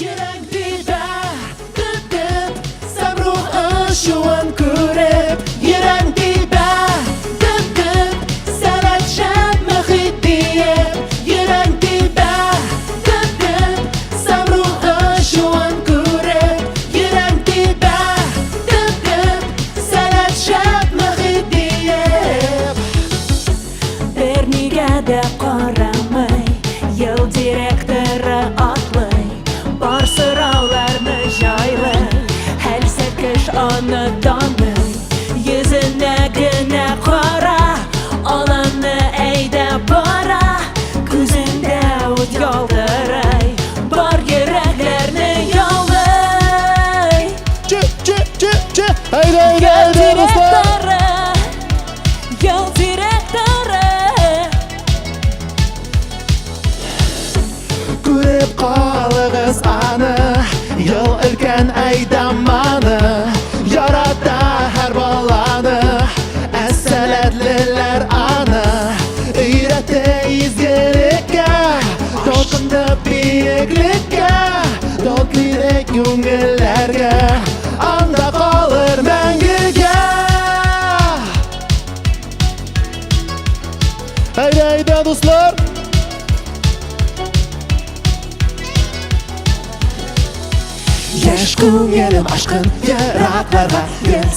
Йөрәк тибә, дөп-дөп, Самрух очуын күреп. Йөрәк тибә, дөп-дөп, Сәләт шәп мөхит диеп. Йөрәк тибә, дөп-дөп, Самрух очуын күреп. Йөрәк тибә, дөп-дөп, Сәләт шәп мөхит диеп. Бернигә дә карамый, ел директоры атлый, бар сорауларны җайлый, хәлсез аны таный. Йөзенә генә кара, аланы әйдә бара, күзендә ут ялтырый, бар йөрәкләрне яулый. Че, че, че, че. Әйдә, әйдә, әйдә, дуслар. Ел директоры. Күреп калыгыз аны, ел өлкән әйдаманы, ярата һәр баланы, ә сәләтлеләр аны өйрәтә изгелеккә, талпынды биеклеккә, датлирәк күңелләргә, анда калыр мәңгегә. Әйдә, әйдә, дуслар. Яшь күңелем ашкын еракларга,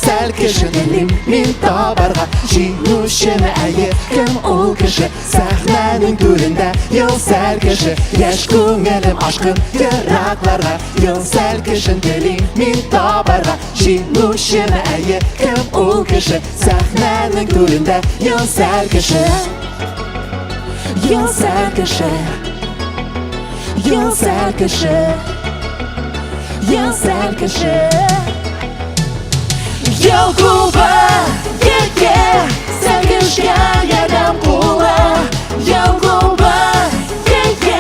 Сәл кеше телим мин табарга. Җиңүчеме, әйе, кем ул кеше? Сәхнәнең түрендә ел сәл кеше. Яшь күңелем ашкын еракларга, Ел сәл кешен телим мин табарга. Җиңүчеме, әйе, кем ул кеше? Сәхнәнең түрендә ел сәл кеше. Ел сәл кеше. Ел сәл кеше. Ел сәл кеше. Ел клубы, е-е, сәлкешкә ярдәм кулы. Ел клубы, е-е,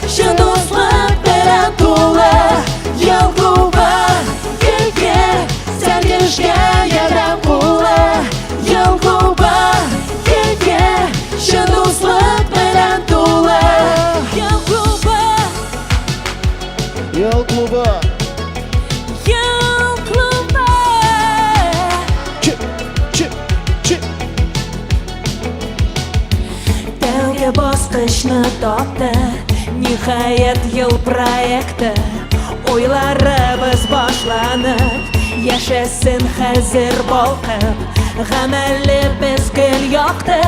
чын дуслык белән тулы. Ел клубы, е-е, сәлкешкә ярдәм кулы. Ел клубы, е-е, чын дуслык белән тулы. Ел клубы, Ел клубы. Ел клубы. Че, че, че. Тәүге баскычны тапты, ниһаять, ел проекты. Уйларыбыз башланып, яшәсен хәзер балкып. Гамәлебез гел якты,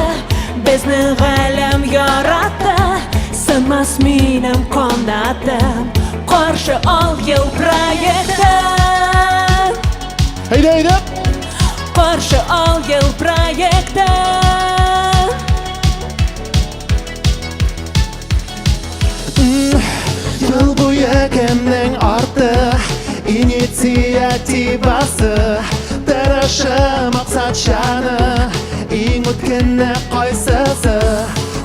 безнең галәм яратты. Сынмас минем канатым, каршы ал ел проектын. Әйдә, әйдә. Каршы ал ел проектын. Ел буе кемнең арты инициативасы, тырышы, максатчаны, иң үткене кайсысы?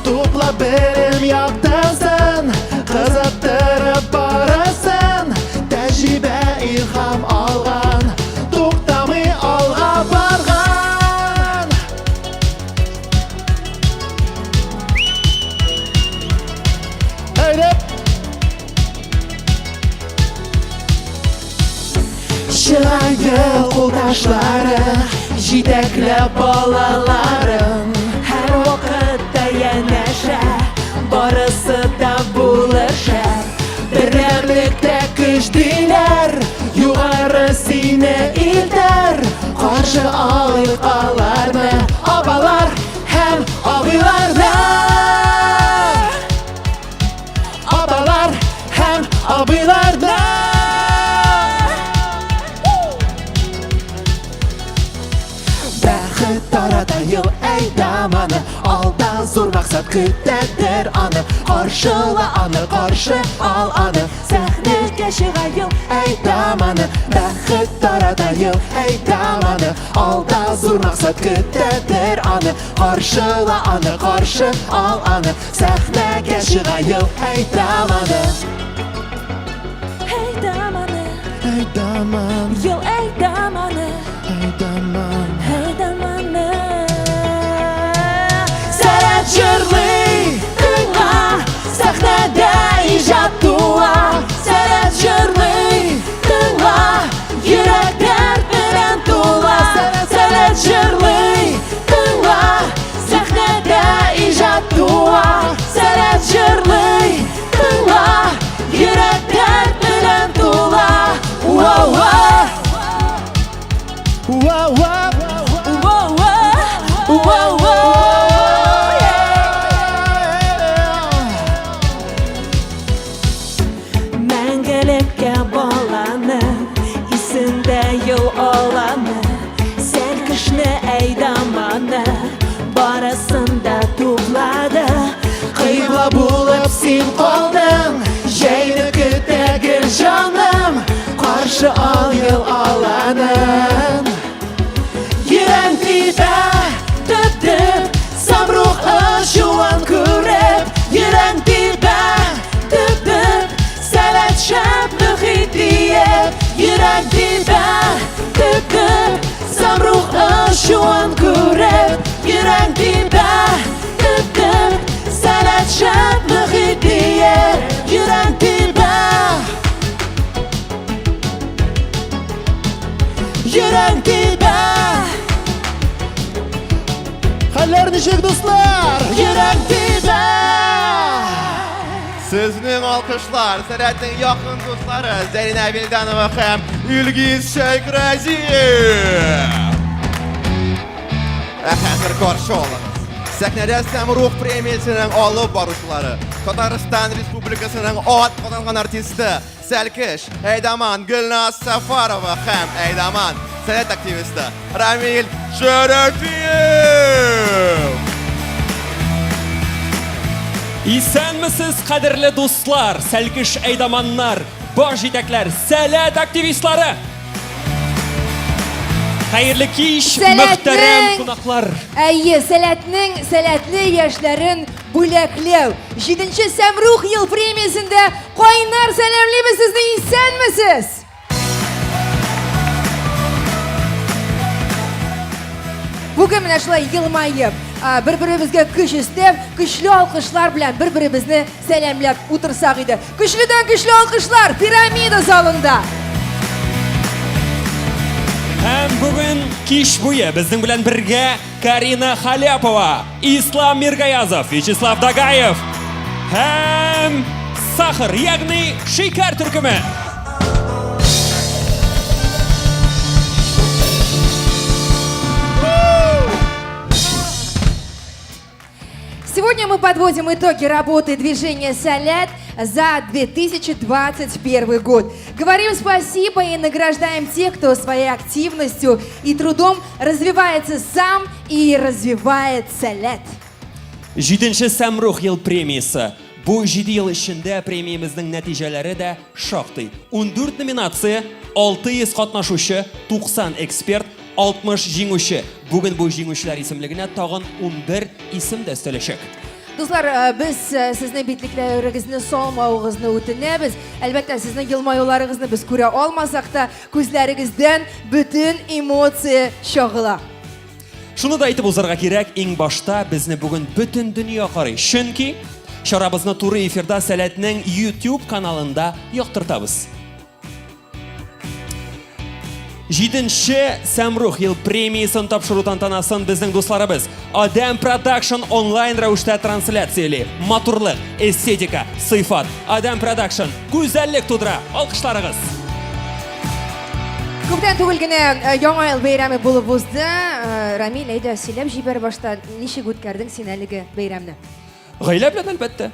Туплап белем яктысын, кызыктырып барысын, тәҗрибә илһам алган, туктамый алга барган. Әйдә. Чыга ел кулдашлары, җитәкләп балаларын. Һәр вакытта янәшә, барысы да булыр шәп. Бердәмлектә көч диләр, югары сине илтәр. Каршы алыйк аларны, апалар һәм абыйларны. Апалар һәм абыйларны. Бәхет тарата ел әйдаманы, алда зур максат көтәдер аны. Каршыла аны, каршы ал аны, Сәхнәгә чыга ел әйдаманы. Бәхет тарата ел әйдаманы, алда зур максат көтәдер аны. Каршыла аны, каршы ал аны, сәхнәгә чыга ел әйдаманы. Әйдаманы, Әйдаман, ел әйдаманы, әйдаман. Әйдаманы. Сәләт җырлый, тыңла, сәхнәдә иҗат туа. Сәләт җырлый. Иркә баланы, Исендә ел аланы, Сәлкешне әйдаманы, Барысын да туплады. Кыйбла булып син калдың, Җәйне көтә гел җаным, Каршы ал ел аланын. Йөрәк тибә, дөп-дөп, Самрук ачуын күреп, Йөрәк тибә, дөп-дөп, Сәләт шәп мөхит диеп, Йөрәк тибә, дөп-дөп, Самрук ачуын күреп, Йөрәк тибә, дөп-дөп, Сәләт шәп мөхит диеп, Йөрәк тибә. Йөрәк тибә. Хәлләр ничек, дуслар? Йөрәк тибә. Сезнең алкышлар, Сәләтнең якын дуслары Зәринә Вилданова һәм Илгиз Шәйхразиев. Ә хәзер каршы алыгыз. Сәхнәдә Сәмрух премиясенең алып баручылары, Татарстан Республикасының ат казанган артисты Сәлкеш, әйдаман Гөлназ Сафарова һәм әйдаман сәләт активисты Рамил Шәрәфиев. Исәнмесез, кадерле дуслар, сәлкеш әйдаманнар, баш җитәкләр, сәләт активистлары! Хәерле кич, мөхтәрәм кунаклар! Әйе, сәләтнең сәләтле яшьләрен бүләкләү. Җиденче Сәмрух ел премиясендә кайнар сәламлибез сезне, исәнмесез! Бүген менә шулай елмаеп, бер-беребезгә көч өстәп, көчле алкышлар белән бер-беребезне сәламләп утырсак иде. Көчледән көчле алкышлар пирамида залында! Һәм бүген кич буе безнең белән бергә Карина Халяпова, Ислам Миргаязов, Вячеслав Дагаев һәм Сахар, ягъни Шикәр төркеме. Сегодня мы подводим итоги работы движения «Салят» за 2021 год. Говорим спасибо и награждаем тех, кто своей активностью и трудом развивается сам и развивает «Салят». Җиденче Сәмрух ел премиясе. Бу җиде ел эчендә премиябезнең нәтиҗәләре дә шактый. 14 номинация, 600 катнашучы, 90 эксперт, 60 җиңүче. Бүген бу җиңүчеләр исемлегенә тагын 11 исем дә өстәләчәк. Дуслар, э, без э, сезнең битлекләрегезне салмавыгызны үтенәбез. Әлбәттә, сезнең елмаюларыгызны без күрә алмасак та, күзләрегездән бөтен эмоция чагыла. Шуны да әйтеп узарга кирәк, иң башта безне бүген бөтен дөнья карый. Чөнки чарабызны туры эфирда Сәләтнең YouTube каналында яктыртабыз. Җиденче Сәмрух ел премиясен тапшыру тантанасын безнең дусларыбыз Адәм Продакшн онлайн рәвештә трансляцияли. Матурлык, эстетика, сыйфат. Адәм Продакшн гүзәллек тудыра. Алкышларыгыз. Күптән түгел генә э, Яңа ел бәйрәме булып узды. Э, Рамил, әйдә, сөйләп җибәр башта, ничек үткәрдең син әлеге бәйрәмне? Гаилә белән, әлбәттә.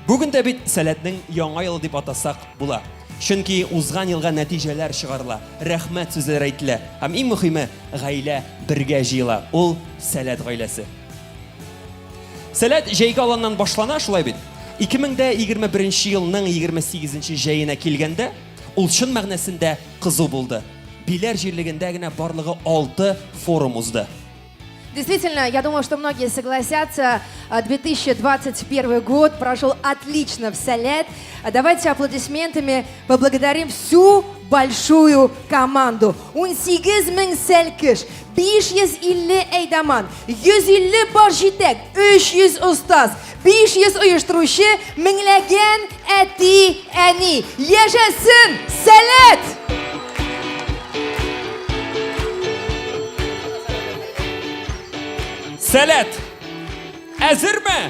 Бүген дә бит Сәләтнең яңа елы дип атасак була. Чөнки узган елга нәтиҗәләр чыгарыла, рәхмәт сүзләре әйтелә һәм иң мөхиме, гаилә бергә җыела. Ул Сәләт гаиләсе. Сәләт җәйге аланнан башлана, шулай бит? 2021 елның 28 җәенә килгәндә, ул чын мәгънәсендә кызу булды. Биләр җирлегендә генә барлыгы 6 форум узды. Действительно, я думаю, что многие согласятся, 2021 год прошел отлично в Салет. Давайте аплодисментами поблагодарим всю большую команду. 18 мең сәлкеш, 550 әйдаман, 150 баш җитәк, 300 остаз, 500 оештыручы, меңләгән әти, әни. Яшәсен Сәләт! Сәләт! Әзерме?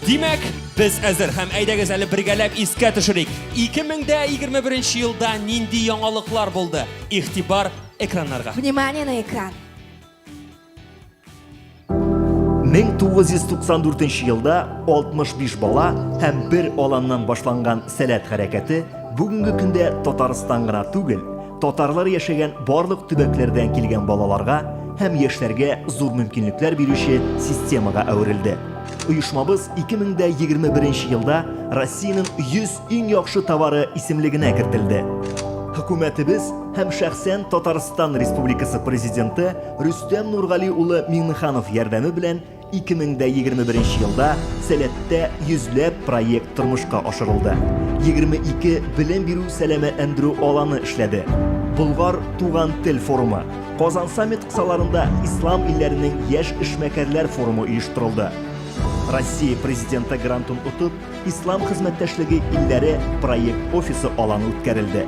Димәк, без әзер һәм әйдәгез әле бергәләп искә төшерик. 2021 елда нинди яңалыклар булды? Игътибар экраннарга. Внимание на экран. 1994 елда 65 бала һәм бер аланнан башланган Сәләт хәрәкәте бүгенге көндә Татарстан гына түгел, татарлар яшәгән барлык төбәкләрдән килгән балаларга һәм яшьләргә зур мөмкинлекләр бирүче системага әверелде. Оешмабыз 2021 елда Россиянең 100 иң яхшы товары исемлегенә кертелде. Хөкүмәтебез һәм шәхсән Татарстан Республикасы Президенты Рөстәм Нургали улы Миңнеханов ярдәме белән 2021 елда Сәләттә йөзләп проект тормышка ашырылды. 22 белем бирү сәламәтләндерү аланы эшләде. Болгар туган тел форумы, Казан саммит кысаларында Ислам илләренең яшь эшмәкәрләр форумы оештырылды. Россия Президенты грантын отып, Ислам хезмәттәшлеге илләре проект офисы аланы үткәрелде.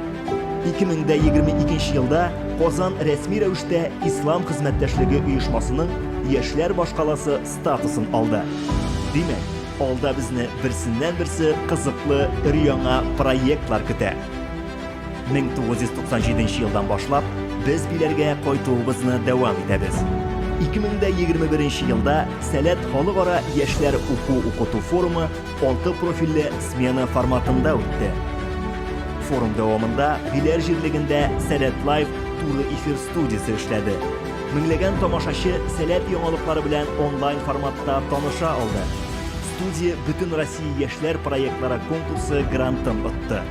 2022 елда Казан рәсми рәвештә Ислам хезмәттәшлеге оешмасының яшьләр башкаласы статусын алды. Димәк, алда безне берсеннән-берсе кызыклы өр-яңа проектлар көтә. 1997 елдан башлап без Биләргә кайтуыбызны дәвам итәбез. 2021 елда Сәләт халыкара яшьләр уку-укыту форумы алты профильле смена форматында үтте. Форум дәвамында Биләр җирлегендә Сәләт Лайв туры эфир студиясе эшләде. Меңләгән тамашачы Сәләт яңалыклары белән онлайн форматта таныша алды. Студия Бөтен Россия яшьләр проектлары конкурсы грантын отты.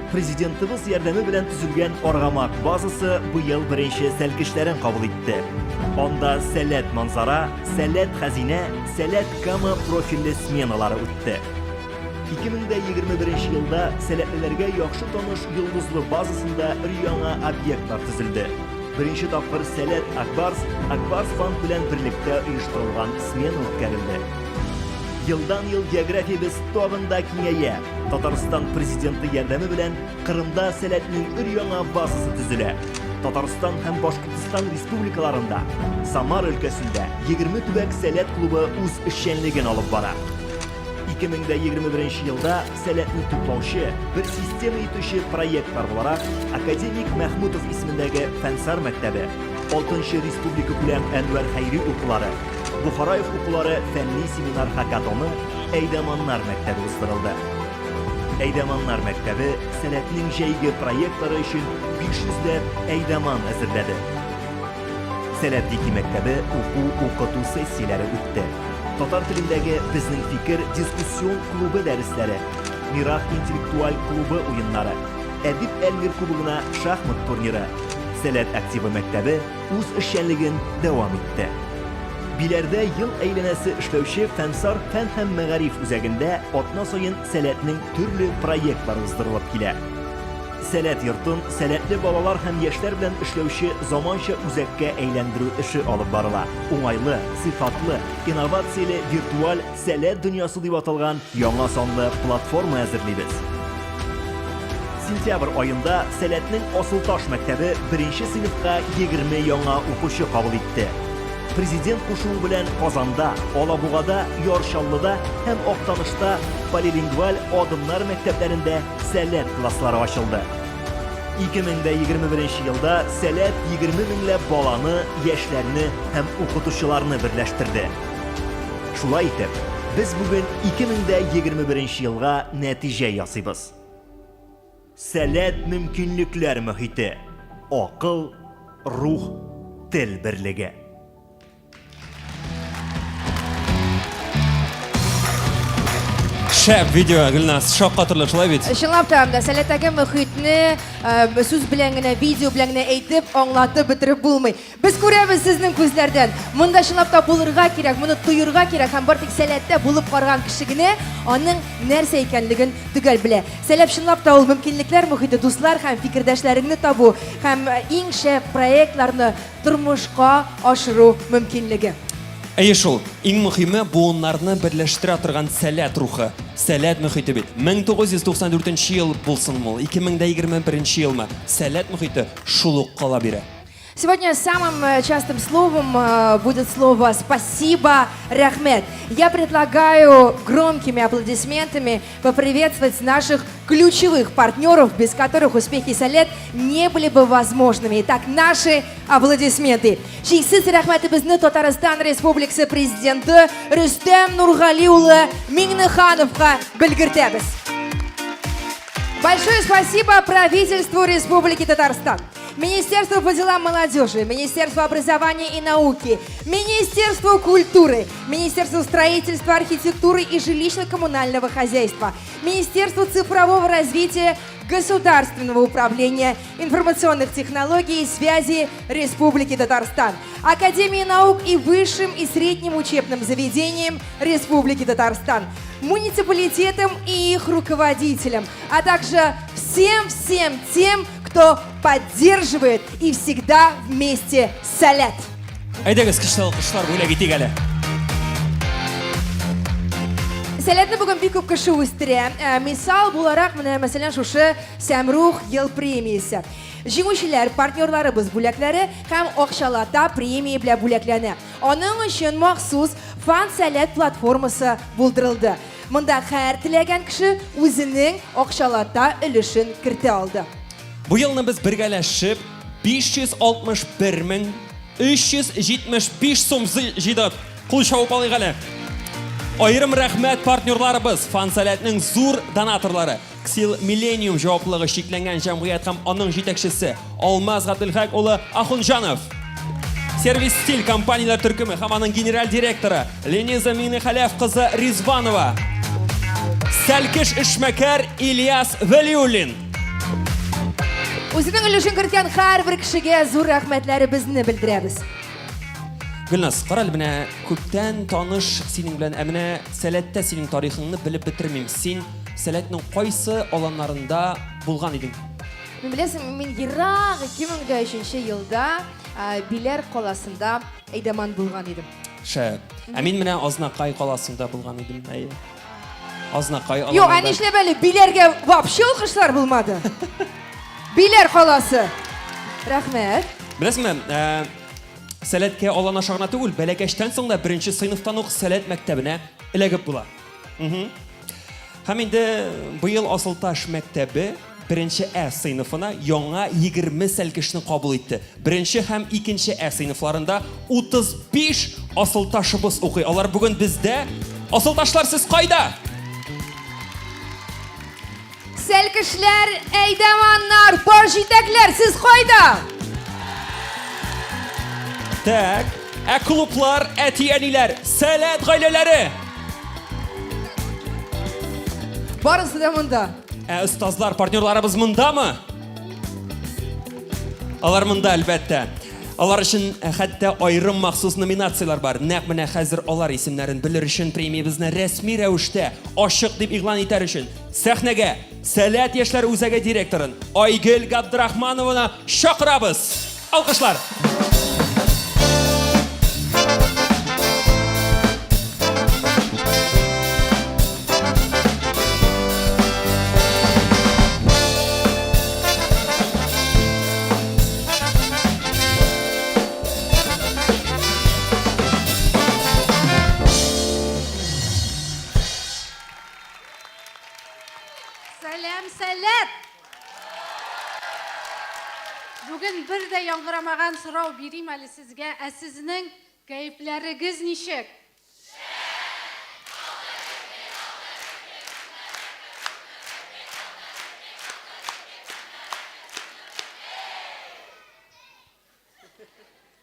Президентыбыз ярдәме белән төзелгән Аргамак базасы быел беренче сәлкешләрен кабул итте. Анда Сәләт Манзара, Сәләт Хәзинә, Сәләт Кама профильле сменалары үтте. 2021 елда сәләтлеләргә яхшы таныш Йолдызлы базасында өр-яңа объектлар төзелде. Беренче тапкыр Сәләт Акбарс, Акбарс банк белән берлектә оештырылган смена үткәрелде. Елдан-ел географиябез тагын да киңәя. Татарстан Президенты ярдәме белән Кырымда Сәләтнең өр-яңа базасы төзелә. Татарстан һәм Башкортстан республикаларында, Самара өлкәсендә 20 төбәк Сәләт клубы үз эшчәнлеген алып бара. 2021 елда Сәләтне туплаучы, бер система итүче проектлар буларак академик Мәхмүтов исемендәге Фәнсар мәктәбе, 6 республикакүләм Әнвәр Хәйри укулары, Бохараев укулары фәнни семинар-хакатоны Әйдаманнар мәктәбе уздырылды. Әйдаманнар мәктәбе Сәләтнең җәйге проектлары өчен 500 ләп әйдаман әзерләде. Сәләт Вики мәктәбе уку-укыту сессияләре үтте. Татар телендәге Безнең фикер дискуссион клубы дәресләре, Мирах интеллектуаль клубы уеннары, Әдип Әлмир кубогына шахмат турниры, Сәләт активы мәктәбе үз эшчәнлеген дәвам итте. Биләрдә ел әйләнәсе эшләүче Фәнсар фән һәм мәгариф үзәгендә атна саен Сәләтнең төрле проектлары уздырылып килә. Сәләт йортын сәләтле балалар һәм яшьләр белән эшләүче заманча үзәккә әйләндерү эше алып барыла. Уңайлы, сыйфатлы, инновацияле виртуаль Сәләт дөньясы дип аталган яңа санлы платформа әзерлибез. Сентябрь аенда Сәләтнең Асылташ мәктәбе беренче сыйныфка 20 яңа укучы кабул итте. Президент кушуы белән Казанда, Алабугада, Яр Чаллыда һәм Актанышта полилингваль Адымнар мәктәпләрендә Сәләт класслары ачылды. 2021 елда Сәләт 20 меңләп баланы, яшьләрне һәм укытучыларны берләштерде. Шулай итеп, без бүген 2021 елга нәтиҗә ясыйбыз. Сәләт мөмкинлекләр мөхите, акыл, рух, тел берлеге. Шәп видео, Гөлназ, шаккатырлы шулай бит? Чынлап та, сәләттәге мөхитне э, сүз белән генә, видео белән генә әйтеп, аңлатып бетереп булмый. Без күрәбез сезнең күзләрдән. Монда чынлап та булырга кирәк, моны тоерга кирәк һәм бары тик сәләттә булып караган кеше генә аның нәрсә икәнлеген төгәл белә. Сәләт чынлап та ул мөмкинлекләр мохите, дуслар һәм фикердәшләреңне табу һәм иң шәп проектларны тормышка ашыру мөмкинлеге. Әйе шул, иң мөхиме буыннарны берләштерә торган сәләт рухы, сәләт мөхите бит. 1994 ел булсынмы ул, 2021 елмы, сәләт мөхите шул ук кала бирә. Сегодня самым э, частым словом э, будет слово «спасибо», «рахмет». Я предлагаю громкими аплодисментами поприветствовать наших ключевых партнеров, без которых успехи «Сәләт» не были бы возможными. Итак, наши аплодисменты. Чиксез рәхмәтебезне Татарстан Республикасы Президенты Рөстәм Нургали улы Миңнехановка белгертәбез. Большое спасибо правительству Республики Татарстан, Министерству по делам молодежи, Министерству образования и науки, Министерству культуры, Министерству строительства, архитектуры и жилищно-коммунального хозяйства, Министерству цифрового развития, Государственного управления информационных технологий и связи Республики Татарстан, Академии наук и высшим и средним учебным заведениям Республики Татарстан, муниципалитетам и их руководителям, а также всем-всем тем, кто поддерживает и всегда вместе с Сәләт. Әйдәгез, көчле алкышлар бүләк итик әле. Сәләтне бүген бик күп кеше үстерә. Ә, мисал буларак, менә мәсәлән, шушы Сәмрух ел премиясе. Җиңүчеләр партнерларыбыз бүләкләре һәм акчалата премия белән бүләкләнә. Аның өчен махсус Фан Сәләт платформасы булдырылды. Монда һәр теләгән кеше үзенең акчалата өлешен кертә алды. Бу елны без бергәләшеп 561 мең 375 сум җыйдык. Кул чабып алыйк әле. Аерым рәхмәт партнерларыбыз, Фан Сәләтнең зур донаторлары, Ксил Миллениум җаваплылыгы чикләнгән җәмгыять һәм аның җитәкчесе Алмаз Габделхак улы Ахунҗанов. Сервис Стиль компанияләр төркеме һәм аның генераль директоры Лениза Миңнехәләф кызы Ризванова. Сәлкеш эшмәкәр Ильяс Вәлиуллин. Үзенең өлешен керткән һәрбер кешегә зур рәхмәтләребезне белдерәбез. Гөлназ, карале, менә күптән таныш синең белән, ә менә Сәләттә синең тарихыңны белеп бетермим. Син Сәләтнең кайсы аланнарында булган идең? Мин беләсең, мин ерак 2003 елда Биләр каласында әйдәман булган идем. Шәп. Ә мин менә Азнакай каласында булган идем. Әйе. Азнакай аланында. Юк, ә нишләп әле Биләргә вообще алкышлар булмады? Биләр каласы. Рәхмәт. Беләсеңме, Сәләткә алан аша гына түгел, бәләкәчтән соң да беренче сыйныфтан ук Сәләт мәктәбенә эләгеп була. Һәм инде быел Асылташ мәктәбе беренче Ә сыйныфына яңа 20 сәлкешне кабул итте. Беренче һәм икенче Ә сыйныфларында 35 асылташыбыз укый. Алар бүген бездә. Асылташлар, сез кайда? Сәлкешләр, әйдәманнар, пар җитәкләр, сез кайда? Так, ә клублар, әти-әниләр, Сәләт гаиләләре? Барысы да монда. Ә остазлар, партнерларыбыз мондамы? Алар монда, әлбәттә. Алар өчен хәтта аерым махсус номинацияләр бар. Нәкъ менә хәзер алар исемнәрен белер өчен премиябезне рәсми рәвештә ачык дип игълан итәр өчен сәхнәгә Сәләт яшьләр үзәге директорын Айгөл Габдрахманованы чакырабыз. Алкышлар! Сәлам, сәләт! Бүген бер дә яңгырамаган сорау бирим әле сезгә. Ә сезнең кәефләрегез ничек?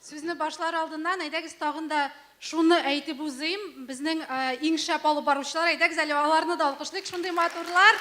Сүзне башлар алдыннан, әйдәгез тагын да шуны әйтеп узыйм. Безнең иң шәп алып баручылар, әйдәгез әле аларны да алкышлыйк, шундый матурлар,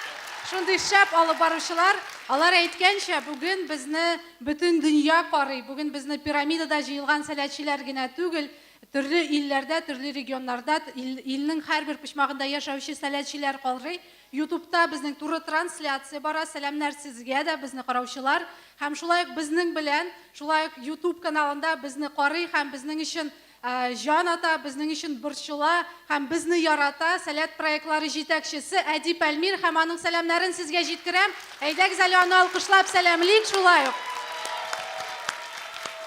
шундый шәп алып баручылар. Алар әйткәнчә, бүген безне бөтен дөнья карый. Бүген безне пирамидада җыелган сәләтчеләр генә түгел, төрле илләрдә, төрле регионнарда, илнең һәрбер почмагында яшәүче сәләтчеләр карый. Ютубта безнең туры трансляция бара. Сәламнәр сезгә дә, безне караучылар. Һәм шулай ук безнең белән, шулай ук Ютуб каналында безне карый һәм безнең өчен җан ата, безнең өчен борчыла һәм безне ярата Сәләт проектлары җитәкчесе Әдип Әлмир һәм аның сәламнәрен сезгә җиткерәм. Әйдәгез әле аны алкышлап сәламлик шулай ук.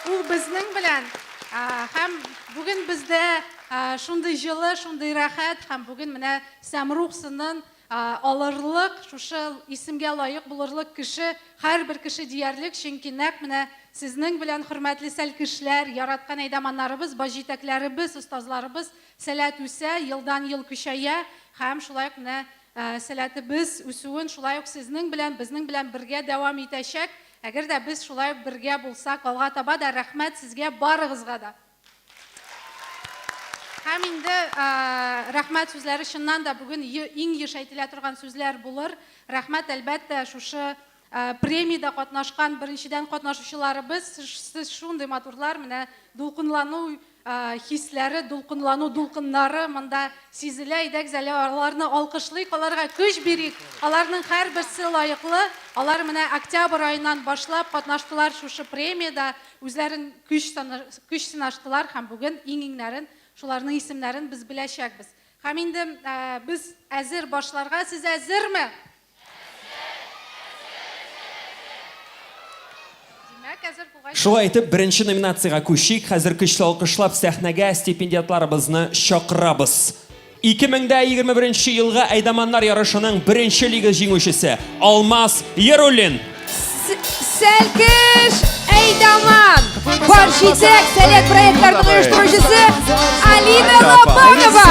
Ул безнең белән һәм бүген бездә шундый җылы, шундый рәхәт һәм бүген менә Сәмрух сынын алырлык, шушы исемгә лаек булырлык кеше, һәрбер кеше диярлек, чөнки нәкъ менә сезнең белән, хөрмәтле сәлкешләр, яраткан әйдаманнарыбыз, башҗитәкләребез, остазларыбыз, Сәләт үсә, елдан-ел көчәя һәм шулай ук менә сәләтебез үсүен шулай ук сезнең белән, безнең белән бергә дәвам итәчәк. Әгәр дә без шулай ук бергә булсак, алга таба да рәхмәт сезгә барыгызга да. Һәм инде рәхмәт сүзләре чыннан да бүген иң еш әйтелә торган сүзләр булыр. Рәхмәт, әлбәттә, шушы премиядә катнашкан беренчедән катнашучыларыбыз, сез шундый матурлар, менә дулкынлану хисләре, дулкынлану дулкыннары монда сизелә. Әйдәгез әле аларны алкышлыйк, аларга көч бирик. Аларның һәрберсе лаеклы. Алар менә октябрь аеннан башлап катнаштылар шушы премиядә, үзләрен көч көч сынаштылар һәм бүген иң-иңнәрен, шуларның исемнәрен без беләчәкбез. Һәм инде без әзер башларга. Сез әзерме? Шулай итеп, беренче номинациягә күчик. Хәзер көчле алкышлап сәхнәгә стипендиатларыбызны чакырабыз. 2021 елгы әйдаманнар ярышының беренче лига җиңүчесе Алмаз Яруллин. Сәлкеш Әйдаман! Бар җитәк сәләт проектларының оештыручысы Алина Лобанова!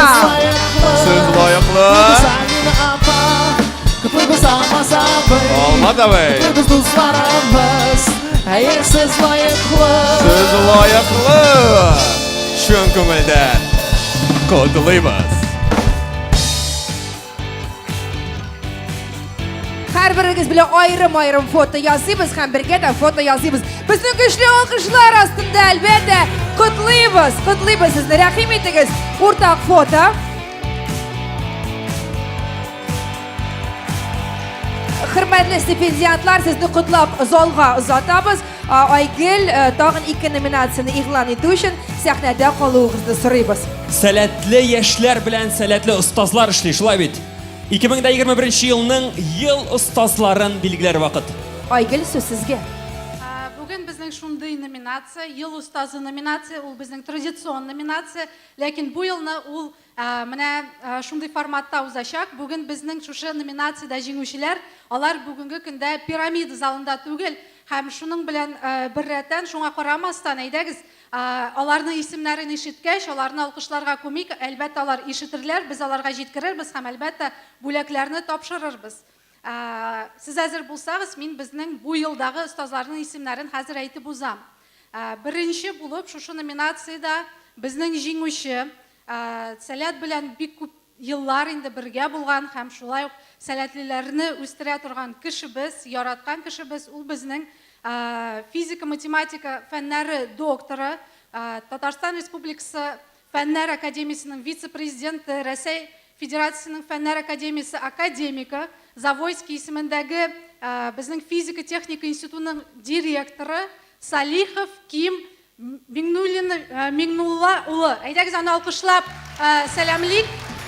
Сез лаеклы. Алмаз абый. Сез лаеклы. Сез лаеклы. Чын күңелдән котлыйбыз. Һәрберегез белән аерым-аерым фото ясыйбыз һәм бергә дә фото ясыйбыз. Безнең көчле алкышлар астында, әлбәттә, котлыйбыз, котлыйбыз сезне. Рәхим итегез, уртак фото. Хөрмәтле стипендиатлар, сезне котлап залга озатабыз. Айгөл, э, тагын ике номинацияне игълан итү өчен сәхнәдә калуыгызны сорыйбыз. Сәләтле яшьләр белән сәләтле остазлар эшли, шулай бит? 2021 елның ел остазларын билгеләр вакыт. Айгөл, сүз сезгә. Бүген безнең шундый номинация, Ел остазы номинация, ул безнең традицион номинация, ләкин бу елны ул менә шундый форматта узачак. Бүген безнең шушы номинациядә җиңүчеләр, алар бүгенге көндә Пирамида залында түгел, һәм шуның белән беррәттән, шуңа карамастан, әйдәгез, аларның исемнәрен ишеткәч, аларны алкышларга күмик, әлбәттә, алар ишетерләр, без аларга җиткерербез һәм, әлбәттә, бүләкләрне тапшырырбыз. Сез әзер булсагыз, мин безнең бу елдагы остазларның исемнәрен хәзер әйтеп узам. Беренче булып шушы номинациядә безнең җиңүче, Сәләт белән бик күп еллар инде бергә булган һәм шулай ук сәләтлеләрне үстерә торган кешебез, яраткан кешебез, ул безнең физика-математика фәннәре докторы, Татарстан Республикасы Фәннәр академиясенең вице-президенты, Рәсәй Федерациясенең Фәннәр академиясе академигы, Завойский исемендәге безнең физика-техника институтының директоры Салихов Ким Миңнуллин, Миңнулла улы. Әйдәгез аны алкышлап сәламлик.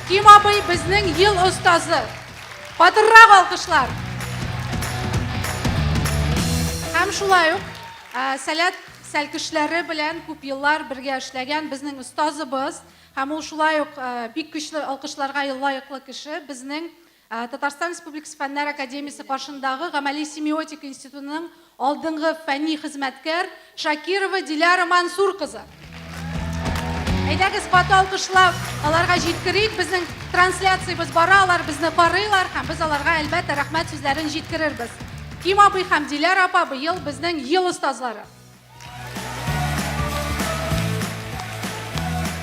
Ким абый безнең ел остазы. Катыррак алкышлар. Һәм шулай ук Сәләт сәлкешләре белән күп еллар бергә эшләгән безнең остазыбыз һәм ул шулай ук бик көчле алкышларга лаеклы кеше, безнең Татарстан Республикасы Фәннәр академиясе каршындагы Гамәли семиотика институтының алдынгы фәнни хезмәткәр Шакирова Диляра Мансур кызы. Әйдәгез, каты алкышлап аларга җиткерик. Безнең трансляциябез бара, алар безне карыйлар һәм без аларга, әлбәттә, рәхмәт сүзләрен җиткерербез. Ким абый һәм Диляра апа быел безнең ел остазлары.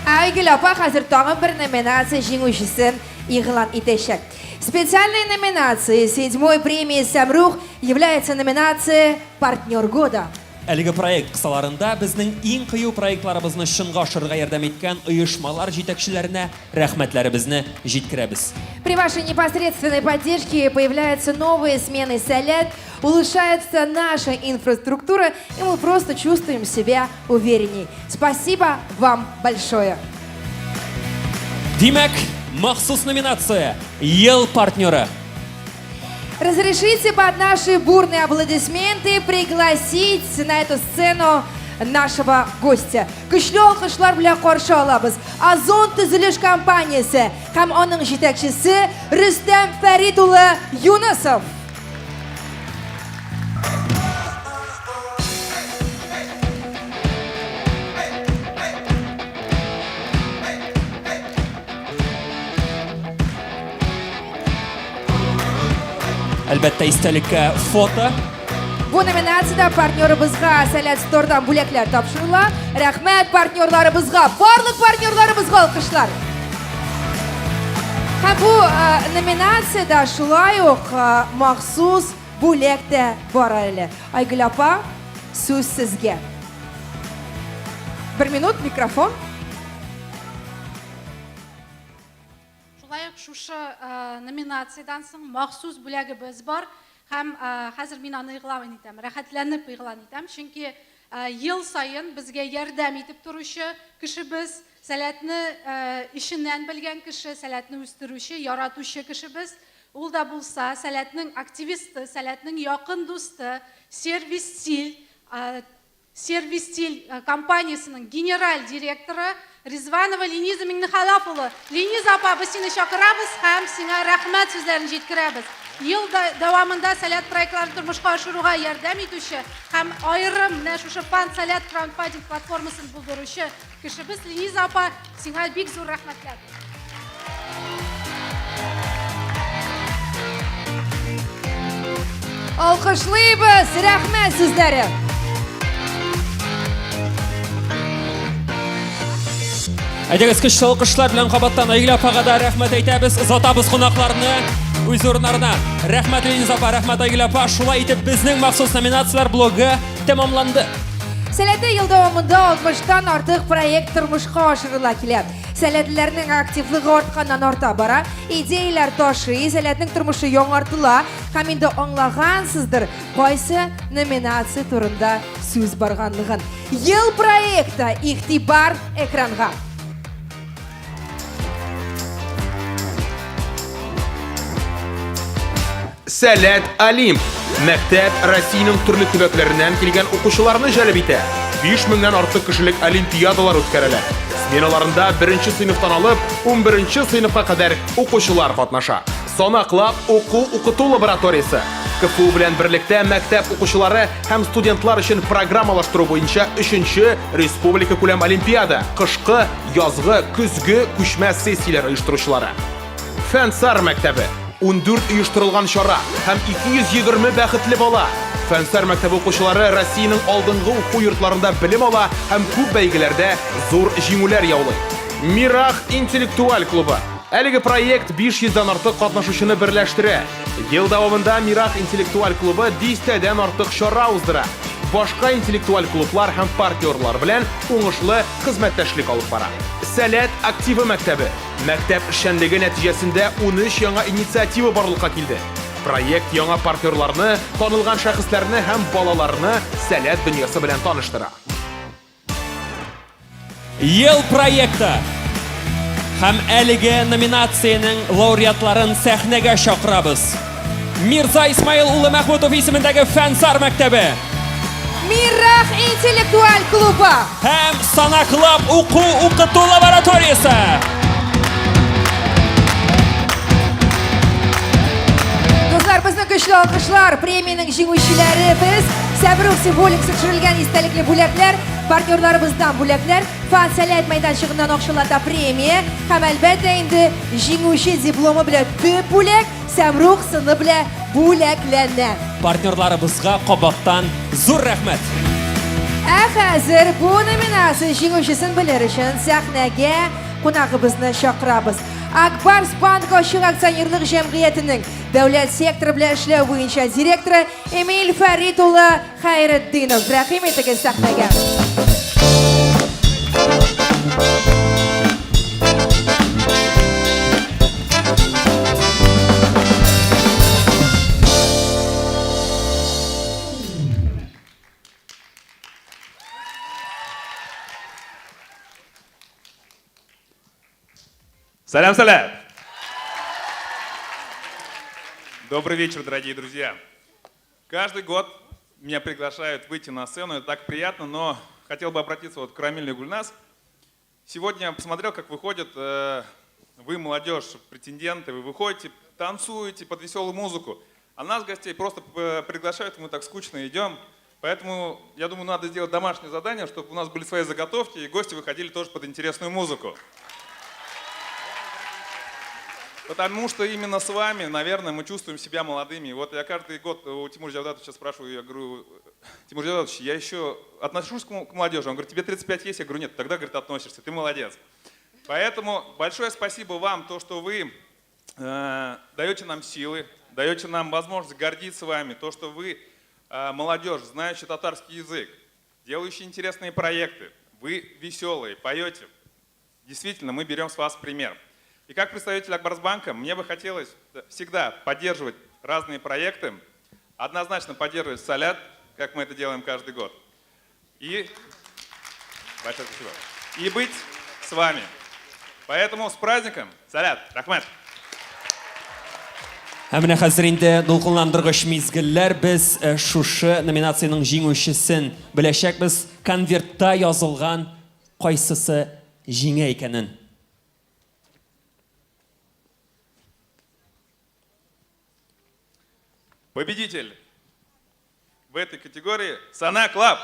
Айгөл апа хәзер тагын бер номинация җиңүчесен игълан итәчәк. Специальной номинацией седьмой премии «Сәмрух» является номинация «Партнер года». Әлеге проект кысаларында безнең иң кыю проектларыбызны чынга ашырырга ярдәм иткән оешмалар җитәкчеләренә рәхмәтләребезне җиткерәбез. При вашей непосредственной поддержке появляются новые смены «Сәләт», улучшается наша инфраструктура, и мы просто чувствуем себя уверенней. Спасибо вам большое. Димәк, махсус номинация «Ел партнеры». Разрешите под наши бурные аплодисменты пригласить на эту сцену нашего гостя. Көчле алкышлар белән каршы алабыз. Озон төзелеш компаниясе һәм аның җитәкчесе Рөстәм Фәрит улы Юнысов. Әлбәттә, истәлеккә фото. Бу номинациядә партнерыбызга Сәләт Стордан бүләкләр тапшырыла. Рәхмәт партнерларыбызга, барлык партнерларыбызга алкышлар. Һәм бу э, номинациядә шулай ук э, махсус бүләк тә бар әле. Айгөл апа, сүз сезгә. Бер минут, микрофон. Шулай ук шушы номинациядән соң махсус бүләгебез бар һәм хәзер мин аны игълан итәм, рәхәтләнеп игълан итәм, чөнки ел саен безгә ярдәм итеп торучы кешебез, Сәләтне эченнән белгән кеше, Сәләтне үстерүче, яратучы кешебез, ул да булса Сәләтнең активисты, Сәләтнең якын дусты, Сервис Стиль Сервистиль компаниясенең генераль директоры Ризванова Лениза Миңнехалаф улы. Лениза апа, без сине чакырабыз һәм сиңа рәхмәт сүзләрен җиткерәбез. Ел дәвамында Сәләт проектларын тормышка ашыруга ярдәм итүче һәм аерым менә шушы Фан Сәләт краудфандинг платформасын булдыручы кешебез Лениза апа, сиңа бик зур рәхмәтләр. Алкышлыйбыз, рәхмәт сүзләре. Әйдәгез, көчле алкышлар белән кабаттан Айгөл апага да рәхмәт әйтәбез. Озатабыз кунакларны үз урыннарына. Рәхмәт Лениза апа, рәхмәт Айгөл апа. Шулай итеп безнең махсус номинацияләр блогы тәмамланды. Сәләте ел дәвамында 60-тан артык проект тормышка ашырыла килә. Сәләтлеләрнең активлыгы артканнан арта бара, идеяләр ташый, сәләтнең тормышы яңартыла һәм инде аңлагансыздыр, кайсы номинация турында сүз барганлыгын. Ел проекты игътибар экранга. Сәләт Олимп. Мәктәп Россиянең төрле төбәкләреннән килгән укучыларны җәлеп итә. 5 меңнән артык кешелек олимпиадалар үткәрелә. Сменаларында беренче сыйныфтан алып 11 сыйныфка кадәр укучылар катнаша. Санаклап уку-укыту лабораториясе. КФУ белән берлектә мәктәп укучылары һәм студентлар өчен программалаштыру буенча өченче республика күләм олимпиада, кышкы, язгы, көзге күчмә сессияләр оештыручылары. Фәнсар мәктәбе. 14 оештырылган чара һәм 220 бәхетле бала. Фәнсар мәктәбе укучылары Россиянең алдынгы уку йортларында белем ала һәм күп бәйгеләрдә зур җиңүләр яулый. Мирах интеллектуаль клубы. Әлеге проект 500 дән артык катнашучыны берләштерә. Ел дәвамында Мирах интеллектуаль клубы дистәдән артык чара уздыра. Башка интеллектуаль клублар һәм партнерлар белән уңышлы хезмәттәшлек алып бара. Сәләт активы мәктәбе. Мәктәп эшчәнлеге нәтиҗәсендә 13 яңа инициатива барлыкка килде. Проект яңа партнерларны, танылган шәхесләрне һәм балаларны Сәләт дөньясы белән таныштыра. Ел проекты һәм әлеге номинациянең лауреатларын сәхнәгә чакырабыз. Мирза Исмаил улы Мәхмүтов исемендәге Фәнсар мәктәбе. Мирах интеллектуаль клубы. Һәм Санаклап уку-укыту лабораториясе. Дуслар, безнең көчле алкышлар, премиянең җиңүчеләре без. Сәбрүк символикасы төшерелгән истәлекле бүләкләр, партнерларыбыздан бүләкләр, Фан Сәләт мәйданчыгыннан акчалата премия һәм әлбәттә инде җиңүче дипломы белән төп бүләк Сәмрух сыны белән бүләкләнә. Партнерларыбызга кабаттан зур рәхмәт! Ә хәзер бу номинация җиңүчесен белер өчен сәхнәгә кунагыбызны чакырабыз. Акбарс банк ачык акционерлык җәмгыятенең дәүләт секторы белән эшләү буенча директоры Эмиль Фәрит улы Хәйретдинов. Рәхим итегез сәхнәгә. Салям, салям! Добрый вечер, дорогие друзья. Каждый год меня приглашают выйти на сцену, это так приятно, но хотел бы обратиться вот к Рамилю и Гульнас. Сегодня я посмотрел, как выходят э, вы, молодежь, претенденты, вы выходите, танцуете под веселую музыку. А нас, гостей, просто э, приглашают, мы так скучно идем. Поэтому, я думаю, надо сделать домашнее задание, чтобы у нас были свои заготовки, и гости выходили тоже под интересную музыку. Потому что именно с вами, наверное, мы чувствуем себя молодыми. Вот я каждый год у Тимура Джавдатовича спрашиваю, я говорю, Тимур Джавдатович, я еще отношусь к молодежи? Он говорит, тебе 35 есть? Я говорю, нет, тогда, говорит, относишься, ты молодец. Поэтому большое спасибо вам, то, что вы э, даете нам силы, даете нам возможность гордиться вами, то, что вы э, молодежь, знающая татарский язык, делающие интересные проекты, вы веселые, поете. Действительно, мы берем с вас пример. И как представитель Ак Барс Банка, мне бы хотелось всегда поддерживать разные проекты, однозначно поддерживать Сәләт, как мы это делаем каждый год. И большое спасибо. И быть с вами. Поэтому с праздником! Сәләт! Рәхмәт! Ә менә хәзер инде дулкынландыргыч мизгелләр. Без э, шушы номинациянең җиңүчесен беләчәкбез. Конвертта язылган кайсысы җиңә икәнен. Победитель в этой категории Сана Клаб.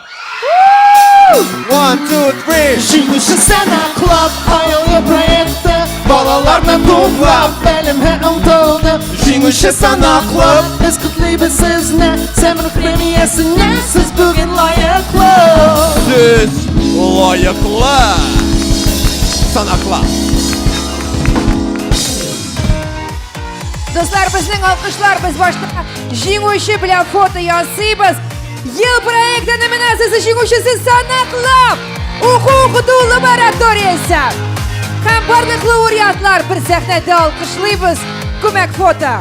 One, two, three. Җиңүче Сана Клаб Аялы проекты Балаларны туплап Белемгә омтылды Җиңүче Сана Клаб Без котлыйбыз сезне Сәмрух премиясенә Сез бүген лаеклы Сез лаеклы Сана Клаб Дуслар, безнең алкышлар, без башта җиңүче белән фото ясыйбыз. Ел проекты номинациясе җиңүчесе Сана Клаб! Уку укыту лабораториясе. Һәм барлык лауреатлар бер сәхнәдә алкышлыйбыз. Күмәк фото.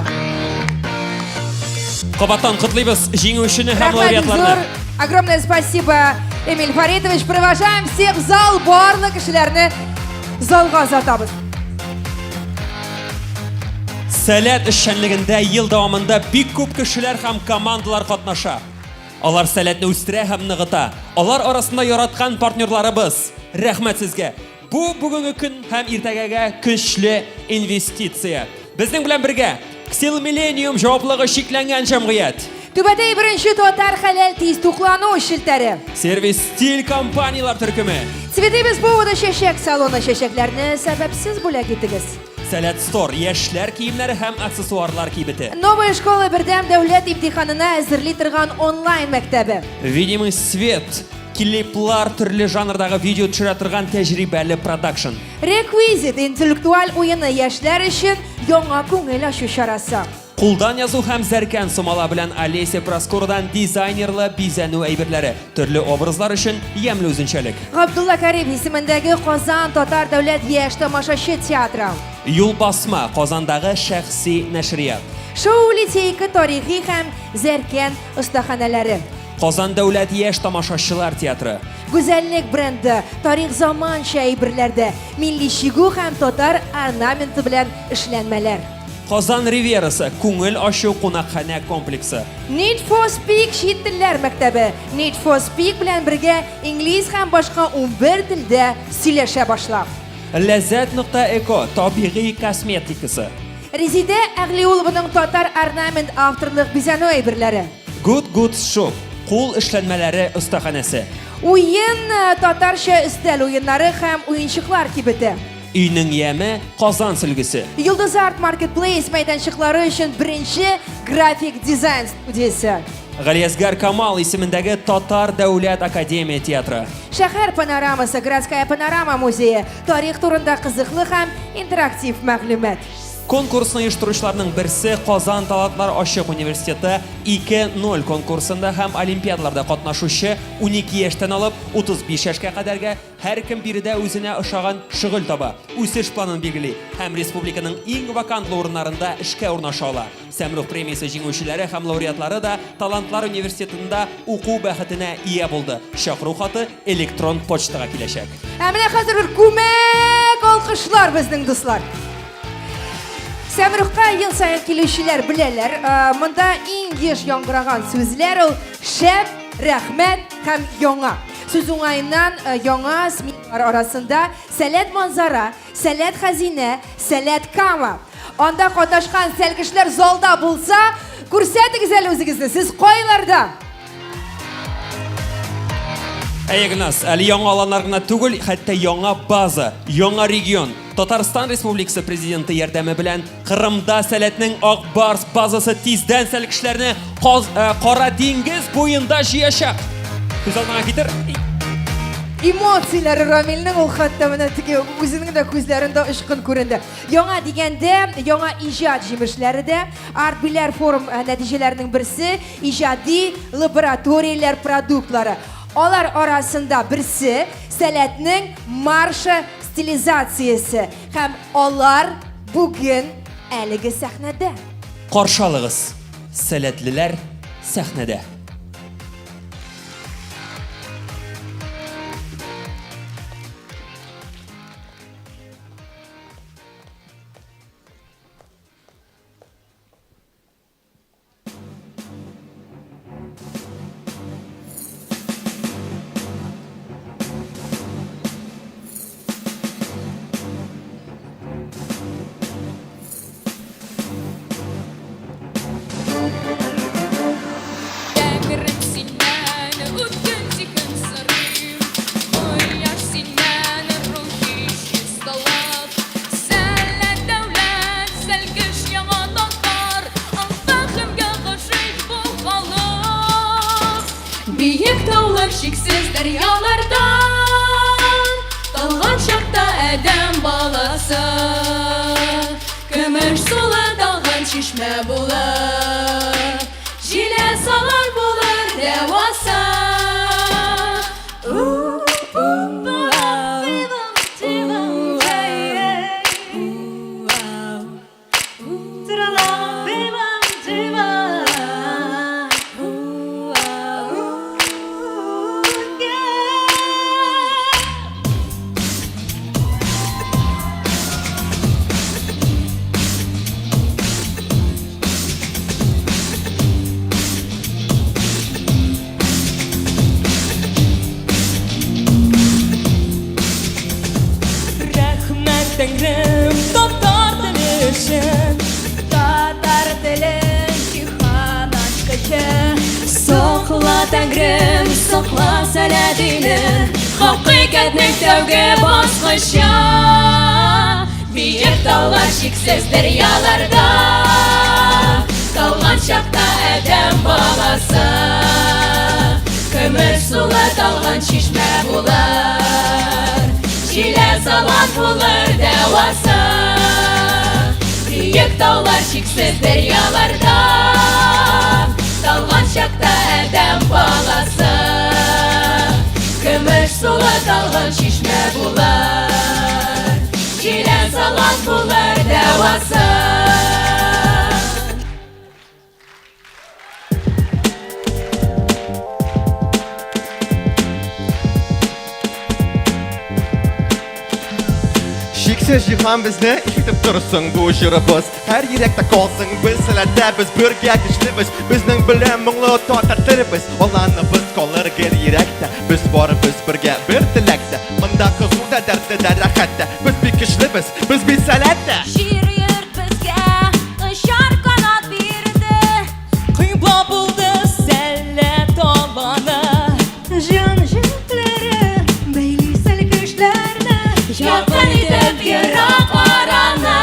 Кабаттан котлыйбыз җиңүчене һәм Рәхмәт лауреатларны. зур. Огромное спасибо, Эмиль Фаритович. Провожаем всех в зал. Барлык кешеләрне залга озатабыз. Сәләт эшчәнлегендә ел дәвамында бик күп кешеләр һәм командалар катнаша. Алар сәләтне үстерә һәм ныгыта. Алар арасында яраткан партнерларыбыз. Рәхмәт сезгә. Бу бүгенге көн һәм иртәгәгә көчле инвестиция. Безнең белән бергә Ксил Миллениум җаваплыгы чикләнгән җәмгыять. Түбәтәй беренче татар хәләл тиз туклану челтәре. Сервис стиль компанияләр төркеме. Цветы без повода чәчәк салоны чәчәкләрне сәбәпсез бүләк итегез. Сәләт Стор яшьләр киемнәре һәм аксессуарлар кибете. Новая школа бердәм дәүләт имтиханына әзерли торган онлайн мәктәбе. Видимый свет клиплар төрле жанрдагы видео төшерә торган тәҗрибәле продакшн. Реквизит интеллектуаль уены яшьләр өчен яңа күңел ачу чарасы. Кулдан язу һәм зәркән сумала белән Олеся Проскурдан дизайнерлы бизәнү әйберләре, төрле образлар өчен ямьле үзенчәлек. Габдулла Кариев исемендәге Казан татар дәүләт яшь тамашачы театры. Юлбасма, Казандагы шәхси нәшрият. Шоу-литейка тарихи һәм зәркән остаханәләре. Казан дәүләт яшь тамашачылар театры. Гүзәллек бренды, тарих заманча әйберләрдә, милли чигү һәм татар орнаменты белән эшләнмәләр. Казан Ривьерасы күңел ачу кунакханә комплексы. Need for Speak чит телләр мәктәбе. Need for Speak белән бергә инглиз һәм башка 11 телдә сөйләшә башла. Ләззәт нокта эко табигый косметикасы. Резидә Әгълиулованың татар орнамент авторлык бизәнү әйберләре. Good Goods Shop кул эшләнмәләре остаханәсе. Уен татарча өстәл уеннары һәм уенчыклар кибете. Өйнең яме Казан сөлгесе. Йолдыз Арт Маркетплейс мәйданчыклары өчен беренче график дизайн студиясе. Галиәсгар Камал исемендәге Татар дәүләт академия театры. Шәһәр панорамасы, Городская панорама музее, тарих турында кызыклы һәм интерактив мәгълүмат. Конкурсны оештыручыларның берсе Казан талантлар ачык университеты 2.0 конкурсында һәм олимпиадаларда катнашучы 12 яшьтән алып 35 яшькә кадәргә һәркем биредә үзенә ошаган шөгыль таба, үсеш планын билгели һәм республиканың иң вакантлы урыннарында эшкә урнаша ала. Сәмрух премиясе җиңүчеләре һәм лауреатлары да Талантлар университетында уку бәхетенә ия булды. Чакыру хаты электрон почтага киләчәк. Ә менә хәзер бер күмәк алкышлар безнең дуслар. Сәмрухка ел саен килүчеләр беләләр, монда иң еш яңгыраган сүзләр ул шәп, рәхмәт һәм яңа. Сүз уңаеннан, яңа сменалар арасында Сәләт Манзара, Сәләт Хәзинә, Сәләт Кама. Анда катнашкан сәлкешләр залда булса, күрсәтегез әле үзегезне, сез кайларда? Әйе, Гөлназ, әле яңа аланнар гына түгел, хәтта яңа база, яңа регион. Татарстан Республикасы Президенты ярдәме белән Кырымда Сәләтнең Ак Барс базасы тиздән сәлкешләрне Каз, э, Кара диңгез буенда җыячак. Күз алдыңа китер. Эмоцияләре Рамилнең ул хәтта менә теге үзенең дә күзләрендә очкын күренде. Яңа дигәндә, яңа иҗат җимешләре дә Арт-Биләр форум э, нәтиҗәләренең берсе иҗади лабораторияләр продуктлары. Алар арасында берсе Сәләтнең маршы стилизациясе һәм алар бүген әлеге сәхнәдә. Каршы алыгыз, сәләтлеләр сәхнәдә. Тәңрем синнән үткен зиһен сорыйм, Кояш синнән рухи чисталык. Сәләт дәүләт, сәлкеш яңа татар, Аң-фәһемгә гашыйк бу халык. Биек таулар, чиксез дәрьялардан Талган чакта адәм баласы, Көмеш сулы талгын чишмә булыр, Җиләс алар булыр дәвасы. Рәхмәт, Тәңрем, татар теле өчен. Татар телен җиһан ачкычы. Сакла, Тәңрем, сакла Сәләт илен. Хакыйкатьнең тәүге баскычы. Биек таулар, чиксез дәрьяларда. Талган чакта адәм баласы. Көмеш сулы талгын чишмә булыр. Җиләс алан булыр дәвасы. Биек таулар, чиксез дәрьяларда. Талган чакта адәм баласы. Көмеш сулы талгын чишмә булыр. Җиләс алан булыр дәвасы. Чиксез җиһан безне ишетеп торсын бу җырыбыз Һәр йөрәктә калсын без сәләттә без бергә көчлебез Безнең белән моңлы татар телебез Аланыбыз калыр гел йөрәктә Без барыбыз бергә бер теләктә Монда кызу да дәртле дә рәхәт тә Без бик көчлебез, без бит сәләттә Җир-йорт безгә очар канат бирде. Кыйбла булды Сәләт аланы. Җан җепләре бәйли сәлкешләрне. Якын итеп ерак араны.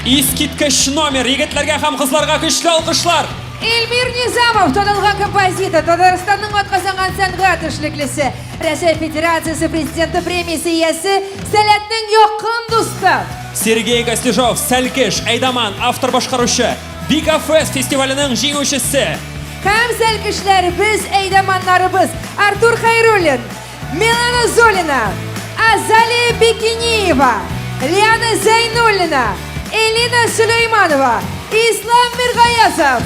Искиткеч номер, егетләргә һәм кызларга көчле алкышлар! Эльмир Низамов, танылган композитор, Татарстанның атказанган сәнгать эшлеклесе, Рәсәй Федерациясе Президенты премиясе иясе, Сәләтнең якын дусты. Сергей Костюжов, Сәлкеш, әйдаман, автор-башкаручы, Бика Фест фестиваленең җиңүчесе. Һәм сәлкешләребез, әйдаманнарыбыз Артур Хәйруллин, Милана Золина, Азалия Бекинеева, Лиана Зәйнуллина, Элина Сөләйманова, Ислам Миргаязов.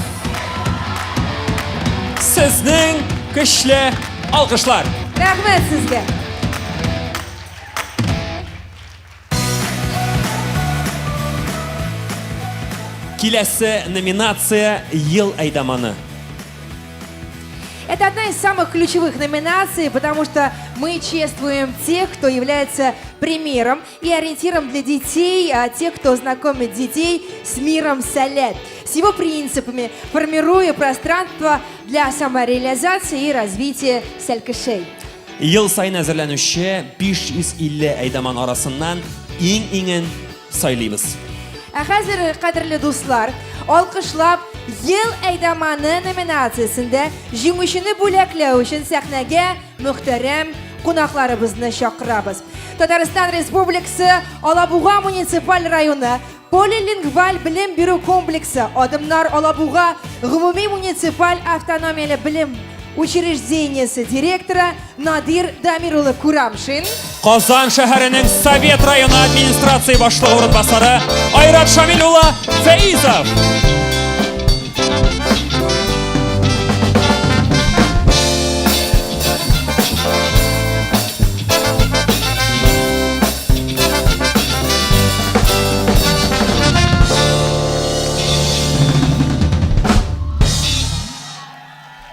Сезнең көчле алкышлар. Рәхмәт сезгә. Киләсе номинация Ел әйдаманы. Это одна из самых ключевых номинаций, потому что мы чествуем тех, кто является примером и ориентиром для детей, а тех, кто знакомит детей с миром Сәләт, с его принципами, формируя пространство для самореализации и развития сәлкешей. Ел саен әзерләнүче 550 әйдаман арасыннан иң-иңен сайлыйбыз. Ә хәзер, кадерле дуслар, алкышлап, Ел әйдаманы номинациясендә җиңүчене бүләкләү өчен сәхнәгә мөхтәрәм кунакларыбызны чакырабыз. Татарстан Республикасы Алабуга муниципаль районы Полилингваль белем бирү комплексы Адымнар Алабуга гомуми муниципаль автономияле белем учреждениесе директоры Надир Дамир улы Курамшин. Казан шәһәренең Совет районы администрация башлыгы урынбасары Айрат Шамил улы Фәизов.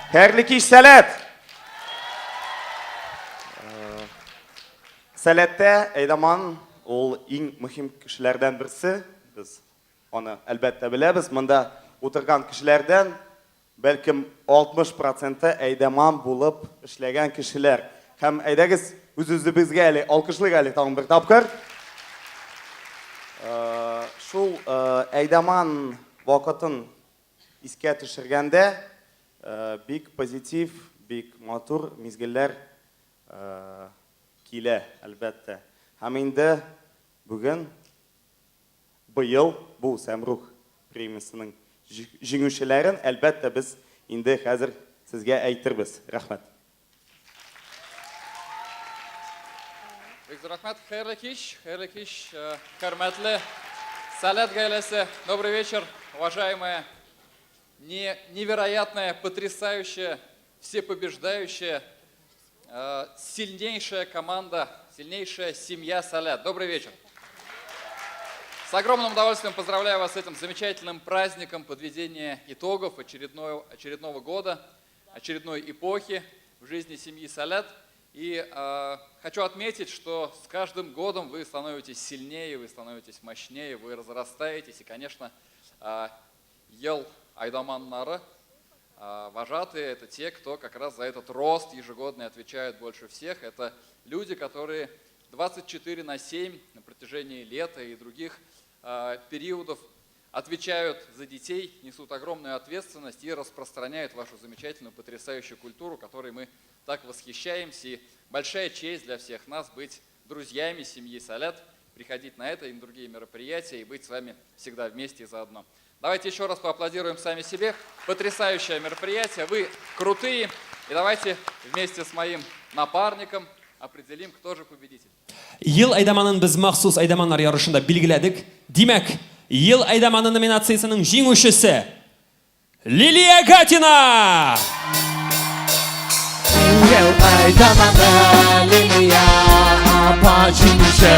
Хәерле кич, Сәләт! Сәләттә әйдаман ул иң мөһим кешеләрдән берсе. Без аны әлбәттә беләбез. Монда утырган кешеләрдән Бәлкем, 60 проценты әйдәман булып эшләгән кешеләр. Һәм әйдәгез, үз-үзебезгә әле алкышлыйк әле тагын бер тапкыр. Шул әйдәман вакытын искә төшергәндә, бик позитив, бик матур мизгелләр килә, әлбәттә. Һәм инде бүген Быел бу Сәмрух премиясенең җиңүчеләрен, әлбәттә, без инде хәзер сезгә әйтербез. Рәхмәт. Бик зур рәхмәт. Хәерле кич, хәерле кич, хөрмәтле Сәләт гаиләсе. Добрый вечер, уважаемая, не, невероятная, потрясающая, всепобеждающая, сильнейшая команда, сильнейшая семья Салят. Добрый вечер. С огромным удовольствием поздравляю вас с этим замечательным праздником подведения итогов очередного, очередного года, очередной эпохи в жизни семьи Салят. И э, хочу отметить, что с каждым годом вы становитесь сильнее, вы становитесь мощнее, вы разрастаетесь. И, конечно, э, Ел әйдаманнары, вожатые – это те, кто как раз за этот рост ежегодный отвечают больше всех. Это люди, которые 24 на 7 на протяжении лета и других периодов отвечают за детей, несут огромную ответственность и распространяют вашу замечательную, потрясающую культуру, которой мы так восхищаемся. И большая честь для всех нас быть друзьями семьи Салят, приходить на это и на другие мероприятия и быть с вами всегда вместе и заодно. Давайте еще раз поаплодируем сами себе. Потрясающее мероприятие, вы крутые. И давайте вместе с моим напарником определим, кто же победитель. Ел әйдаманын без махсус әйдаманнар ярышында билгеләдек. Димәк, Ел әйдаманы номинациясенең җиңүчесе Лилия Гатина! Ел әйдаманы Лилия апа җиңүче.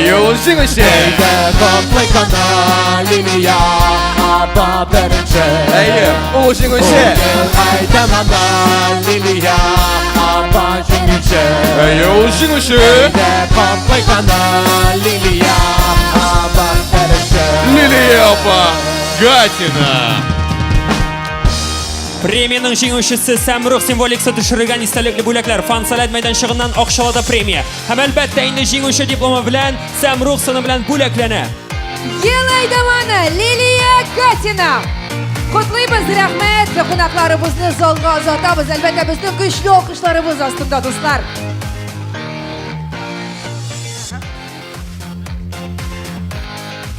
Ел җиңүче. Әйдә котлыйк аны Лилия апа беренче. Әйе, ул җиңүче. Ел әйдаманы Лилия апа җиңүче. Әйе, ул җиңүче. Әйдә котлыйк аны Лилия апа беренче. Лилия апа Гатина. Премиянең җиңүчесе Сәмрух символикасы төшерелгән истәлекле бүләкләр Фан-Сәләт мәйданчыгыннан акчалата премия. Һәм әлбәттә инде җиңүче дипломы белән Сәмрух сыны белән бүләкләнә. Ел әйдаманы Лилия Гатина. Котлыйбыз, рәхмәт, кунакларыбызны залга озатабыз. Әлбәттә, безнең көчле алкышларыбыз астында, дуслар.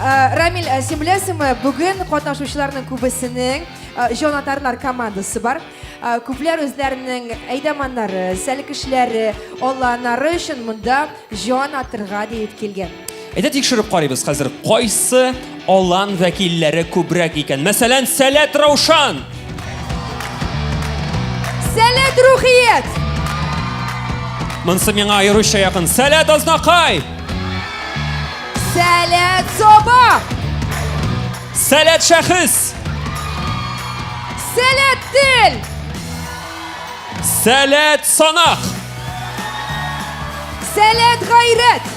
Э, Рамил, э, син беләсеңме, бүген катнашучыларның күбесенең э, җанатарлар командасы бар. Күпләр үзләренең әйдаманнары, сәлкешләре, алланнары өчен монда җан атырга диеп килгән. Әйдә тикшереп карыйбыз хәзер, кайсы алан вәкилләре күбрәк икән. Мәсәлән, Сәләт Раушан. Сәләт Рухият. Монсы миңа аеруча якын. Сәләт Азнакай. Сәләт Саба. Сәләт Шәхес. Сәләт Тел. Сәләт Санак. Сәләт Гайрәт.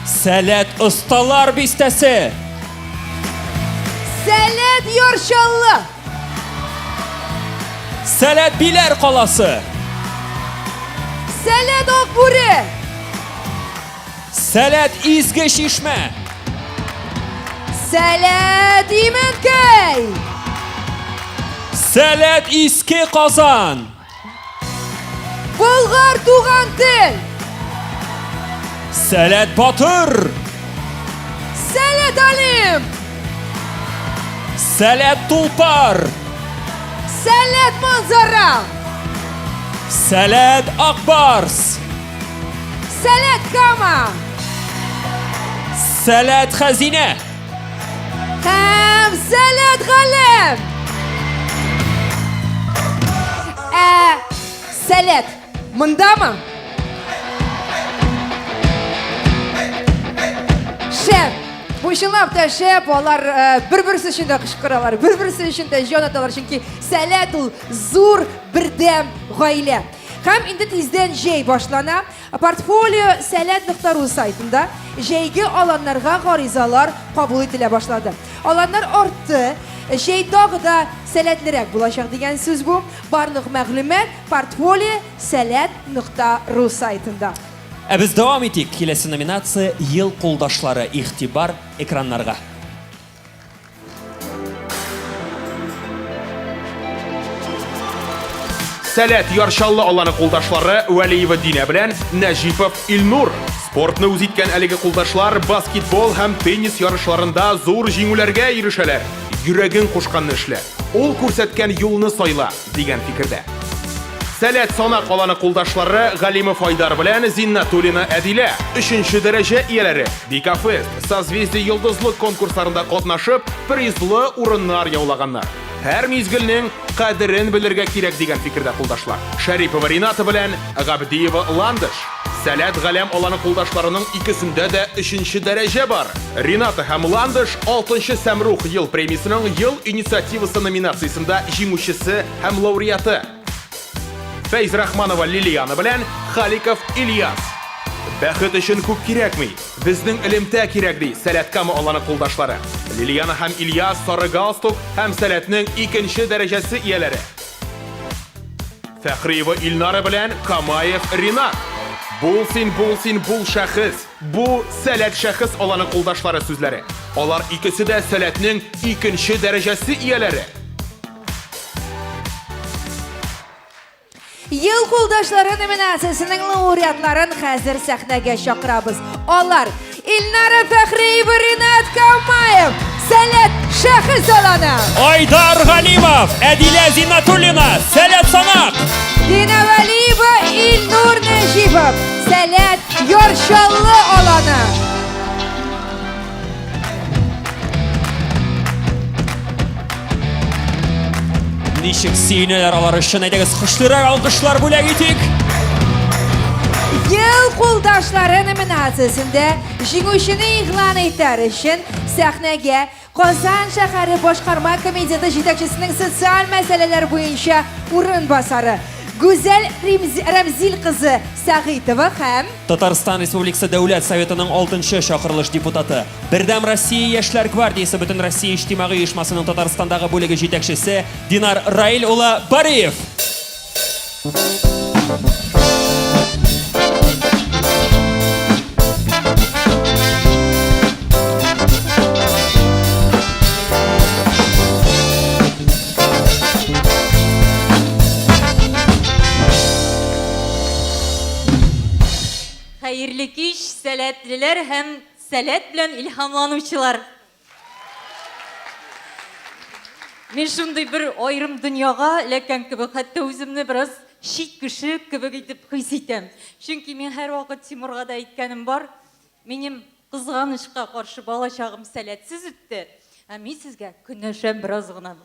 Сәләт Осталар бистәсе. Сәләт Яр Чаллы. Сәләт Биләр каласы. Сәләт Акбүре. Сәләт Изге Чишмә. Сәләт Имәнкәй. Сәләт Иске Казан. Болгар туган тел. Сәләт Батыр. Сәләт Олимп. Сәләт Тулпар. Сәләт Манзара. Сәләт Акбарс. Сәләт Кама. Сәләт Хәзинә. Һәм Сәләт Галәм. Ә Сәләт мондамы? Шәп! Бу чынлап та шәп, алар э, бер-берсе өчен дә кычкыралар, бер-берсе өчен дә җан аталар, чөнки Сәләт ул зур бердәм гаилә. Һәм инде тиздән җәй башлана. Портфолио Сәләт нокта ру сайтында җәйге аланнарга гаризалар кабул ителә башлады. Аланнар артты, җәй тагы да сәләтлерәк булачак дигән сүз бу. Барлык мәгълүмат Портфолио Сәләт нокта ру сайтында. Ә без дәвам итик. Киләсе номинация Ел кулдашлары. Игътибар экраннарга. Сәләт Яр Чаллы аланы кулдашлары Вәлиева Динә белән Нәҗипов Илнур. Спортны үз иткән әлеге кулдашлар баскетбол һәм теннис ярышларында зур җиңүләргә ирешәләр. Йөрәгең кушканны эшлә, ул күрсәткән юлны сайла, дигән фикердә. Сәләт Санак аланы кулдашлары Галимов Айдар белән Зиннатуллина Әдилә, өченче дәрәҗә ияләре, Бикафест, Созвездие Йолдызлык конкурсларында катнашып, призлы урыннар яулаганнар. Һәр мизгелнең кадерен белергә кирәк дигән фикердә кулдашлар. Шәрипова Рената белән Габдиева Ландыш. Сәләт Галәм аланы кулдашларының икесендә дә өченче дәрәҗә бар. Рената һәм Ландыш алтынчы Сәмрух ел премиясенең Ел инициативасы номинациясендә җиңүчесе һәм лауреаты. Фәйзрахманова Лилиана белән Халиков Ильяс. Бәхет өчен күп кирәкми, безнең элемтә кирәк, ди Сәләт Кама аланы кулдашлары. Лилиана һәм Ильяс сары галстук һәм Сәләтнең икенче дәрәҗәсе ияләре. Фәхриева Илнара белән Камаев Ринат. Бул син, бул син, бул шәхес. Бу Сәләт шәхес аланы кулдашлары сүзләре. Алар икесе дә Сәләтнең икенче дәрәҗәсе ияләре. Ел кулдашлары номинациясенең лауреатларын хәзер сәхнәгә чакырабыз. Алар Илнара Фәхриева, Ринат Камаев, Сәләт Шәхес аланы. Айдар Галимов, Әдилә Зиннатуллина, Сәләт Санак. Дина Вәлиева, Илнур Нәҗипов, Сәләт Яр Чаллы аланы. Ничек сөенәләр алар өчен, әйдәгез, көчлерәк алкышлар бүләк итик. Ел кулдашлары номинациясендә җиңүчене игълан итәр өчен сәхнәгә Казан шәһәре башкарма комитеты җитәкчесенең социаль мәсьәләләр буенча урынбасары Гүзәл Рәмзил кызы Сәгыйтова һәм Татарстан Республикасы Дәүләт Советының алтынчы чакырылыш депутаты, Бердәм Россия Яшьләр гвардиясе Бөтенроссия иҗтимагый оешмасының Татарстандагы бүлеге җитәкчесе Динар Раил улы Бариев. Хәерле кич, сәләтлеләр һәм сәләт белән илһамланучылар! Мин шундый бер аерым дөньяга эләккән кебек, хәтта үземне бераз чит кеше кебек итеп хис итәм. Чөнки мин һәрвакыт Тимурга да әйткәнем бар, минем кызганычка каршы балачагым сәләтсез үтте, ә мин сезгә көнләшәм бераз гына.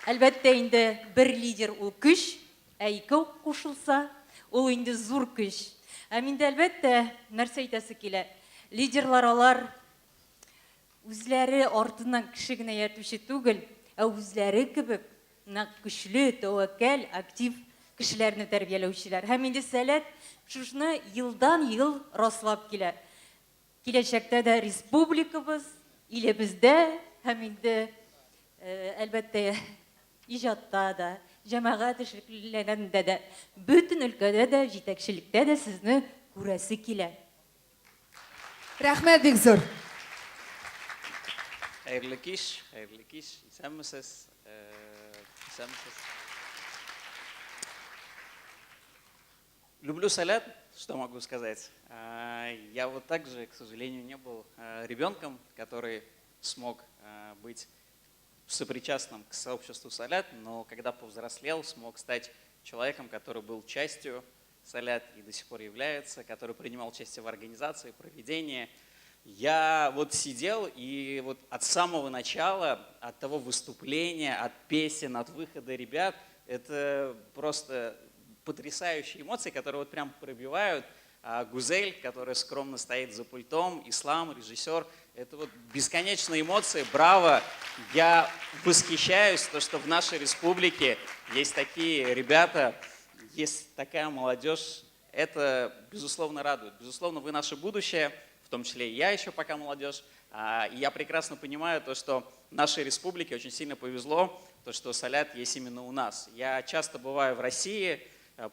Әлбәттә инде, бер лидер ул көч, ә икәү кушылса, ул инде зур көч. Ә миндә, әлбәттә, нәрсә әйтәсе килә? Лидерлар алар үзләре артыннан кеше генә ияртүче түгел, ә үзләре кебек нәкъ көчле, тәвәккәл, актив кешеләрне тәрбияләүчеләр. Һәм инде Сәләт шушны елдан-ел раслап килә. Киләчәктә дә республикабыз, илебездә һәм инде, әлбәттә, иҗатта да, җәмәгать эшлеклеләрендә дә, бөтен өлкәдә дә, җитәкчелектә дә сезне күрәсе килә. Рәхмәт бик зур. Хәерле кич, хәерле кич, исәнмесез, исәнмесез. Люблю Сәләт, что могу сказать. Я вот также, к сожалению, не был ребенком, который смог быть сопричастным к сообществу Сәләт, но когда повзрослел, смог стать человеком, который был частью Сәләт и до сих пор является, который принимал участие в организации, проведении. Я вот сидел и вот от самого начала, от того выступления, от песен, от выхода ребят, это просто потрясающие эмоции, которые вот прям пробивают. А Гузель, которая скромно стоит за пультом, Ислам, режиссер, это вот бесконечные эмоции, браво. Я восхищаюсь, то, что в нашей республике есть такие ребята, есть такая молодежь. Это, безусловно, радует. Безусловно, вы наше будущее, в том числе и я еще пока молодежь. И я прекрасно понимаю то, что нашей республике очень сильно повезло, то, что Сәләт есть именно у нас. Я часто бываю в России,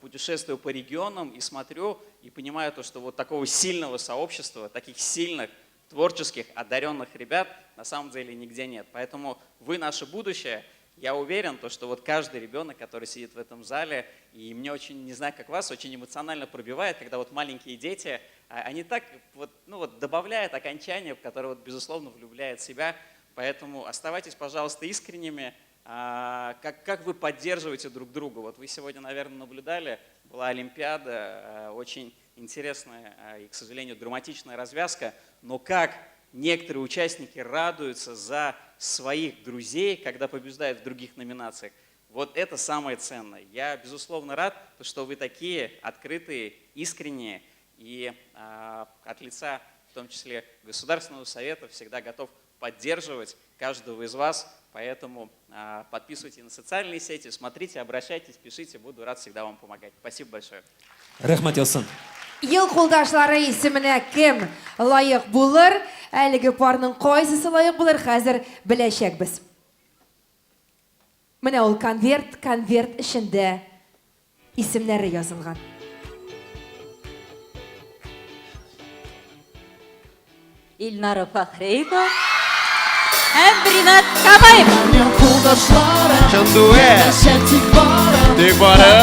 путешествую по регионам и смотрю, и понимаю то, что вот такого сильного сообщества, таких сильных, творческих, одаренных ребят на самом деле нигде нет. Поэтому вы наше будущее. Я уверен, то, что вот каждый ребенок, который сидит в этом зале, и мне очень, не знаю, как вас, очень эмоционально пробивает, когда вот маленькие дети, они так вот, ну вот добавляют окончание, в которое вот, безусловно, влюбляет себя. Поэтому оставайтесь, пожалуйста, искренними. Как вы поддерживаете друг друга? Вот вы сегодня, наверное, наблюдали, была Олимпиада, очень интересная и, к сожалению, драматичная развязка, но как некоторые участники радуются за своих друзей, когда побеждают в других номинациях, вот это самое ценное. Я, безусловно, рад, что вы такие открытые, искренние, и от лица, в том числе, Государственного совета, всегда готов поддерживать каждого из вас. Поэтому подписывайтесь на социальные сети, смотрите, обращайтесь, пишите, буду рад всегда вам помогать. Спасибо большое. Рәхмәт яусын. Ел кулдашлары исеменә кем лаек булыр? Әлеге парның кайсысы лаек булыр, хәзер беләчәкбез. Менә ул конверт, конверт эчендә исемнәре язылган. Илнара Фәхриева һәм Ринат Камаев. Чын дуэт. Тик бары.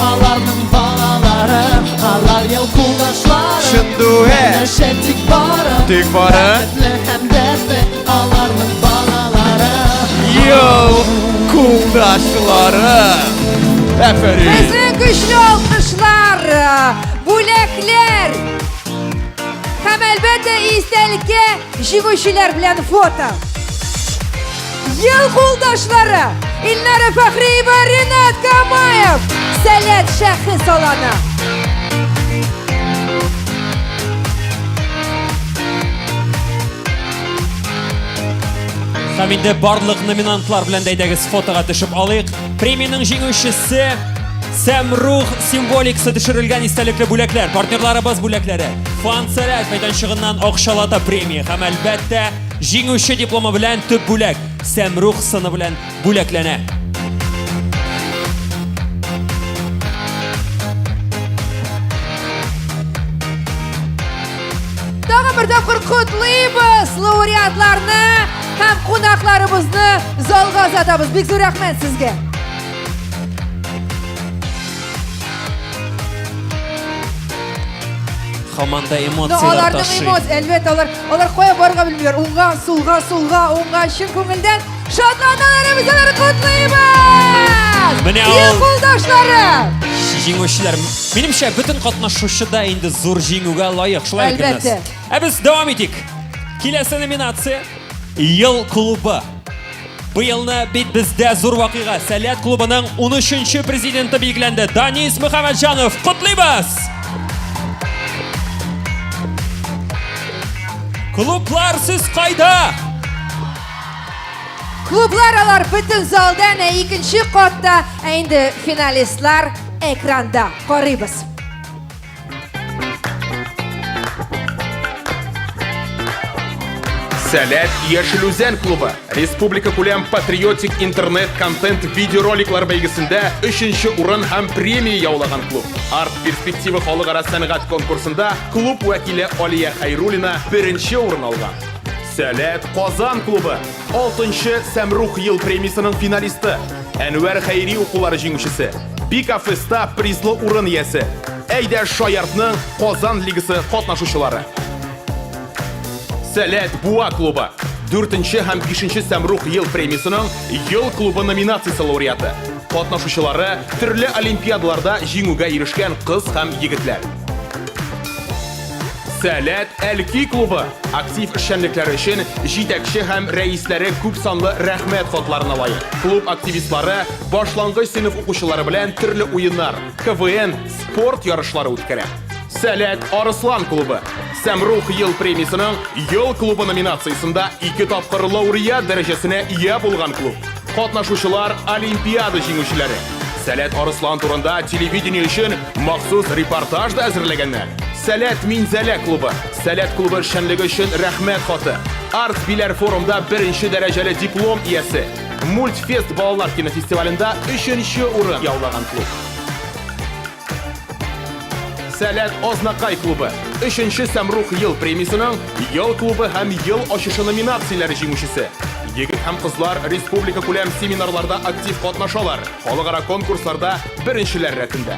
Аларның балалары, алар ел кулдашлары. Чын дуэт. Тик бары. Тик бары. Һәм дәртле, аларның балалары. Ел кулдашлары. Афәрин. Безнең көчле алкышлар, бүләкләр һәм әлбәттә истәлеккә җиңүчеләр белән фото. Ел кулдашлары Илнара Фәхриева, Ренат Камаев, Сәләт шәхес аланы. Һәм инде барлык номинантлар белән дә әйдәгез фотога төшеп алыйк. Премиянең җиңүчесе Сәмрух символикасы төшерелгән истәлекле бүләкләр, партнерларыбыз бүләкләре, Фан Сәләт мәйданчыгыннан акчалата премия һәм әлбәттә җиңүче дипломы белән төп бүләк Сәмрух сыны белән бүләкләнә. Тагын бер тапкыр котлыйбыз лауреатларны һәм кунакларыбызны залга озатабыз. Бик зур рәхмәт сезгә. Һаман да Но эмоцияләр аларның ташый. эмоция, әлбәттә, алар, алар кая барырга белмиләр. Уңга, сулга, сулга, уңга, чын күңелдән шатланалар, без аларны котлыйбыз! Менә Ел ул- кулдашлары! Җиңүчеләр. Минемчә, бөтен катнашучы да инде зур җиңүгә лаек, шулай бит, Әлбәттә. Гөлназ? Ә без дәвам итик. Киләсе номинация Ел клубы. Быелны бит бездә зур вакыйга. Сәләт клубының 13-нче президенты билгеләнде. Данис Мөхәммәтҗанов. Котлыйбыз! Клублар сез кайда? Клублар алар бөтен залда, ә икенче катта, ә инде финалистлар экранда. Карыйбыз. Сәләт Яшел Үзән клубы республика күләм патриотик интернет-контент видеороликлар бәйгесендә өченче урын һәм премия яулаган клуб. Арт перспектива халыкара сәнгать конкурсында клуб вәкиле Алия Хәйруллина беренче урын алган. Сәләт Казан клубы алтынчы Сәмрух ел премиясенең финалисты, Әнвәр Хәйри укулары җиңүчесе, Пикафеста призлы урын иясе, Әйдә Шаяртның Казан лигасы катнашучылары. Сәләт Буа клубы. Дүртенче һәм бишенче Сәмрух ел премиясенең Ел клубы номинациясе лауреаты. Катнашучылары төрле олимпиадаларда җиңүгә ирешкән кыз һәм егетләр. Сәләт Әлки клубы актив эшчәнлекләре өчен җитәкче һәм рәисләре күп санлы рәхмәт хатларына лаек. Клуб активистлары башлангыч сыйныф укучылары белән төрле уеннар, КВН, спорт ярышлары үткәрә. Сәләт Арыслан клубы Сәмрух ел премиясенең Ел клубы номинациясендә ике тапкыр лауреат дәрәҗәсенә ия булган клуб. Катнашучылар Олимпиада җиңүчеләре. Сәләт Арыслан турында телевидение өчен махсус репортаж да әзерләгәннәр. Сәләт Минзәлә клубы. Сәләт клубы эшчәнлеге өчен рәхмәт хаты. Арт Биләр форумда беренче дәрәҗәле диплом иясе. Мультфест балалар кинофестивалендә өченче урын яулаган клуб. Сәләт Азнакай клубы. Өченче Сәмрух ел премиясенең Ел клубы һәм Ел ачышы номинацияләре җиңүчесе. Егет һәм кызлар республика күләм семинарларда актив катнашалар, халыкара конкурсларда беренчеләр рәтендә.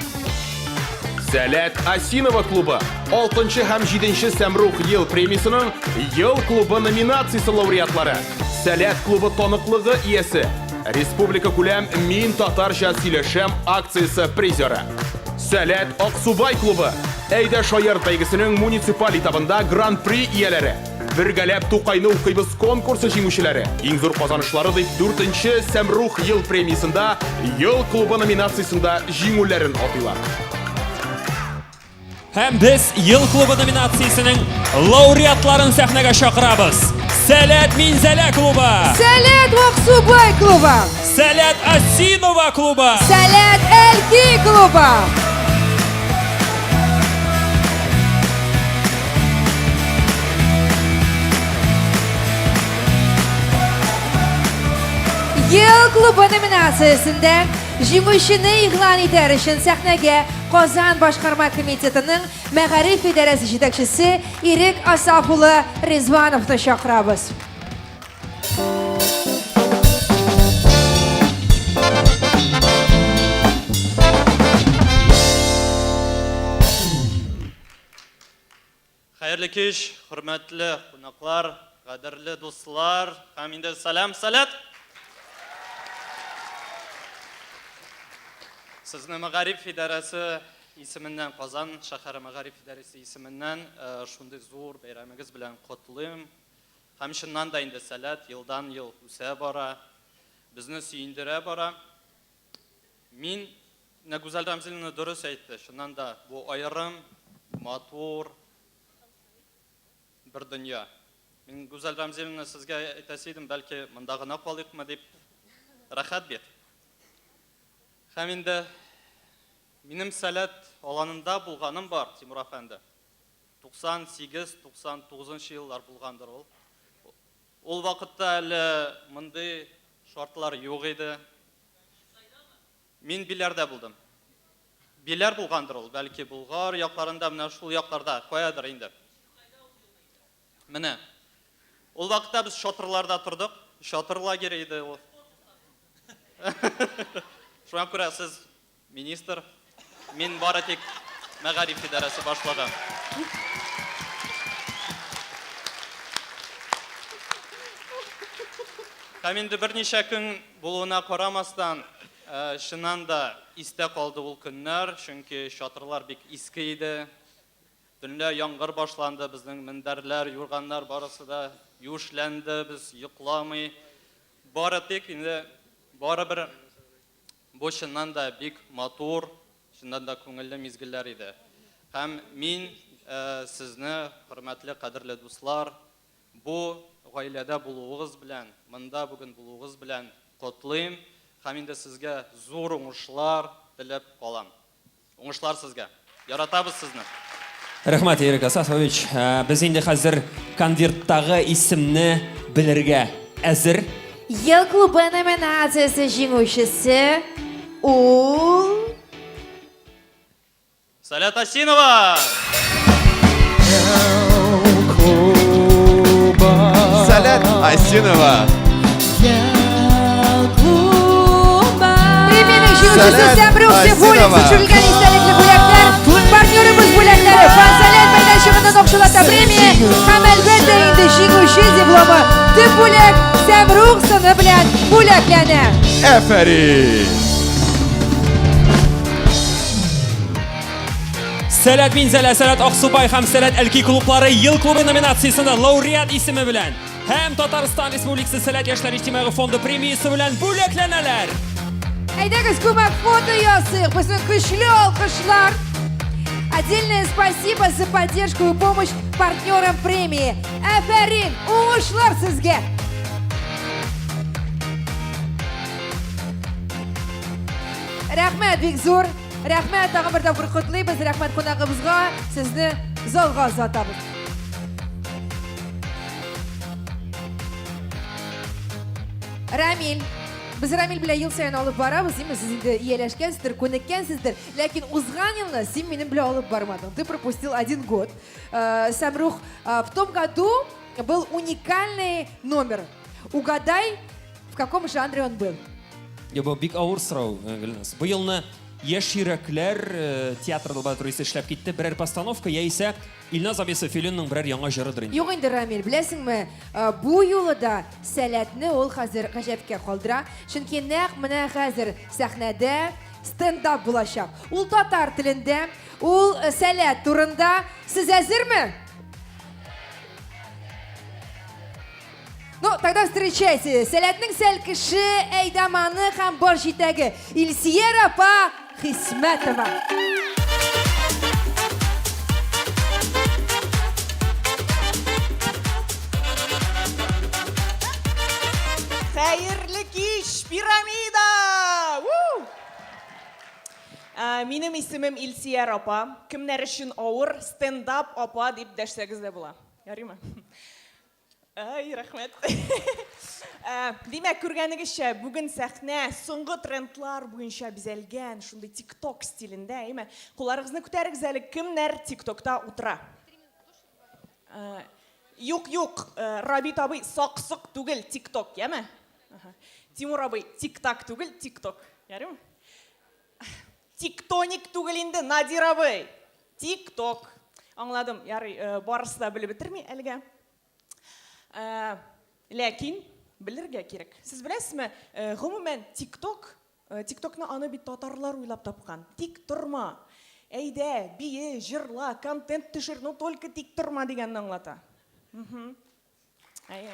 Сәләт Осиново клубы. Алтынчы һәм җиденче Сәмрух ел премиясенең Ел клубы номинациясе лауреатлары. Сәләт клубы таныклыгы иясе. Республика күләм Мин татарча сөйләшәм акциясе призеры. Сәләт Аксубай клубы. Әйдә шаярт бәйгесенең муниципаль этабында гран-при ияләре. Бергәләп Тукайны укыйбыз конкурсы җиңүчеләре. Иң зур казанышлары дип дүртенче Сәмрух ел премиясендә Ел клубы номинациясендә җиңүләрен атыйлар. Һәм без Ел клубы номинациясенең лауреатларын сәхнәгә чакырабыз. Сәләт Минзәлә клубы! Сәләт Аксубай клубы! Сәләт Осинова клубы! Сәләт Әлки клубы! Ел клубы номинациясендә җиңүчене игълан итәр өчен сәхнәгә Казан башкарма комитетының мәгариф идарәсе җитәкчесе Ирек Асаф улы Ризвановны чакырабыз. Хәерле кич, хөрмәтле кунаклар, кадерле дуслар һәм инде сәлам, сәләт! Сезне мәгариф идарәсе исеменнән, Казан шәһәре мәгариф идарәсе исеменнән шундый зур бәйрәмегез белән котлыйм. Һәм чыннан да инде сәләт елдан-ел үсә бара, безне сөендерә бара. Мин, менә Гүзәл Рәмзиловна дөрес әйтте, чыннан да бу аерым, матур бер дөнья. Мин, Гүзәл Рәмзиловна, сезгә әйтәсе идем, бәлки монда гына калыйкмы дип. Рәхәт бит. Һәм инде минем Сәләт аланында булганым бар, Тимур әфәнде. 98-99 еллар булгандыр ул. Ул вакытта әле мондый шартлар юк иде. Мин Биләрдә булдым. Биләр булгандыр ул, бәлки Болгар якларында, менә шул якларда, каядыр инде. Менә. Ул вакытта без чатырларда тордык. Чатыр лагере иде ул. Шуңа күрә сез министр, мин бары тик мәгариф идарәсе башлыгы. Һәм инде берничә көн булуына карамастан, чыннан да истә калды ул көннәр, чөнки чатырлар бик иске иде. Төнлә яңгыр башланды, безнең мендәрләр, юрганнар барысы да юешләнде, без йокламый. Бары тик инде барыбер бу чыннан да бик матур, чыннан да күңелле мизгелләр иде. Һәм мин сезне, хөрмәтле, кадерле дуслар, бу гаиләдә булуыгыз белән, монда бүген булуыгыз белән котлыйм һәм инде сезгә зур уңышлар теләп калам. Уңышлар сезгә! Яратабыз сезне! Рәхмәт, Ирек Асафович. Э, без инде хәзер конверттагы исемне белергә әзер. Ел клубы номинациясе җиңүчесе ул Сәләт Асинова! Сәләт Асинова! Премиянең җиңүчесе Сәмрух Сефуллин төшерелгән истәлекле бүләкләр, партнерыбыз бүләкләре, Фан-Сәләт мәйданчыгыннан акчалата премия һәм әлбәттә инде җиңүче дипломы төп бүләк Сәмрух сыны белән бүләкләнә. Әфәрин! Сәләт Минзәлә, Сәләт Аксубай һәм Сәләт Әлки клублары ел клубы номинациясендә лауреат исеме белән һәм Татарстан Республикасы Сәләт яшьләр иҗтимагый фонды премиясе белән бүләкләнәләр. Әйдәгез, күмәк фото ясыйк. Безнең көчле алкышлар. Отдельное спасибо за поддержку и помощь партнерам премии. Әфәрин, уңышлар сезгә! Рәхмәт бик зур. Рәхмәт, тагын бер тапкыр котлыйбыз. Рәхмәт кунагыбызга. Сезне залга озатабыз. Рамил, без Рамил белән ел саен алып барабыз, димме? Сез инде ияләшкәнсездер, күнеккәнсездер. Ләкин узган елны син минем белән алып бармадың. Ты пропустил один год. Э, Самрух, э, в том году был уникальный номер. Угадай, в каком жанре он был? Бу бик авыр сорау, э, Гөлназ. Бу елны Яшь йөрәкләр э, театр лабораториясе эшләп китте. Берәр постановка яисә Илназ абый Софилинның берәр яңа җырыдыр инде. Юк инде, Рамил, беләсеңме, э, бу юлы да сәләтне ул хәзер гаҗәпкә калдыра. Чөнки нәкъ менә хәзер сәхнәдә стендап булачак. Ул татар телендә, ул э, сәләт турында. Сез әзерме? Ну, тогда встречайте. Сәләтнең сәлкеше, әйдаманы һәм баш җитәге Илсияр апа Хисмәтова. Хәерле кич, пирамида! Ву! Ә, Минем исемем Илсияр апа. Кемнәр өчен авыр, стендап апа дип дәшсәгез дә була. Ярыймы? Ай, рәхмәт. Ә, димәк, күргәнегезчә, бүген сәхнә соңгы трендлар буенча бизәлгән, шундый TikTok стилендә, әйме? Кулларыгызны күтәрегез әле, кемнәр TikTokта утыра? Ә, юк, юк, э, Рабит абый сак-сок түгел, TikTok, яме? Тимур абый, тик-так түгел, TikTok. Ярыймы? Тиктоник түгел инде, Надир абый. Тик-ток. Аңладым, ярый, э, барысы да белеп бетерми әлегә. Э, ләкин белергә кирәк. Сез беләсезме, э, гомумән тик-ток, тик-токны аны бит татарлар уйлап тапкан. Тик торма. Әйдә, бие, җырла, контент төшер, но только тик торма дигәнне аңлата. Әйе.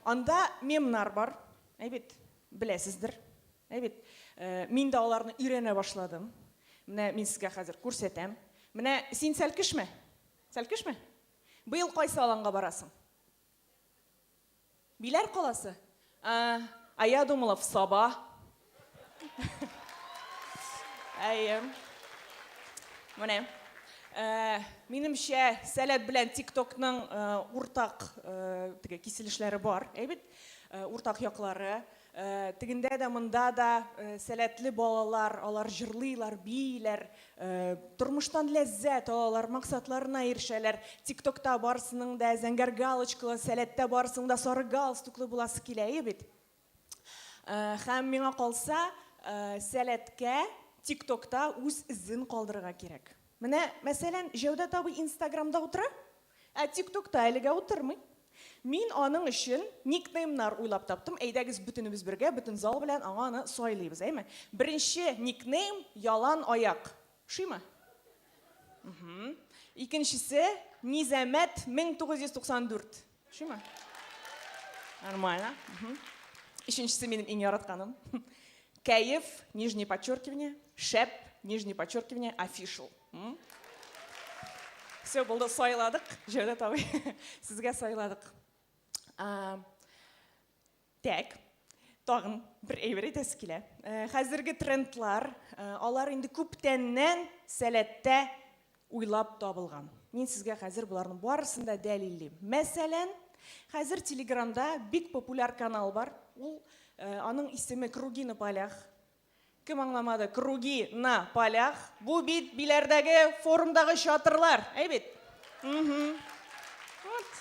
Анда мемнар бар. Әй бит, беләсездер. Әй бит, мин дә аларны өйрәнә башладым. Менә мин сезгә хәзер күрсәтәм. Менә син сәлкешме? Сәлкешме? Быел кайсы аланга барасың? Биләр каласы? А, а я думала, в Саба. Әйе. Менә. Ә, минемчә, Сәләт белән ТикТокның э, уртак э, теге киселешләре бар. Әй бит, э, уртак яклары. Э, тегендә дә, монда да э, сәләтле балалар, алар җырлыйлар, бииләр, э, тормыштан ләззәт алалар, максатларына ирешәләр. ТикТокта барысының да зәңгәр галочкалы, сәләттә барысының да сары галстуклы буласы килә, әйе бит? Һәм миңа калса, сәләткә ТикТокта үз эзен калдырырга кирәк. Менә, мәсәлән, Җәүдәт абый Инстаграмда утыра, ә ТикТокта әлегә утырмый. Мин аның өчен никнеймнар уйлап таптым. Әйдәгез, бөтенебез бергә, бөтен зал белән аңа аны сайлыйбыз, әйме? Беренче никнейм, Ялан аяк. Ошыймы? Икенчесе, Низәмәт 1994. Ошыймы? Нормально. Өченчесе минем иң яратканым. Кәеф, нижнее подчеркивание, шәп, нижнее подчеркивание, official. Все, булды, сайладык. Җәүдәт абый, сезгә сайладык. Так, тагын бер әйбер әйтәсе килә. Э, хәзерге трендлар, э, алар инде күптәннән сәләттә уйлап табылган. Мин сезгә хәзер боларның барысын да дәлиллим. Мәсәлән, хәзер Телеграмда бик популяр канал бар. Ул э, аның исеме Круги на полях. Кем аңламады? Круги на полях. Бу бит Биләрдәге форумдагы чатырлар. Әй бит? Угу. Вот.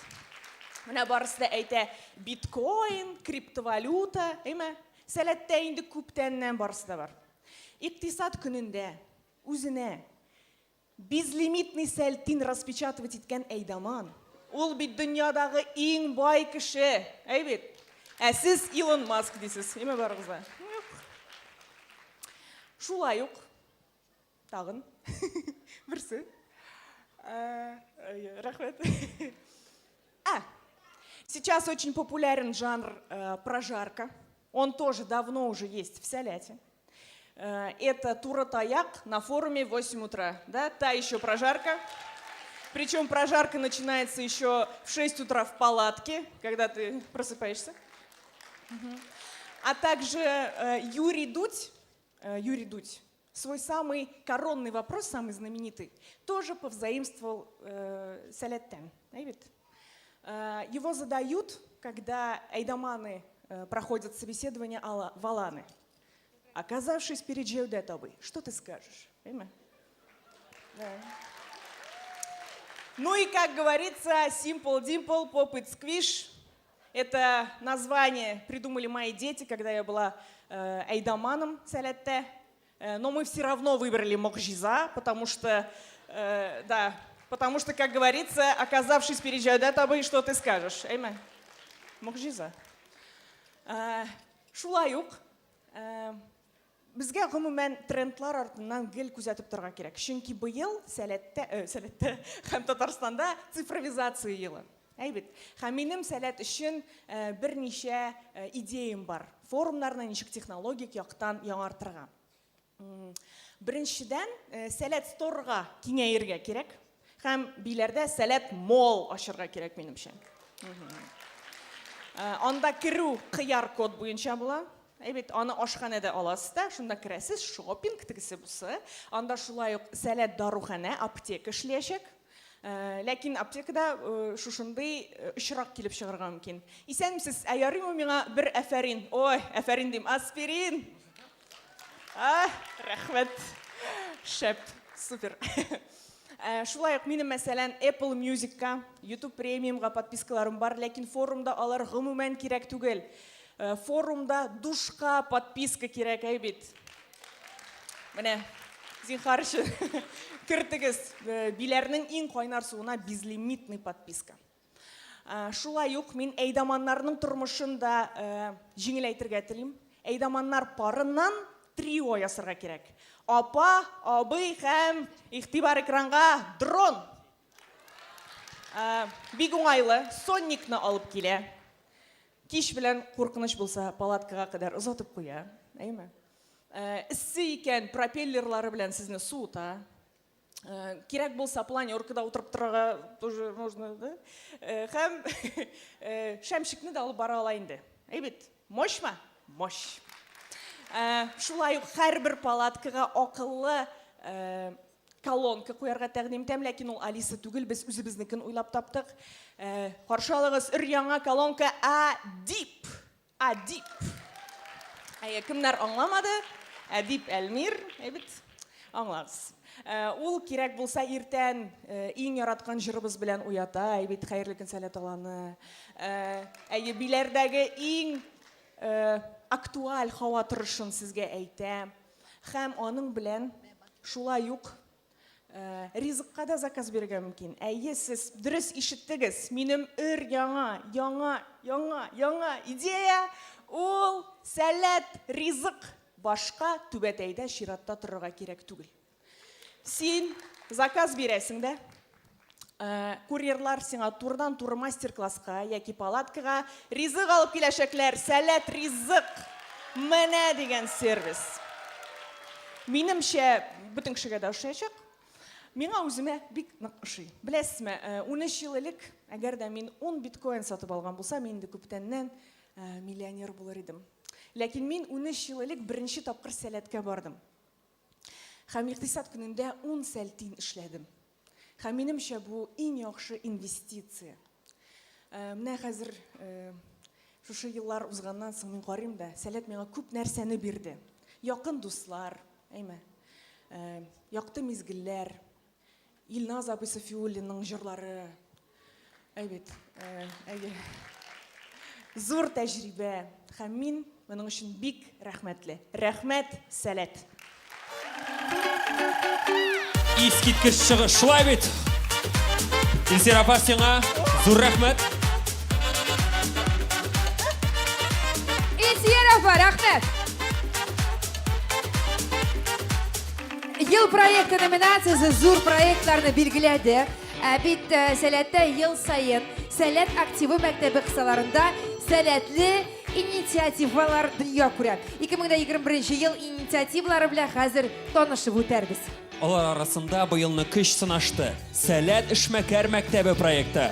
Менә барысы да әйтә, биткоин, криптовалюта, әйме? Сәләттә инде күптәннән барысы да бар. Икътисад көнендә үзенә Безлимитный сәлтин распечатывать иткән әйдаман. Ул бит дөньядагы иң бай кеше, әй бит? Ә сез Илон Маск дисез, әйме барыгыз да? Юк. Шулай ук тагын берсе. Ә, рәхмәт. А, сейчас очень популярен жанр э, прожарка. Он тоже давно уже есть в Сәләте. Э, это Туратаяк на форуме в 8 утра. Да? Та еще прожарка. Причем прожарка начинается еще в 6 утра в палатке, когда ты просыпаешься. А также э, Юрий Дудь, э, Юрий Дудь, свой самый коронный вопрос, самый знаменитый, тоже повзаимствовал э, Сәләттән. Его задают, когда айдаманы проходят собеседование в Аланы. Оказавшись перед Җәүдәт абый, что ты скажешь? Әйме? Да. Ну и, как говорится, Simple Dimple, Pop It Squish. Это название придумали мои дети, когда я была э, әйдаманом Сәләттә. Э, но мы все равно выбрали Могҗиза, потому что, э, да, потому что, как говорится, оказавшись перед Җәүдәт абый, что ты скажешь? Әйме? Могҗиза. Э, шулай ук Э, безгә гомумән трендлар артыннан гел күзәтеп торырга кирәк. Чөнки быел Сәләттә, э, Сәләттә һәм Татарстанда цифровизация елы. Әй бит. Һәм минем Сәләт өчен э, берничә э, идеям бар. Форумнарны ничек технологик яктан яңартырга. Беренчедән, Сәләт сторга киңәергә кирәк. Һәм Биләрдә Сәләт мол ачырга кирәк, минемчә. Анда керү кыяр код буенча була. Әй бит, аны ашханәдә аласыз да, шунда керәсез, шопинг тегесе бусы. Анда шулай ук Сәләт даруханә, аптека эшләячәк. Ләкин аптекада шушындый очрак килеп чыгарга мөмкин. Исәнмесез, ә ярыймы миңа бер әфәрин? Ой, әфәрин дим, аспирин! А, рәхмәт. Шәп, супер. Э, шулай ук минем, мәсәлән, Apple Music-ка, YouTube Premium-га подпискаларым бар, ләкин форумда алар гомумән кирәк түгел. Э, форумда душка подписка кирәк, әй бит. Менә, зинхар өчен кертегез. Э, Биләрнең иң кайнар суына безлимитный подписка. Шулай ук мин әйдаманнарның тормышын да җиңеләйтергә телим. Әйдаманнар парыннан трио ясарга кирәк. Апа, абый һәм игътибар экранга дрон. Бик уңайлы, сонникны алып килә. Кич белән куркыныч булса, палаткага кадәр озатып куя. Әйме? Эссе икән, пропеллерлары белән сезне суыта. Э, кирәк булса планеркада утырып торырга тоже можно да э, һәм э, шәмшикне дә алып бара ала инде әй бит мощьмы мощь шулай ук һәрбер палаткага акыллы колонка куярга тәкъдим итәм ләкин ул алиса түгел без үзебезнекен уйлап таптык каршы алыгыз өр яңа колонка адип Әдип. Әйе, кемнәр аңламады? Әдип Әлмир, әйбит, аңлагыз. Э, ул кирәк булса иртән э, иң яраткан җырыбыз белән уята, әйбит, хәерле көн Сәләт аланы. Э, әйе, Биләрдәге иң актуаль һава торышын сезгә әйтә. Һәм аның белән шулай ук ризыкка да заказ бирергә мөмкин. Әйе, сез дөрес ишеттегез. Минем өр яңа, яңа, яңа, яңа идея ул сәләт ризык. Башка түбәтәйдә чиратта торырга кирәк түгел. Син заказ бирәсең дә, курьерлар сиңа турыдан-туры мастер-класска яки палаткага ризык алып киләчәкләр. Сәләт ризык! Менә дигән сервис. Минемчә, бөтен кешегә дә ошаячак. Миңа үземә бик нык ошый. Беләсезме, 13 ел элек, әгәр дә мин 10 биткоин сатып алган булсам, мин инде күптәннән миллионер булыр идем. Ләкин мин 13 ел элек беренче тапкыр Сәләткә бардым. Һәм икътисад көнендә ун сәлтин эшләдем. Һәм минемчә, бу иң яхшы инвестиция. Э, менә хәзер э, шушы еллар узганнан соң мин карыйм да, Сәләт миңа күп нәрсәне бирде. Якын дуслар, әйме, э, якты мизгелләр, Илназ абый Сафиуллинның җырлары. Әй бит, әйе. Зур тәҗрибә. Һәм мин моның өчен бик рәхмәтле. Рәхмәт, Сәләт. Искиткеч чыгыш, шулай бит? Илсира апа, сиңа зур рәхмәт. Илсира апа, рәхмәт. Ел проекты номинациясе зур проектларны билгеләде. Ә бит э, Сәләттә ел саен Сәләт активы мәктәбе кысаларында сәләтле инициативалар дөнья күрә. 2021 ел инициативалары белән хәзер танышып үтәрбез. Алар арасында быелны көч сынашты Сәләт эшмәкәр мәктәбе проекты.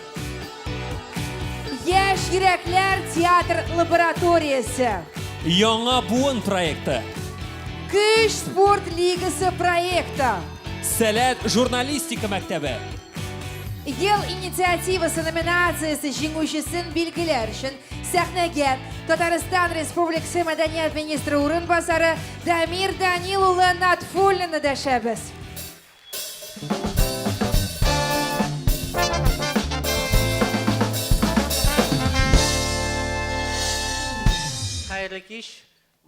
Яшь йөрәкләр театр лабораториясе. Яңа буын проекты. Көч спорт лигасы проекты. Сәләт журналистика мәктәбе. Ел инициативасы номинациясе җиңүчесен билгеләр өчен сәхнәгә Татарстан Республикасы мәдәният министры урынбасары Дамир Данил улы Натфуллинны дәшәбез. Хәерле кич.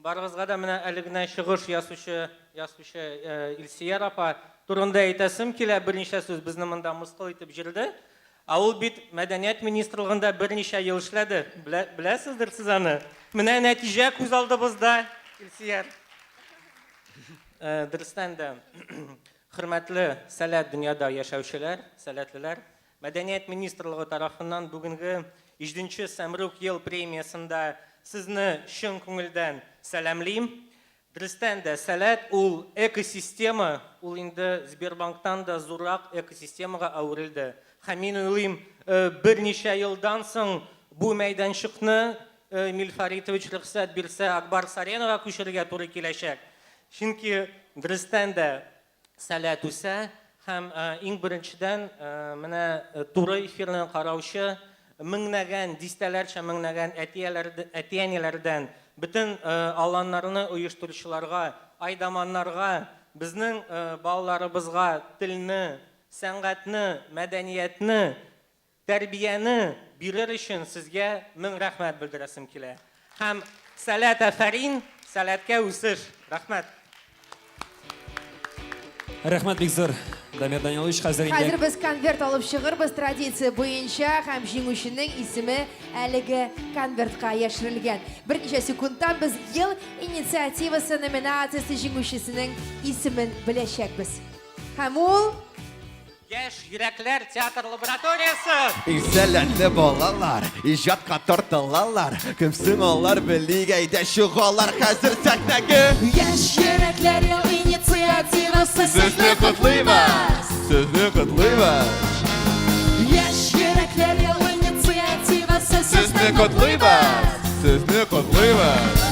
Барыгызга да менә әле генә чыгыш ясаучы ясаучы э, Илсөяр апа турында әйтәсем килә берничә сүз безне монда мыскыл итеп җирде. Ә ул бит мәдәният министрлыгында берничә ел эшләде. Белә, беләсездер сез аны. Менә нәтиҗә күз алдыбызда, Илсөяр. Э, дөрестән дә, хөрмәтле Сәләт дөньяда яшәүчеләр, сәләтлеләр, Мәдәният министрлыгы тарафыннан бүгенге җиденче Сәмрух ел премиясендә сезне чын күңелдән сәламлим. Дөрестән дә, Сәләт ул экосистема, ул инде Сбербанктан да зуррак экосистемага әверелде. Һәм мин уйлыйм, э, берничә елдан соң бу мәйданчыкны Эмиль Фаритович рөхсәт бирсә, Ак Барс Аренага күчерергә туры киләчәк. Чөнки, дөрестән дә, Сәләт үсә һәм, иң беренчедән, менә туры эфирны караучы меңнәгән, дистәләрчә меңнәгән әти-әниләрдән, бөтен аланнарны оештыручыларга, айдаманнарга, безнең балаларыбызга телне, сәнгатьне, мәдәниятне Тәрбияне бирер өчен сезгә мең рәхмәт белдерәсем килә. Һәм Сәләт афәрин, сәләткә үсеш! Рәхмәт! Рәхмәт бик зур, Дамир Данилович. Хәзер инде Хәзер без конверт алып чыгырбыз традиция буенча һәм җиңүченең исеме әлеге конвертка яшерелгән. Берничә секундтан без Ел инициативасы номинациясе җиңүчесенең исемен беләчәкбез. Һәм ул Яшь йөрәкләр театр лабораториясе! Иң сәләтле балалар иҗатка тартылалар. Кем соң алар белик, әйдә чыгалар хәзер сәхнәгә. Яшь йөрәкләр ел инициативасы Сезне котлыйбыз! Сезне котлыйбыз! Яшь йөрәкләр ел инициативасы Сезне котлыйбыз! Сезне котлыйбыз!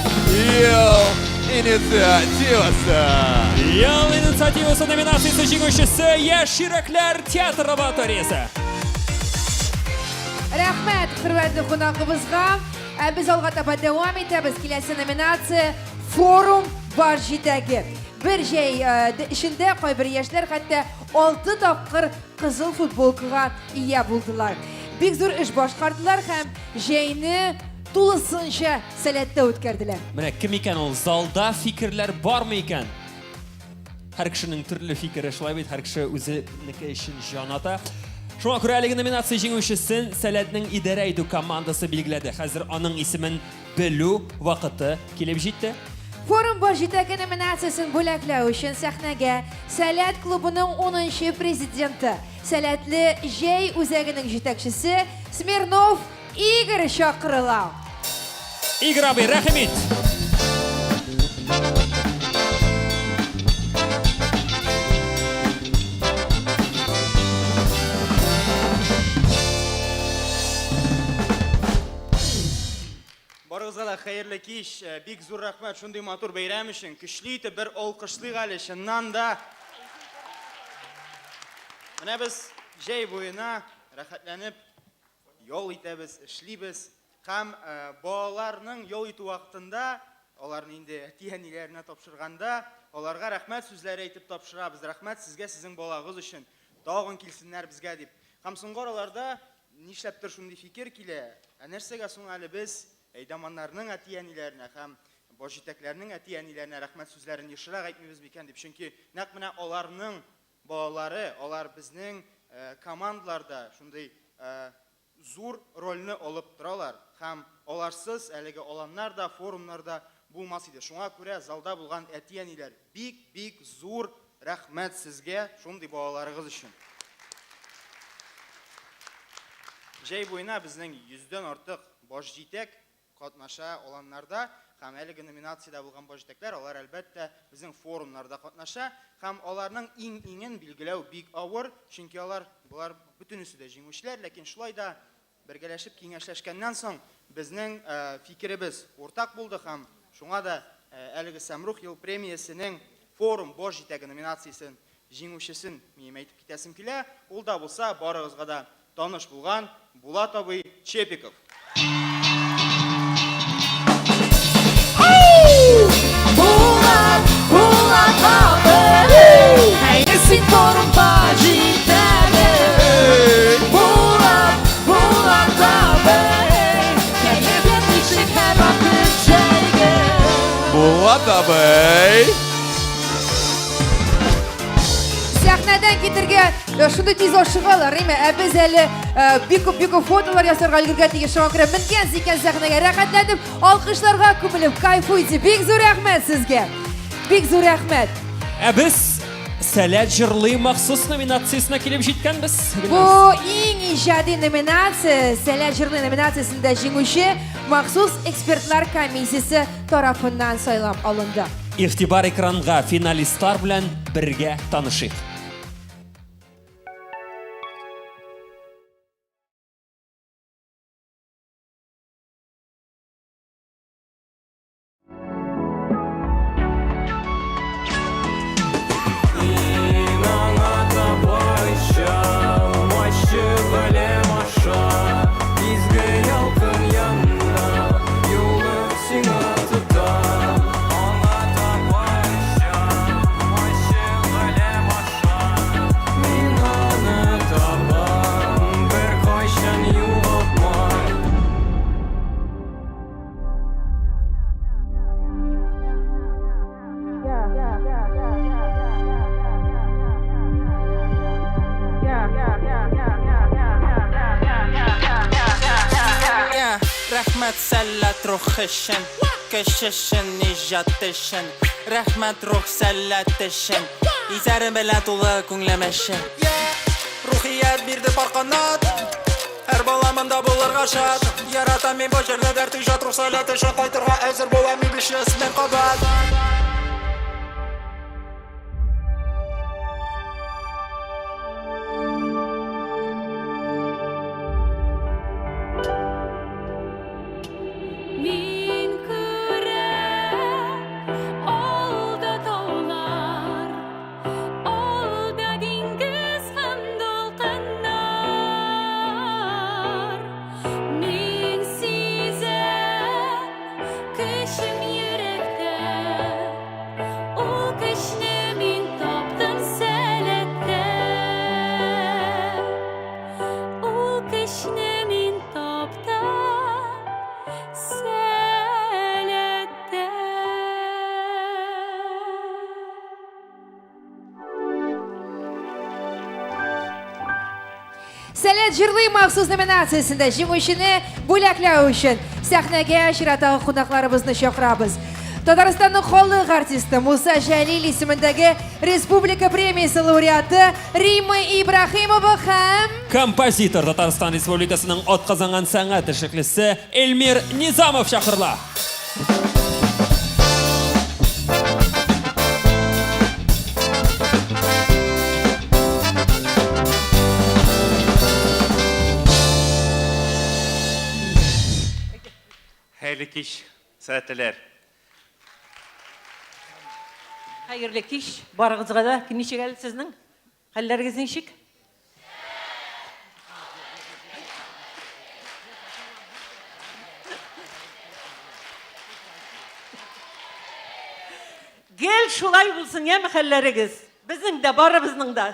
Ел инициативасы! Ел инициативасы номинациясе җиңүчесе Яшь йөрәкләр театр лабораториясе. Рәхмәт хөрмәтле кунагыбызга. Ә без алга таба дәвам итәбез. Киләсе номинация форум баш җитәге. Бер җәй э, эчендә кайбер яшьләр хәтта 6 тапкыр кызыл футболкага ия булдылар. Бик зур эш башкардылар һәм җәйне тулысынча сәләттә үткәрделәр. Менә кем икән ул? Залда фикерләр бармы икән? Һәр кешенең төрле фикере шулай бит, һәр кеше үзенеке өчен җан ата. Шуңа күрә әлеге номинация җиңүчесен Сәләтнең идарә итү командасы билгеләде. Хәзер аның исемен белү вакыты килеп җитте. Форум баш җитәке номинациясен бүләкләү өчен сәхнәгә Сәләт клубының унынчы президенты, Сәләтле җәй үзәгенең җитәкчесе Смирнов Игорь чакырыла. Игорь абый, рәхим ит! Барыгызга да хәерле кич. Э, бик зур рәхмәт шундый матур бәйрәм өчен. Көчле итеп бер алкышлыйк әле, чыннан да. Менә без җәй буена рәхәтләнеп ял итәбез, эшлибез һәм э, балаларның ял итү вакытында аларны инде әти-әниләренә тапшырганда, аларга рәхмәт сүзләре әйтеп тапшырабыз. Рәхмәт сезгә сезнең балагыз өчен. Тагын килсеннәр безгә дип. Һәм соңгы араларда нишләптер шундый фикер килә, ә нәрсәгә соң әле без әйдаманнарның әти-әниләренә һәм баш җитәкләрнең әти-әниләренә рәхмәт сүзләрен ешрак әйтмибез микән дип. Чөнки нәкъ менә аларның балалары, алар безнең командаларда шундый зур рольне алып торалар һәм аларсыз әлеге аланнар да, форумнар да булмас иде. Шуңа күрә залда булган әти-әниләр, бик-бик зур рәхмәт сезгә шундый балаларыгыз өчен. Җәй буена безнең йөздән артык баш җитәк катнаша аланнарда һәм әлеге номинациядә булган баш җитәкләр, алар, әлбәттә, безнең форумнарда катнаша һәм аларның иң-иңен билгеләү бик авыр, чөнки алар, болар бөтенесе дә җиңүчеләр, ләкин шулай да бергәләшеп киңәшләшкәннән соң безнең фикеребез уртак булды һәм шуңа да әлеге Сәмрух ел премиясенең форум баш җитәге номинациясен җиңүчесен минем әйтеп китәсем килә, ул да булса барыгызга да таныш булган Булат абый Чепиков. Булат, Булат абый, әйе син форум баш җитәге. Булат, Булат абый, кәефле ничек һәрвакыт җәйге. Булат абый! Сәхнәдән китергә э, шундый тиз ашыгалар, әйме? Ә без әле э, бик күп бик күп фотолар ясарга өлгергән тиеш. Шуңа күрә менгәнсез икән сәхнәгә, рәхәтләнеп, алкышларга күмелеп, кайфуйте. Бик зур рәхмәт сезгә. Бик зур рәхмәт. Ә без Сәләт җырлый махсус номинациясенә килеп җиткәнбез. Бу иң иҗади номинация, Сәләт җырлый номинациясендә җиңүче махсус экспертлар комиссиясе тарафыннан сайлап алынды. Игътибар экранга, финалистлар белән бергә танышыйк. Рәхмәт сәләт рух өчен, көч өчен, иҗат өчен. Рәхмәт рух сәләт өчен, изәре белән тулы күңлем өчен. Рухият бирде пар канат, һәр бала монда булырга шат. Яратам мин бу җирне, дәрт иҗат рух сәләт өчен кайтырга әзер булам мин 500 мең кабат. Мин күрәм алда таулар, алда диңгез һәм дулкыннар. Мин сизәм көчем йөрәктә. Сәләт җырлый махсус номинациясендә җиңүчене бүләкләү өчен сәхнәгә чираттагы кунакларыбызны чакырабыз. Татарстанның халык артисты Муса Җәлил исемендәге республика премиясе лауреаты Римма Ибраһимова һәм Композитор Татарстан Республикасының атказанган сәнгать эшлеклесе Эльмир Низамов чакырыла. Хәерле кич, сәләтлеләр. Хәерле кич барыгызга да. Ничек әле сезнең? Хәлләрегез ничек? Гел шулай булсын, яме хәлләрегез. Безнең дә, барыбызның да.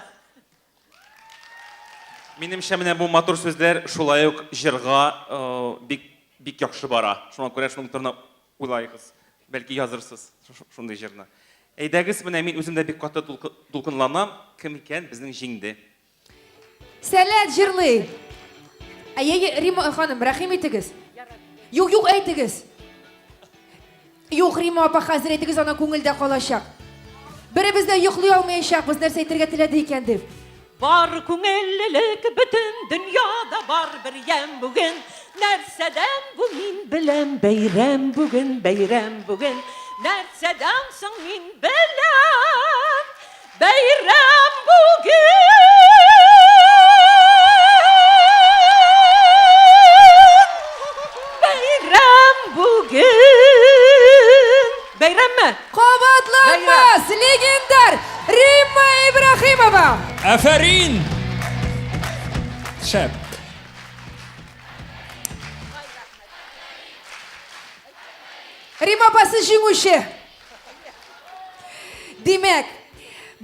Минемчә, менә бу матур сүзләр шулай ук җырга э, бик бик яхшы бара. Шуңа күрә шуның турында уйлайгыз. Бәлки язырсыз шундый җырны. Әйдәгез, менә мин үзем дә бик каты дулкынланам. Кем икән безнең җиңде? Сәләт җырлый. Әйе, Рима ханым, рәхим итегез. Юк, юк, әйтегез. Юк, Рима апа, хәзер әйтегез, ана күңелдә калачак. Беребез дә йоклый алмаячакбыз, нәрсә әйтергә теләде икән дип. Бар күңеллелек бөтен дөньяда бар бер ямь бүген. Нәрсәдән бу мин беләм, бәйрәм бүген, бәйрәм бүген. Нәрсәдән соң мин беләм, бәйрәм бүген. Бәйрәм бүген. Бәйрәмме? Кабатланмас легендар Римма Ибраһимова! Афәрин! Шәп. Римма апасы җиңүче. Димәк,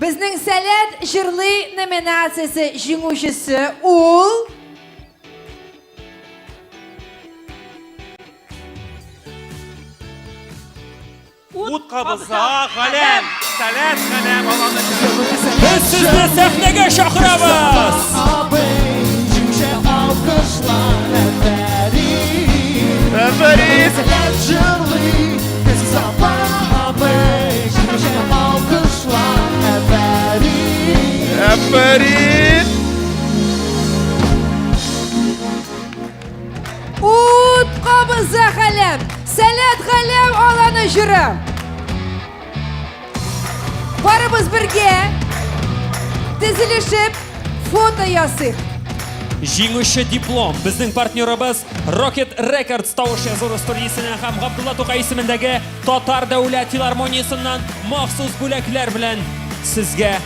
безнең Сәләт җырлый номинациясе җиңүчесе ул Ут кабыза галәм, сәләт галәм аланы. Без сезне сәхнәгә чакырабыз! Афәрин! Афәрин! Ут кабыза галәм, Сәләт галәм аланы җыры. Барыбыз бергә тезелешеп фото ясыйк. Җиңүче диплом безнең партнерыбыз Rocket Records тавыш язу студиясеннән һәм Габдулла Тукай исемендәге Татар дәүләт филармониясеннән махсус бүләкләр белән сезгә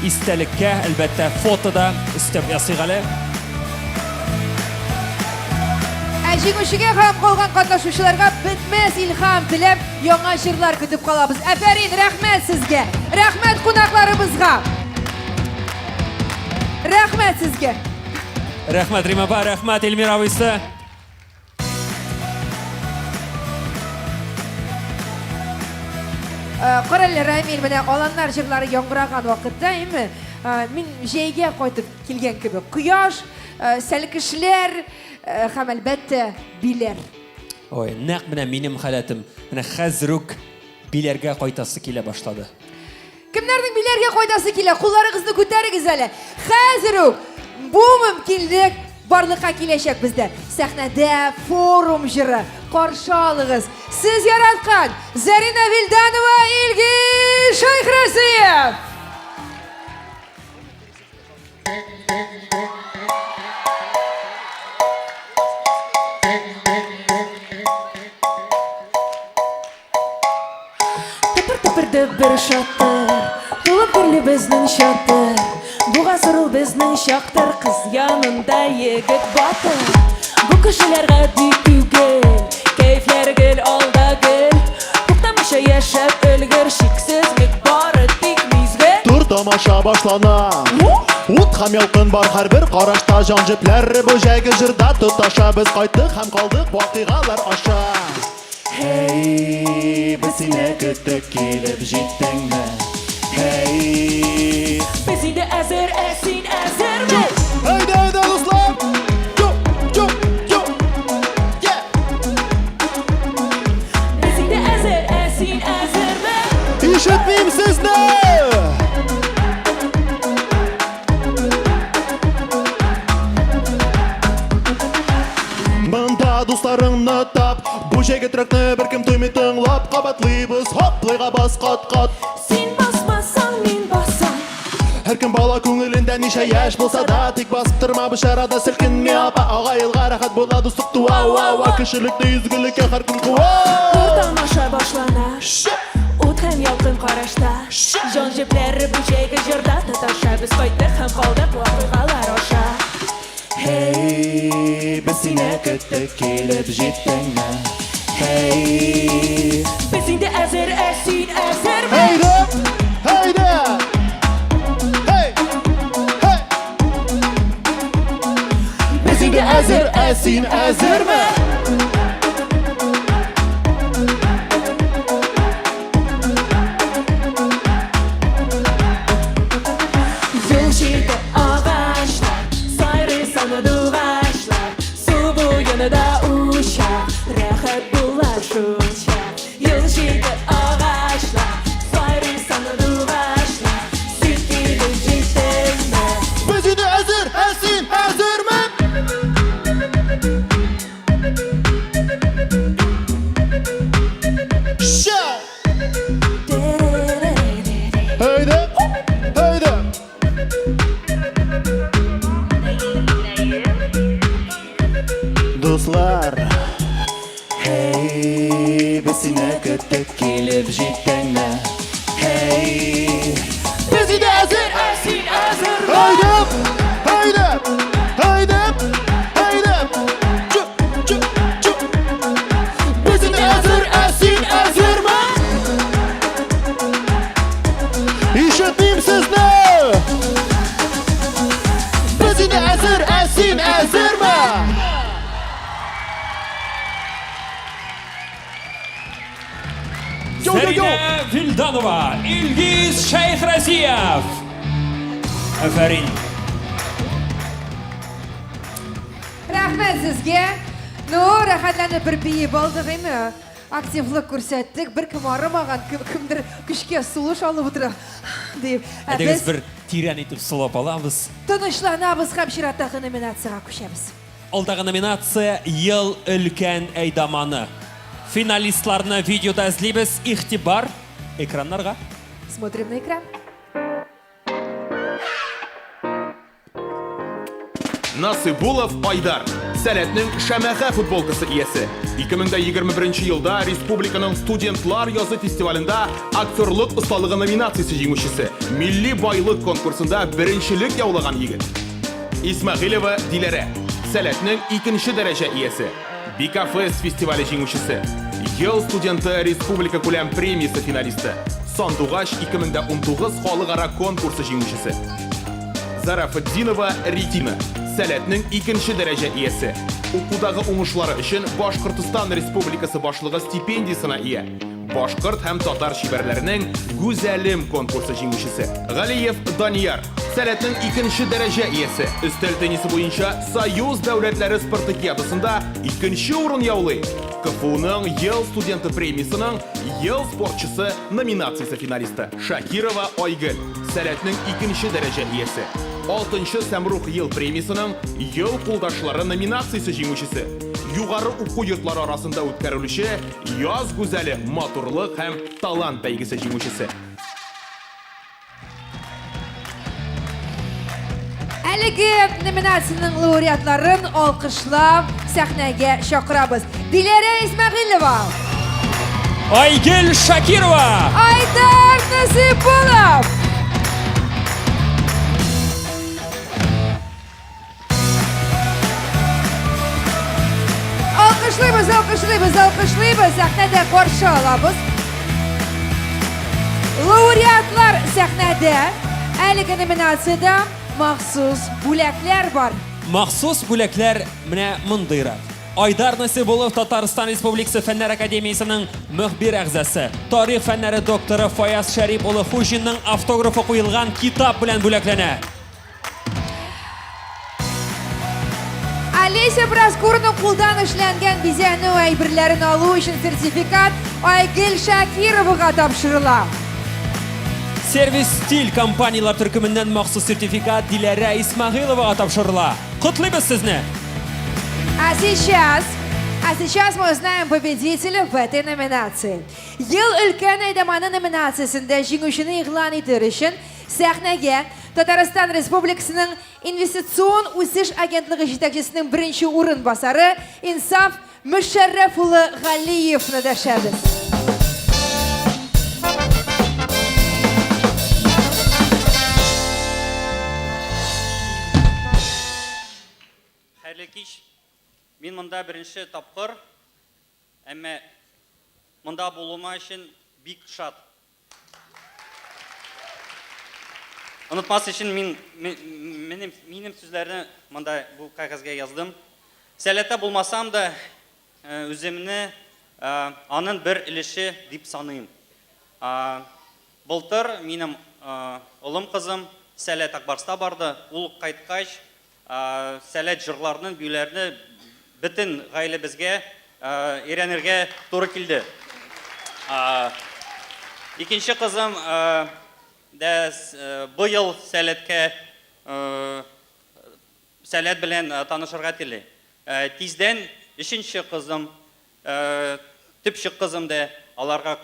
истәлеккә, әлбәттә, фото да өстәп ясыйк әле. Ә җиңүчегә һәм калган катнашучыларга бетмәс илһам теләп, яңа җырлар көтеп калабыз. Афәрин, рәхмәт сезгә! Рәхмәт кунакларыбызга! Рәхмәт сезгә! Рәхмәт, Рима апа, рәхмәт, Эльмир абыйсы. Э, Карале, Рамил, менә аланнар җырлары яңгыраган вакытта, әйме, э, мин җәйгә кайтып килгән кебек. Кояш, э, сәлкешләр һәм әлбәттә биләр. Ой, нәкъ менә минем халәтем. Менә хәзер үк биләргә кайтасы килә башлады. Кемнәрнең биләргә кайтасы килә, кулларыгызны күтәрегез әле. Хәзер үк бу мөмкинлек барлыкка киләчәк бездә. Сәхнәдә форум җыры. Каршы алыгыз. Сез яраткан Зарина Вилданова, Илгиз Шәйхразиев. Тыпыр-тыпыр дөбер шатыр, Тулып гөрли безнең чатыр. Бу гасыр ул безнең чактыр, Кыз янында егет батыр. Бу кешеләр гади түгел, Кәефләре гел алда гел. Туктамыйча яшәп өлгер, Чиксезлек бары тик мизгел. Тур тамаша башлана. Ут һәм ялкын бар һәрбер карашта, җан җепләре бу җәйге җырда тоташа. Без кайттык һәм калдык вакыйгалар аша. Һей, без сине көттек, килеп җиттеңме? Һей! Без инде әзер, ә син әзерме? Әйдә, әйдә, Ишетмим сезне! Монда дусларыңны тап, бу җәйге трекны беркем туймый тыңлап, кабатлыйбыз, хоп, плейга бас кат-кат. Син басмасаң, мин басам. Һәркем бала күңелендә ничә яшь булса да, тик басып торма бу чарада селкенми апа. Ага елга рәхәт була дуслык туа, уа, уа, кешелекне изгелеккә һәркем куа. Зур тамаша башлана. Ут һәм ялкын карашта. Җан җепләре бу җәйге җырда тоташа. Без кайттык һәм калдык вакыйгалар аша. Һей, без сине көттек, килеп җиттеңме? Һей! Без инде әзер, ә син әзерме? Әйдә! Әйдә! Һей! Һей! Без инде әзер, ә син әзерме? Юл чите агачлар, сайрый сандугачлар, су буенда уча, рәхәт була шулчак. Юл чите агачлар, сайрый сандугачлар, син килеп җиттеңме? Без инде әзер, ә син әзерме? Ша! Әйдә! Әйдә! Дуслар, һей, без сине көттек, килеп җиттеңме? Һей! Без инде әзер, ә син әзерме? Әйдә! Әйдә! Әйдә! Әйдә! Чү, чү, чү! Без инде әзер, ә син әзерме? Ишетмим сезне! Без инде әзер, ә син әзерме? Зәринә Вилданова, Илгиз Шәйхразиев. Афәрин. Рәхмәт сезгә. Ну, рәхәтләнеп бер биеп алдык инде. Активлык күрсәттек. Беркем арымаган, кем, кемдер көчкә сулыш алып утыра дип. Ә Әйдәгез без бер тирән итеп сулап алабыз. тынычланабыз һәм чираттагы номинациягә күчәбез. Алдагы номинация Ел өлкән әйдаманы. Финалистларны видеода эзлибез. Игътибар экраннарга. Смотрим на экран. Насыйбулов Айдар, Сәләтнең Шәмәхә футболкасы иясе. 2021 елда республиканың студентлар язы фестивалендә актерлык осталыгы номинациясе җиңүчесе, Милли байлык конкурсында беренчелек яулаган егет. Исмәгыйлева Диләрә, Сәләтнең икенче дәрәҗә иясе, Бикафест фестивале җиңүчесе, Ел студенты республика күләм премиясе финалисты, Сандугач 2019 халыкара конкурсы җиңүчесе. Зарафетдинова Регина, Сәләтнең икенче дәрәҗә иясе. Укудагы уңышлары өчен Башкортостан Республикасы Башлыгы стипендиясенә ия. Башкорт һәм татар чибәрләренең Гүзәлем конкурсы җиңүчесе. Галиев Данияр, Сәләтнең икенче дәрәҗә иясе. Өстәл теннисы буенча Союз дәүләтләре спартакиадасында икенче урын яулый. КФУның Ел студенты премиясенең Ел спортчысы номинациясе финалисты. Шакирова Айгөл, Сәләтнең икенче дәрәҗә иясе. Алтынчы Сәмрух ел премиясенең Ел кулдашлары номинациясе җиңүчесе. Югары уку йортлары арасында үткәрелүче Яз гүзәле матурлык һәм талант бәйгесе җиңүчесе. Әлеге номинациянең лауреатларын алкышлап сәхнәгә чакырабыз. Диләрә Исмәгыйлева. Айгөл Шакирова. Айдар Насыйбуллов. Алкышлыйбыз, алкышлыйбыз, алкышлыйбыз. Сәхнәдә каршы алабыз. Лауреатлар сәхнәдә. Әлеге номинациядә махсус бүләкләр бар. Махсус бүләкләр менә мондыйрак. Айдар Насыйбуллов Татарстан Республикасы Фәннәр Академиясенең мөхбир әгъзасы, тарих фәннәре докторы Фаяз Шәрип улы Хуҗинның автографы куелган китап белән бүләкләнә. Олеся Проскурның кулдан эшләнгән бизәнү әйберләрен алу өчен сертификат Айгөл Шакировага тапшырыла. Сервис Стиль компанияләр төркеменнән махсус сертификат Диләрә Исмәгыйловага тапшырыла. Котлыйбыз сезне! А сейчас, а сейчас мы узнаем победителя в этой номинации. Ел өлкән әйдаманы номинациясендә җиңүчене игълан итер өчен сәхнәгә Татарстан Республикасының Инвестицион үсеш агентлыгы җитәкчесенең беренче урынбасары Инсаф Мөшәррәф улы Галиевны дәшәбез. Хәерле кич. Мин монда беренче тапкыр, әмма монда булуыма өчен бик шат. Онытмас өчен мин минем, минем сүзләрне монда бу кәгазьгә яздым. Сәләттә булмасам да, э, үземне э, анын бер өлеше дип саныйм. Былтыр минем э, олым кызым Сәләт Акбарста барды. Ул кайткач, Сәләт җырларның, биюләрне бөтен гаиләбезгә өйрәнергә туры килде. Икенче кызым дә быел Сәләткә Сәләт белән танышырга тели. Тиздән өченче кызым, төпчек кызым да аларга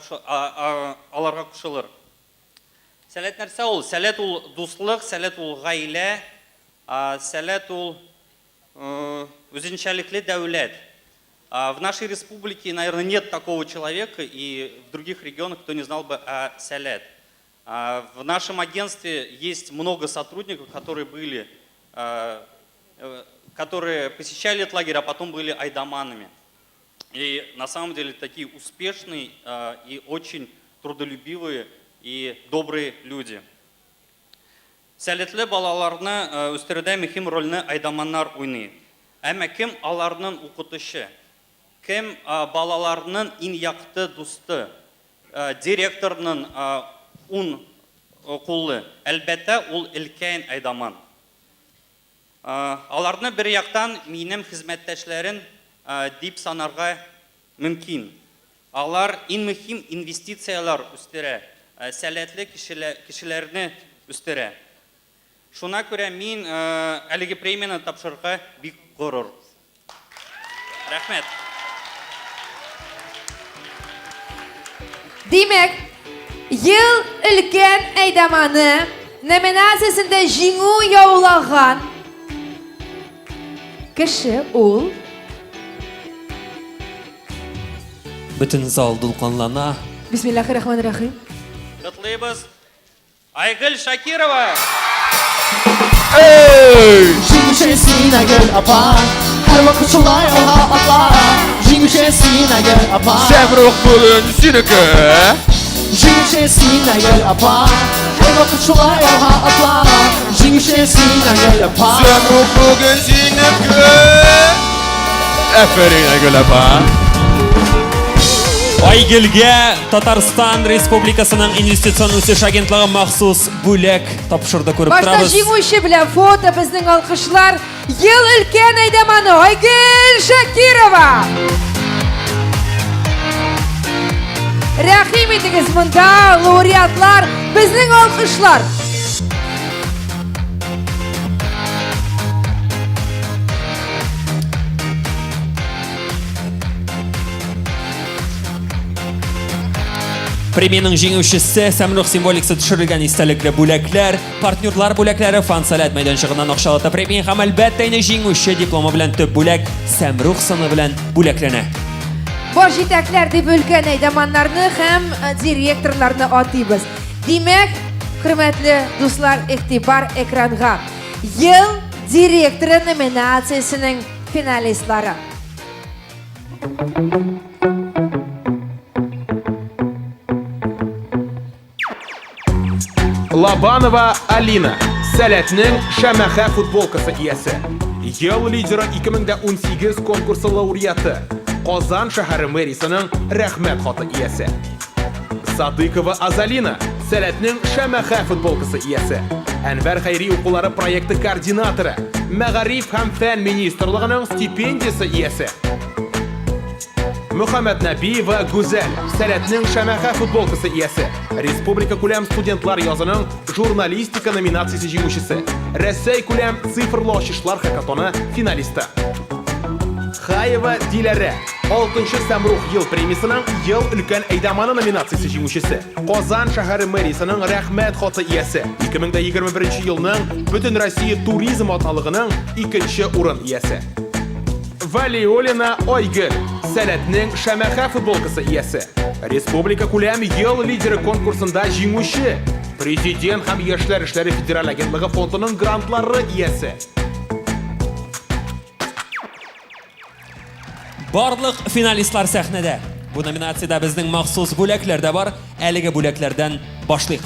аларга кушылыр. Сәләт нәрсә ул? Сәләт ул дуслык, сәләт ул гаилә, сәләт ул үзенчәлекле дәүләт. В нашей республике, наверное, нет такого человека и в других регионах, кто не знал бы о Сәләт. В нашем агентстве есть много сотрудников, которые были, которые посещали этот лагерь, а потом были айдаманами. И на самом деле такие успешные и очень трудолюбивые и добрые люди. Сәләтле балаларны үстерүдә мөһим рольне әйдаманнар уйный. Әмма кем аларның укытучы? Кем балаларның иң якты дусты? Директорның уң кулы? Әлбәттә, ул өлкән әйдаман. Аларны бер яктан минем хезмәттәшләрем дип санарга мөмкин. Алар иң мөһим инвестицияләр үстерә, сәләтле кешеләрне үстерә. Шуңа күрә мин әлеге премияне тапшырырга бик горур. Рәхмәт. Димәк, Ел өлкән әйдаманы номинациясендә җиңү яулаган кеше ул Бөтен зал дулкынлана. Бисмиллахир-рахманир-рахим. Котлыйбыз. Айгөл Шакирова! Җиңүче син, Айгөл апа, һәрвакыт шулай алга атла. Җиңүче син, Айгөл апа. Сәмрух бүген синеке. Җиңүче син, Айгөл апа, һәрвакыт шулай алга атла. Җиңүче син, Айгөл апа. Сәмрух бүген синеке. Әфәрин, Айгөл апа. Айгөлгә Татарстан Республикасының инвестицион үсеш агентлыгы махсус бүләк тапшырды күреп Башта торабыз. җиңүче белән фото безнең алкышлар. Ел өлкән әйдәманы Айгөл Шакирова. Рәхим итегез монда, лауреатлар, безнең алкышлар. Премиянең җиңүчесе Сәмрух символикасы төшерелгән истәлекле бүләкләр, партнерлар бүләкләре, Фан Сәләт мәйданчыгыннан акчалата премия һәм әлбәттә инде җиңүче дипломы белән төп бүләк Сәмрух сыны белән бүләкләнә. Баш җитәкләр дип өлкән әйдаманнарны һәм э, директорларны атыйбыз. Димәк, хөрмәтле дуслар, игътибар экранга. Ел директоры номинациясенең финалистлары. Лобанова Алина, Сәләтнең шәмәхә футболкасы иясе. Ел лидеры 2018 конкурсы лауреаты, Казан шәһәре мэриясенең рәхмәт хаты иясе. Садыкова Азалина, Сәләтнең шәмәхә футболкасы иясе. Әнвәр Хәйри укулары проекты координаторы, Мәгариф һәм фән министрлыгының стипендиясе иясе. Мөхәммәтнәбиева Гүзәл, Сәләтнең шәмәхә футболкасы иясе, Республика күләм студентлар язының журналистика номинациясе җиңүчесе, Рәсәй күләм цифрлы ачышлар хакатоны финалисты. Хаева Диләрә, 6нчы Сәмрух ел премиясенең Ел өлкән әйдаманы номинациясе җиңүчесе, Казан шәһәре мэриясенең Рәхмәт хаты иясе, 2021 елның Бөтенроссия туризм атналыгының икенче урын иясе. Валиуллина Айгөл, Сәләтнең шәмәхә футболкасы иясе, Республика күләм ел лидеры конкурсында җиңүче, Президент һәм яшьләр эшләре федераль агентлыгы фондының грантлары иясе. Барлык финалистлар сәхнәдә. Бу номинациядә безнең махсус бүләкләр дә бар. Әлеге бүләкләрдән башлыйк.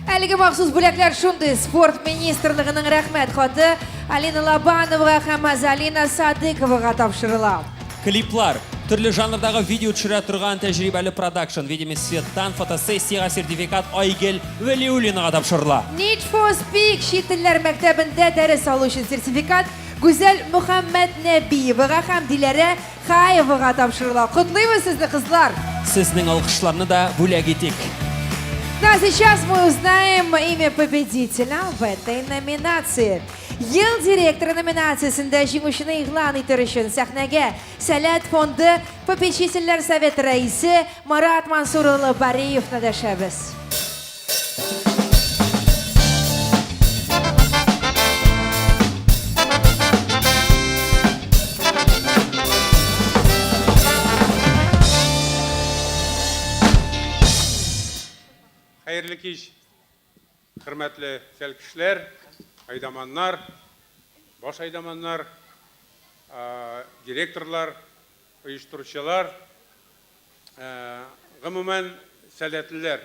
Әлеге махсус бүләкләр шундый: Спорт министрлыгының рәхмәт хаты Алина Лобановага һәм Азалина Садыковага тапшырыла. Клиплар, төрле жанрдагы видео төшерә торган тәҗрибәле продакшн, Видимый светтан фотосессиягә сертификат Айгел Вәлиуллинага тапшырыла. Need for Speak чит телләр мәктәбендә дәрес алу өчен сертификат Гүзәл Мөхәммәтнәбиевага һәм Диләрә Хаевага тапшырыла. Котлыйбыз сезне, кызлар! Сезнең алкышларны да бүләк итик. Ну а сейчас мы узнаем имя победителя в этой номинации. Ел директоры номинациясендә җиңүчене игълан итер өчен сәхнәгә Сәләт фонды попечительләр советы рәисе Марат Мансур улы Бариевны дәшәбез. Хәерле кич, хөрмәтле сәлкешләр, әйдаманнар, баш әйдаманнар, директорлар, оештыручылар, гомумән, сәләтлеләр.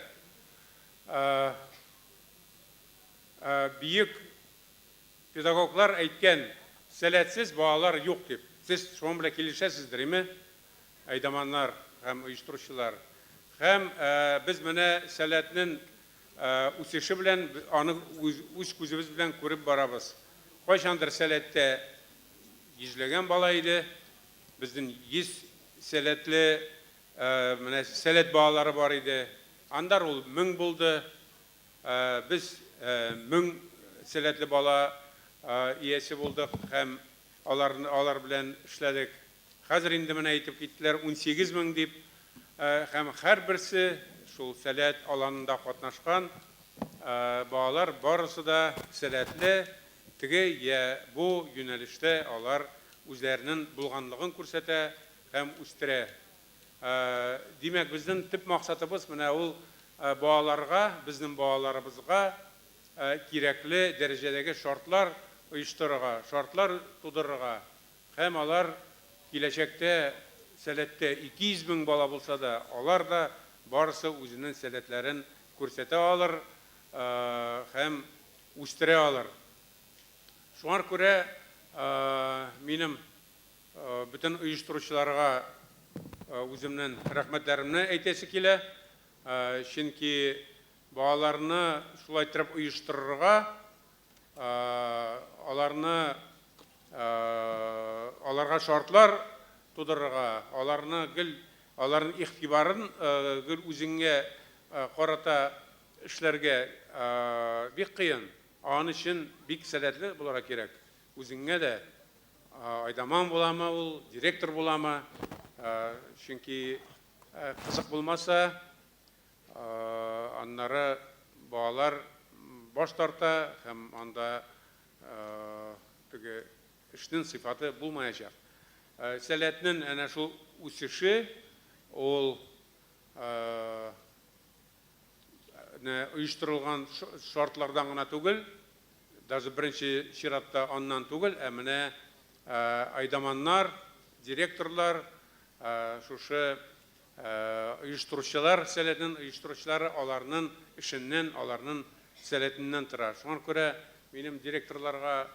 Бөек педагоглар әйткән, сәләтсез балалар юк дип. Сез шуның белән килешәсездер, име, әйдаманнар һәм оештыручылар? Һәм без менә сәләтнең үсеше белән аны үз күзебез белән күреп барабыз. Кайчандыр сәләттә йөзләгән бала иде, Безнең 100 сәләтле, менә сәләт балалары бар иде. Андар ул 1000 булды. Без 1000 сәләтле бала иясе булдык һәм аларны алар белән эшләдек. Хәзер инде менә әйтеп киттеләр 18 мең дип. Һәм һәрберсе шул сәләт аланында катнашкан балалар барысы да сәләтле, Теге йә бу юнәлештә алар үзләренен булганлыгын күрсәтә һәм үстерә. Димәк, безнен төп максатыбыз менә ул балаларга, безнен балаларыбызга кирәкле дәрәҗәдәге шартлар оештырырга, шартлар тудырырга һәм алар киләчәктә Сәләттә 200 мең бала булса да, алар да барысы үзенен сәләтләрен күрсәтә алыр һәм үстерә алыр. Шуңар күрә минем бөтен оештыручыларга үземнен рәхмәтләремне әйтәсе килә. Чөнки балаларны шулай иттереп оештырырга, аларны аларга шартлар тудырырга, аларны гел аларның игътибарын гел үзеңгә карата Эшләргә бик кыен. Аның өчен бик сәләтле булырга кирәк. Үзеңә дә айдаман буламы ул, директор буламы, чөнки кызык булмаса, аннары балалар баш тарта һәм анда теге эшнең сыйфаты булмаячак. Сәләтнең әнә шул үсеше ул оештырылган шартлардан гына түгел, даже беренче чиратта аннан түгел, ә менә әйдаманнар, директорлар, шушы оештыручылар, сәләтен оештыручылары аларның эшеннән, аларның сәләтеннән тора. Шуңа күрә минем директорларга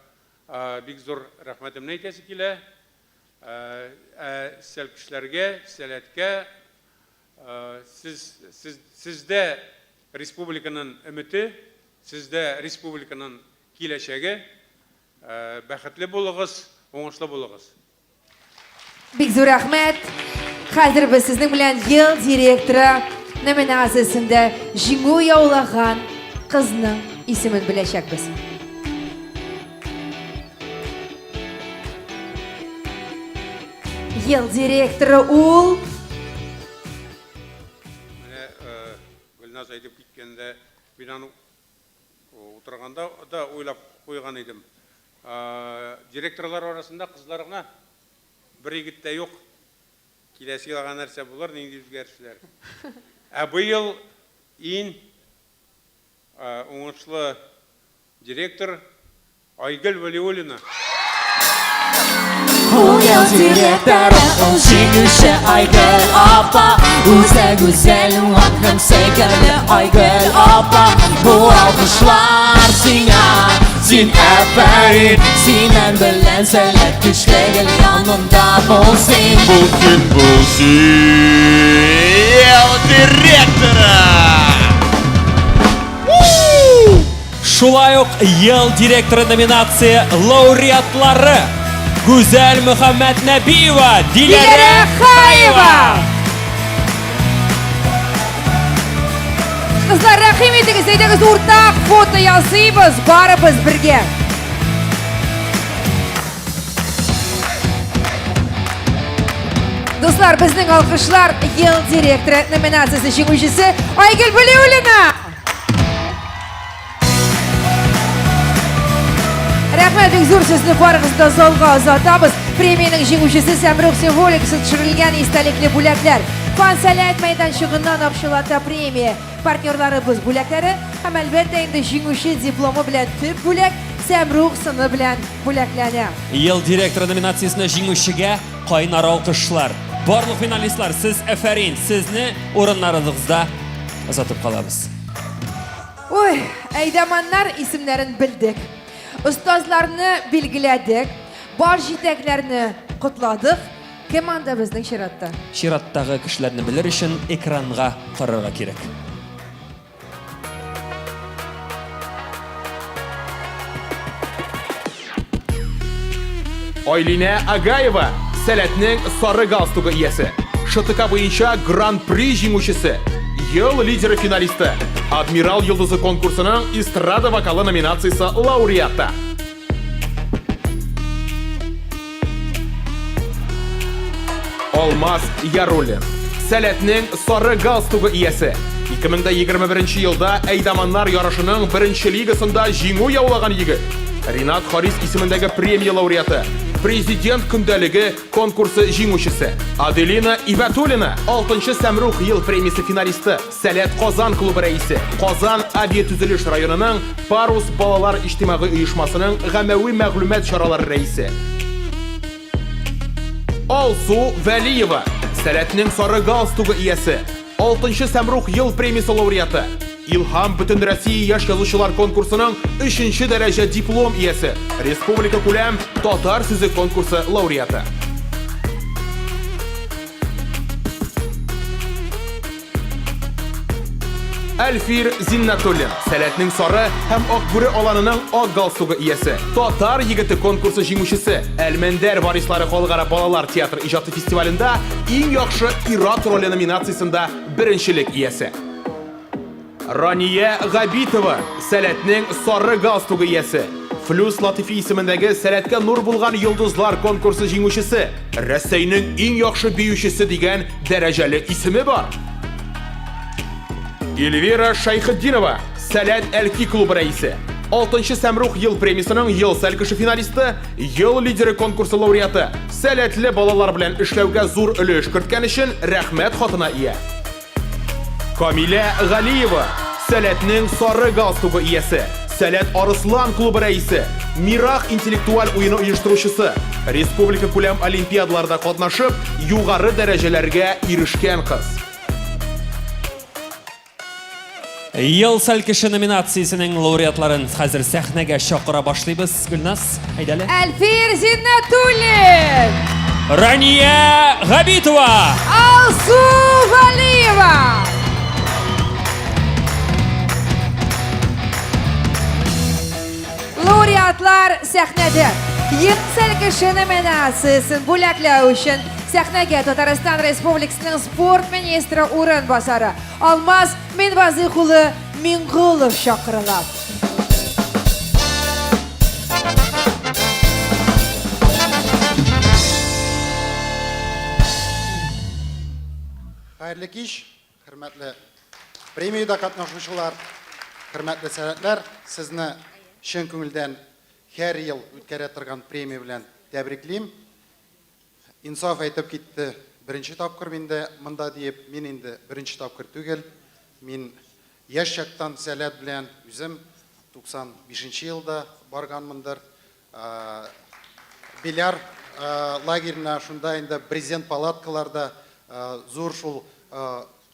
бик зур рәхмәтемне әйтәсе килә. Ә сәлкешләргә, сәләткә Сез, сез, сездә республиканың өмете, сездә республиканың киләчәге. Бәхетле булыгыз, уңышлы булыгыз. Бик зур рәхмәт. Хәзер без сезнең белән ел директоры номинациясендә җиңү яулаган кызның исемен беләчәкбез. Ел директоры ул Менә э, Гөлназ әйтеп киткәндә, мин аны утырганда да уйлап куйган идем. Директорлар арасында кызлар гына, бер егет тә юк. Киләсе елга нәрсә булыр, нинди үзгәрешләр. Ә быел иң уңышлы директор Айгөл Вәлиуллина. Ул ел директоры, ул җиңүче Айгөл апа. Үзе гүзәл, уңган һәм сөйкемле Айгөл апа. Бу алкышлар сиңа, син афәрин. Синең белән сәләт көчле гел янында булсын. Булсын, булсын, ел директоры! Шулай ук Ел директоры номинация лауреатлары Гүзәл Мөхәммәтнәбиева, Диләрә Хаева. Кызлар, рәхим итегез, әйдәгез уртак фото ясыйбыз, барыбыз бергә. Дуслар, безнең алкышлар Ел директоры номинациясе җиңүчесе Айгөл Вәлиуллина. Рәхмәт бик зур сезне барыгызны да залга озатабыз. Премиянең җиңүчесе Сәмрух символикасы төшерелгән истәлекле бүләкләр. Фан Сәләт мәйданчыгыннан акчалата премия. Партнерларыбыз бүләкләре һәм әлбәттә инде җиңүче дипломы белән төп бүләк Сәмрух сыны белән бүләкләнә. Ел директоры номинациясендә җиңүчегә кайнар алкышлар. Барлык финалистлар, сез әфәрин, сезне урыннарыгызда озатып калабыз. Ой, әйдаманнар исемнәрен белдек. Остазларны билгеләдек. Бар җитәкләрне котладык. Кем анда безнең чиратта? Чираттагы кешеләрне белер өчен экранга карарга кирәк. Айлинә Агаева, Сәләтнең сары галстугы иясе. ШТК буенча Гран-при җиңүчесе. Ел лидеры финалисты. Адмирал йолдызы конкурсының эстрада вокалы номинациясе лауреаты. Алмаз Яруллин. Сәләтнең сары галстугы иясе. 2021 елда әйдаманнар ярышының беренче лигасында җиңү яулаган егет. Ринат Харис исемендәге премия лауреаты. Президент көндәлеге конкурсы җиңүчесе. Аделина Ибәтуллина, 6 Сәмрух ел премиясе финалисты. Сәләт Казан клубы рәисе, Казан авиатөзелеш районының Парус балалар иҗтимагый оешмасының гамәви мәгълүмат чаралары рәисе. Алсу Вәлиева, Сәләтнең сары галстугы иясе, 6 Сәмрух ел премиясе лауреаты, Илһам Бөтенроссия яшь язучылар конкурсының 3 дәрәҗә диплом иясе, республика күләм Татар сүзе конкурсы лауреаты. Әлфир Зиннатуллин, Сәләтнең сары һәм Ак бүре аланының ак галстугы иясе, Татар егете конкурсы җиңүчесе, Әлмәндәр варислары халыкара балалар театр иҗаты фестивалендә иң яхшы ир-ат роле номинациясендә беренчелек иясе. Рания Габитова, Сәләтнең сары галстугы иясе. Флюс Латыйфи исемендәге Сәләткә нур булган йолдызлар конкурсы җиңүчесе. Рәсәйнең иң яхшы биючесе дигән дәрәҗәле исеме бар. Эльвира Шәйхетдинова, Сәләт Әлки клубы рәисе. Алтынчы Сәмрух ел премиясенең ел сәлкеше финалисты, ел лидеры конкурсы лауреаты. Сәләтле балалар белән эшләүгә зур өлеш керткән өчен рәхмәт хатына ия. Камилә Галиева, Сәләтнең сары галстугы иясе, Сәләт Арыслан клубы рәисе, Мирах интеллектуаль уены оештыручысы, республика күләм олимпиадаларда катнашып, югары дәрәҗәләргә ирешкән кыз. Ел сәлкеше номинациясенең лауреатларын хәзер сәхнәгә чакыра башлыйбыз. Гөлназ, әйдәле. Әлфир Зиннәтуллин! Рания Габитова! Алсу Валиева! Лауреатлар сәхнәдә. Ел сәлкеше номинациясен бүләкләү өчен Сәхнәгә Татарстан Республикасының спорт министры урынбасары Алмаз Минвазыйх улы Миңгулов чакырыла. Хәерле кич, хөрмәтле премиядә катнашучылар, хөрмәтле сәләтләр, сезне чын күңелдән һәр ел үткәрә торган премия белән тәбриклим. Инсаф әйтеп китте, беренче тапкыр мин дә монда диеп, мин инде беренче тапкыр түгел, мин яшь чактан Сәләт белән үзем 95 нче елда барганмындыр. Биляр лагерена, шунда инде брезент палаткаларда зур шул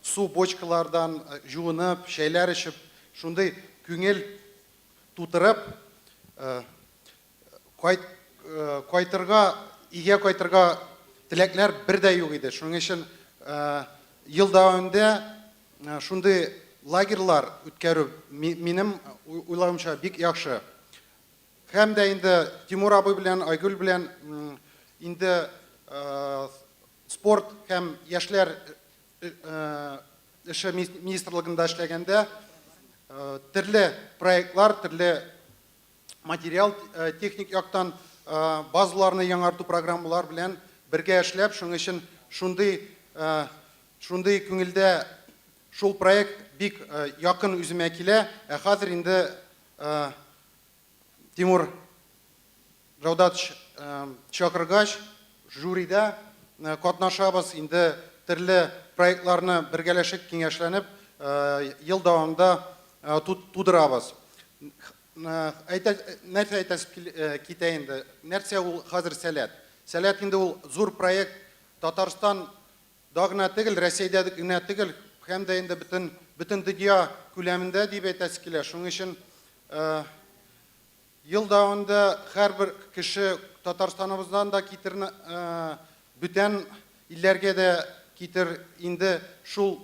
су бочкалардан җуынып, чәйләр эчеп, шундый күңел тутырып, Кайт, кайтырга, өйгә кайтырга теләкләр бер дә юк иде. Шуның өчен ел дәвамында шундый лагерьлар үткәрү минем уйлавымча бик яхшы. Һәм дә инде Тимур абый белән Айгөл белән инде спорт һәм яшьләр эше министрлыгында эшләгәндә төрле проектлар, төрле материал техник яктан базаларны яңарту программалар белән бергә эшләп, шуның өчен шундый шундый күңелдә шул проект бик якын үземә килә. Ә хәзер инде Тимур Җәүдәтович чакыргач, жюрида катнашабыз. Инде төрле проектларны бергәләшеп, киңәшләнеп ел дәвамында тудырабыз. Әйтә, нәрсә әйтәсе китә инде? Нәрсә ул хәзер Сәләт? Сәләт инде ул зур проект, Татарстан да гына түгел, Рәсәйдә генә түгел, һәм дә инде бөтен бөтен дөнья күләмендә дип әйтәсе килә. Шуның өчен ел дәвамында һәрбер кеше Татарстаныбыздан да китер, бүтән илләргә дә китер инде шул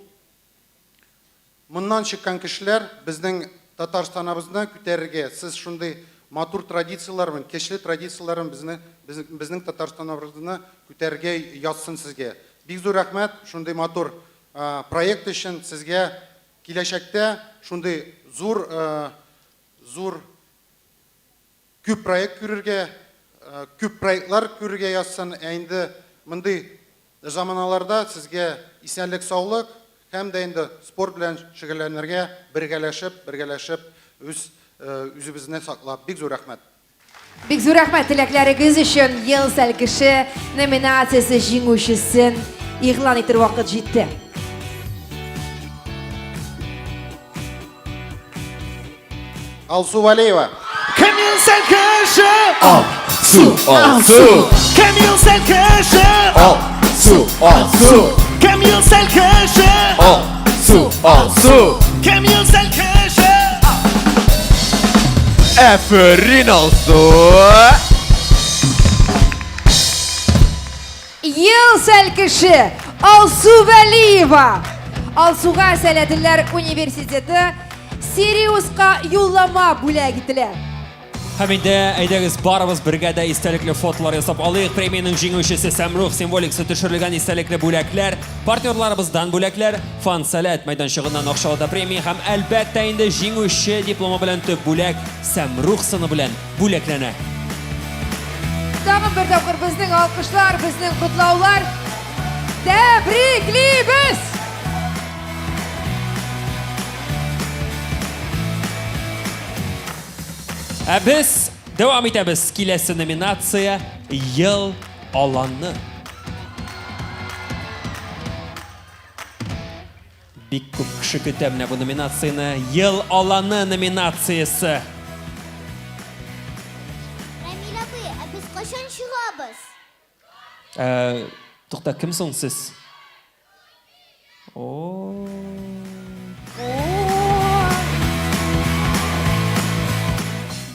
Моннан чыккан кешеләр безнең Татарстаныбызны күтәрергә, сез шундый матур традицияләр белән, көчле традицияләр белән безне, безнең Татарстаныбызны күтәрергә язсын сезгә. Бик зур рәхмәт шундый матур проект өчен сезгә киләчәктә шундый зур, зур Күп проект күрергә, күп проектлар күрергә язсын. Ә инде мондый заманаларда сезгә исәнлек-саулык һәм дә инде спорт белән шөгыльләнергә бергәләшеп, бергәләшеп үз үзебезне саклап. Бик зур рәхмәт. Бик зур рәхмәт теләкләрегез өчен. Ел сәлкеше номинациясе җиңүчесен игълан итер вакыт җитте. Алсу Валеева. Камил Сәлкеше! Алсу, Алсу! Камил Сәлкеше! Алсу, Алсу! Камил Сәлкеше! Алсу, Алсу! Камил Сәлкеше! Әфәрин, Алсу! Ел сәлкеше Алсу Вәлиева! Алсуга Сәләтлеләр университеты Сириуска юллама бүләк ителә. Һәм инде әйдәгез барыбыз бергә дә истәлекле фотолар ясап алыйк. Премиянең җиңүчесе Сәмрух символикасы төшерелгән истәлекле бүләкләр, партнерларыбыздан бүләкләр, Фан Сәләт мәйданчыгыннан акчалата премия һәм әлбәттә инде җиңүче дипломы белән төп бүләк Сәмрух сыны белән бүләкләнә. Тагын бер тапкыр безнең алкышлар, безнең котлаулар. Тәбриклибез! Ә без дәвам итәбез. Киләсе номинация Ел аланы. Бик күп кеше көтә менә бу номинацияне. Ел аланы номинациясе. Рамил абый, ә без кайчан чыгабыз? Ә, тукта, кем соң сез? О.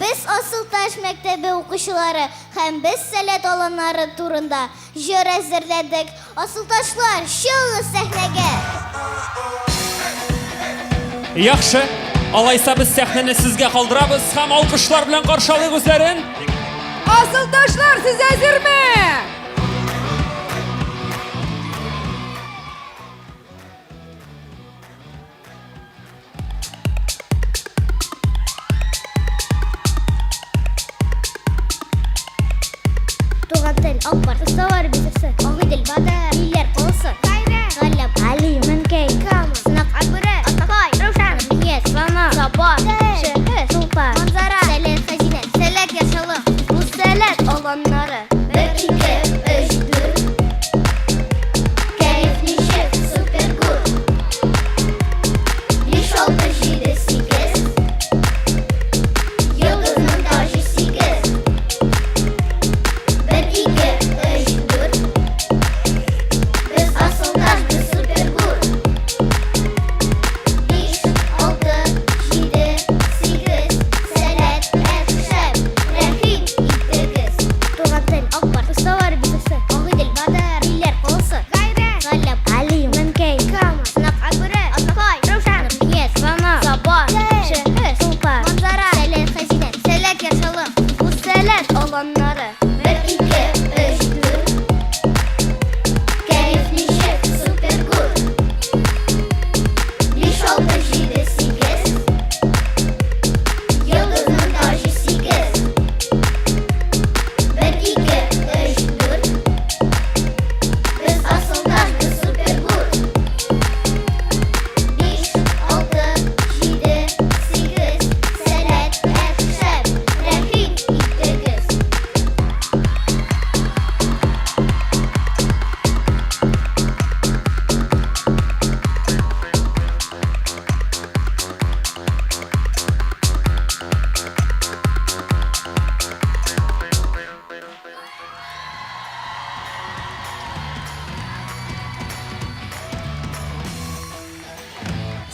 Без Асылташ мәктәбе укучылары һәм без Сәләт аланнары турында җыр әзерләдек. Асылташлар, чыгыгыз сәхнәгә! Яхшы. Алайса без сәхнәне сезгә калдырабыз һәм алкышлар белән каршы алыйк үзләрен. Асылташлар, сез әзерме? Ак Барс, Осталар бистәсе, Агыйдел, Бадай, Биләр каласы, Кайрат, Галләм, Али, Мәнкәй, Кама, Сынак, Акбүре, Азнакай, Раушан, Рухият, Сана, Саба, Шәһәр, Сулпар, Манзара, Сәләт хәзинә, Сәләт Яр Чаллы, бу Сәләт аланнары. Бер, ике, өч, дүрт. Кәеф ничек? Супер гуд. Биш, алты, җиде, сигез. Йолдызның таҗы сигез. Бер, ике, өч, дүрт. Без асылташ, без супер гуд. Биш, алты, җиде, сигез. Сәләт, әк, шәп, рәхим итегез. Туган тел, Ак Барс, Осталар бистәсе, Агыйдел, Бадай, Биләр каласы, Кайрат, Галләм, Али, Мәнкәй, Кама, Сынак, Акбүре, Азнакай, Раушан, Рухият, Сана, Саба, Шәһәр, Сулпар, Манзара, Сәләт хәзинә, Сәләт Яр Чаллы, бу Сәләт аланнары. Бер, ике, өч, дүрт. Кәеф ничек? Супер гуд. Биш, алты, җиде, сигез. Йолдызның таҗы сигез. Бер, ике, өч, дүрт. Без асылташ, без супер гуд. Биш, алты, җиде, сигез. Сәләт, әк, шәп, рәхим итегез.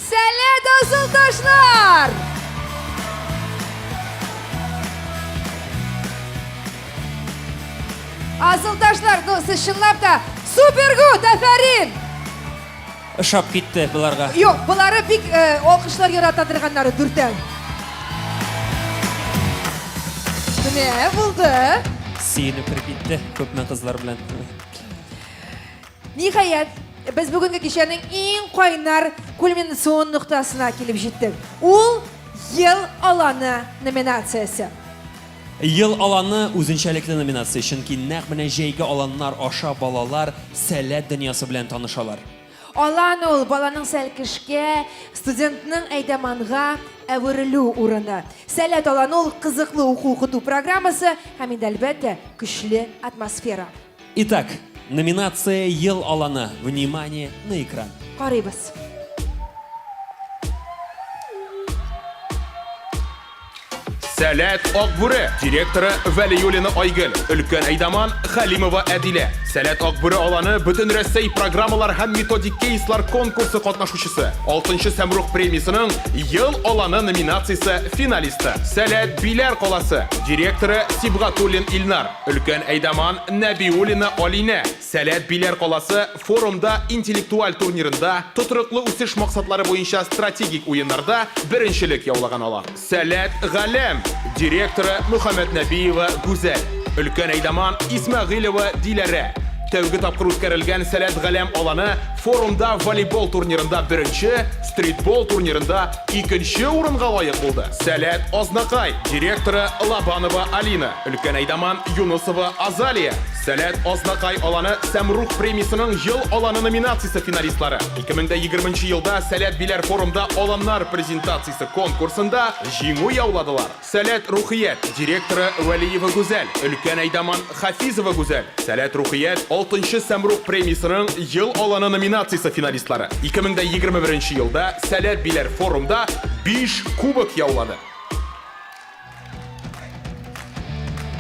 Сәләт асылташлар! Асылташлар, ну сез чынлап та супер гуд, афәрин! Ошап китте боларга. Юк, болары бик э, алкышлар ярата торганнары дүртәү. Менә булды. Сөенеп кереп китте күпме кызлар белән. Ниһаять, без бүгенге кичәнең иң кайнар кульминацион ноктасына килеп җиттек. Ул Ел аланы номинациясе. Ел аланы үзенчәлекле номинация, чөнки нәкъ менә җәйге аланнар аша балалар Сәләт дөньясы белән танышалар. Алан ул, баланың сәлкешкә, студентның әйдәманга әверелү урыны. Сәләт аланы ул, кызыклы уку-укыту программасы һәм инде, әлбәттә, көчле атмосфера. Итак, номинация Ел аланы. Внимание на экран. Карыйбыз. Сәләт Акбүре, директоры Вәлиуллина Айгөл, өлкән әйдаман Хәлимова Әдилә. Сәләт Акбүре аланы Бөтенрәсәй программалар һәм методик кейслар конкурсы катнашучысы, 6нчы Сәмрух премиясенең Ел аланы номинациясе финалисты. Сәләт Биләр каласы, директоры Сибгатуллин Илнар, өлкән әйдаман Нәбиуллина Алинә. Сәләт Биләр каласы форумда интеллектуаль турнирында тотрыклы үсеш максатлары буенча стратегик уеннарда беренчелек яулаган алан. Сәләт Галәм, директоры Мөхәммәтнәбиева Гүзәл, өлкән әйдаман Исмәгыйлева Диләрә. Тәүге тапкыр үткәрелгән Сәләт Галәм аланы форумда волейбол турнирында беренче, стритбол турнирында икенче урынга лаек булды. Сәләт Азнакай, директоры Лобанова Алина, өлкән әйдаман Юнысова Азалия. Сәләт Азнакай аланы Сәмрух премиясенең Ел аланы номинациясе финалистлары. 2020 нче елда Сәләт Биләр форумда аланнар презентациясе конкурсында җиңү яуладылар. Сәләт Рухият, директоры Вәлиева Гүзәл, өлкән әйдаман Хафизова Гүзәл. Сәләт Рухият, алтынчы Сәмрух премиясенең Ел аланы номинациясе финалистлары. 2021 нче елда Сәләт Биләр форумда биш кубок яулады.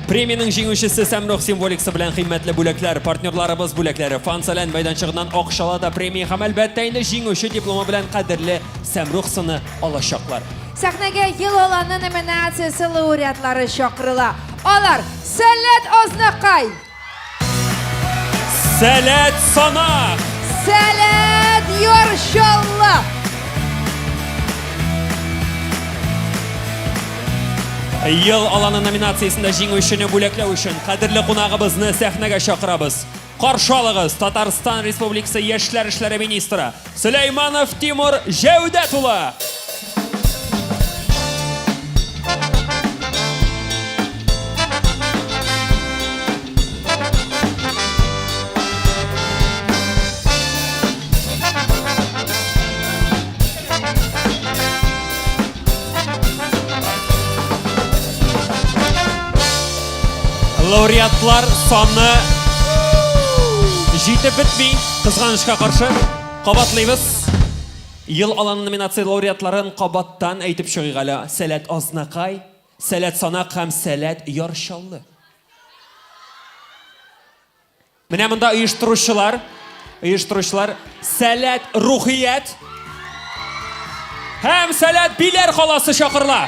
Премиянең җиңүчесе Сәмрух символикасы белән кыйммәтле бүләкләр, партнерларыбыз бүләкләре, Фан-Сәлән мәйданчыгыннан акчалата премия һәм, әлбәттә инде, җиңүче дипломы белән кадерле Сәмрух сыны алачаклар. Сәхнәгә Ел аланы номинациясе лауреатлары чакырыла. Алар, Сәләт Азнакай! Сәләт Санах! Сәләт Яр Чаллы! Ел аланы номинациясендә җиңүчене бүләкләү өчен кадерле кунагыбызны сәхнәгә чакырабыз. Каршы алыгыз, Татарстан Республикасы яшьләр эшләре министры Сөләйманов Тимур Җәүдәт улы! Лауреатлар саны җитеп бетми, кызганычка каршы. Кабатлыйбыз. Ел аланы номинация лауреатларын кабаттан әйтеп чыгыйк әле. Сәләт Азнакай, Сәләт Санак һәм Сәләт Яр Чаллы. Менә монда оештыручылар, оештыручылар Сәләт Рухият һәм Сәләт Биләр каласы чакырыла.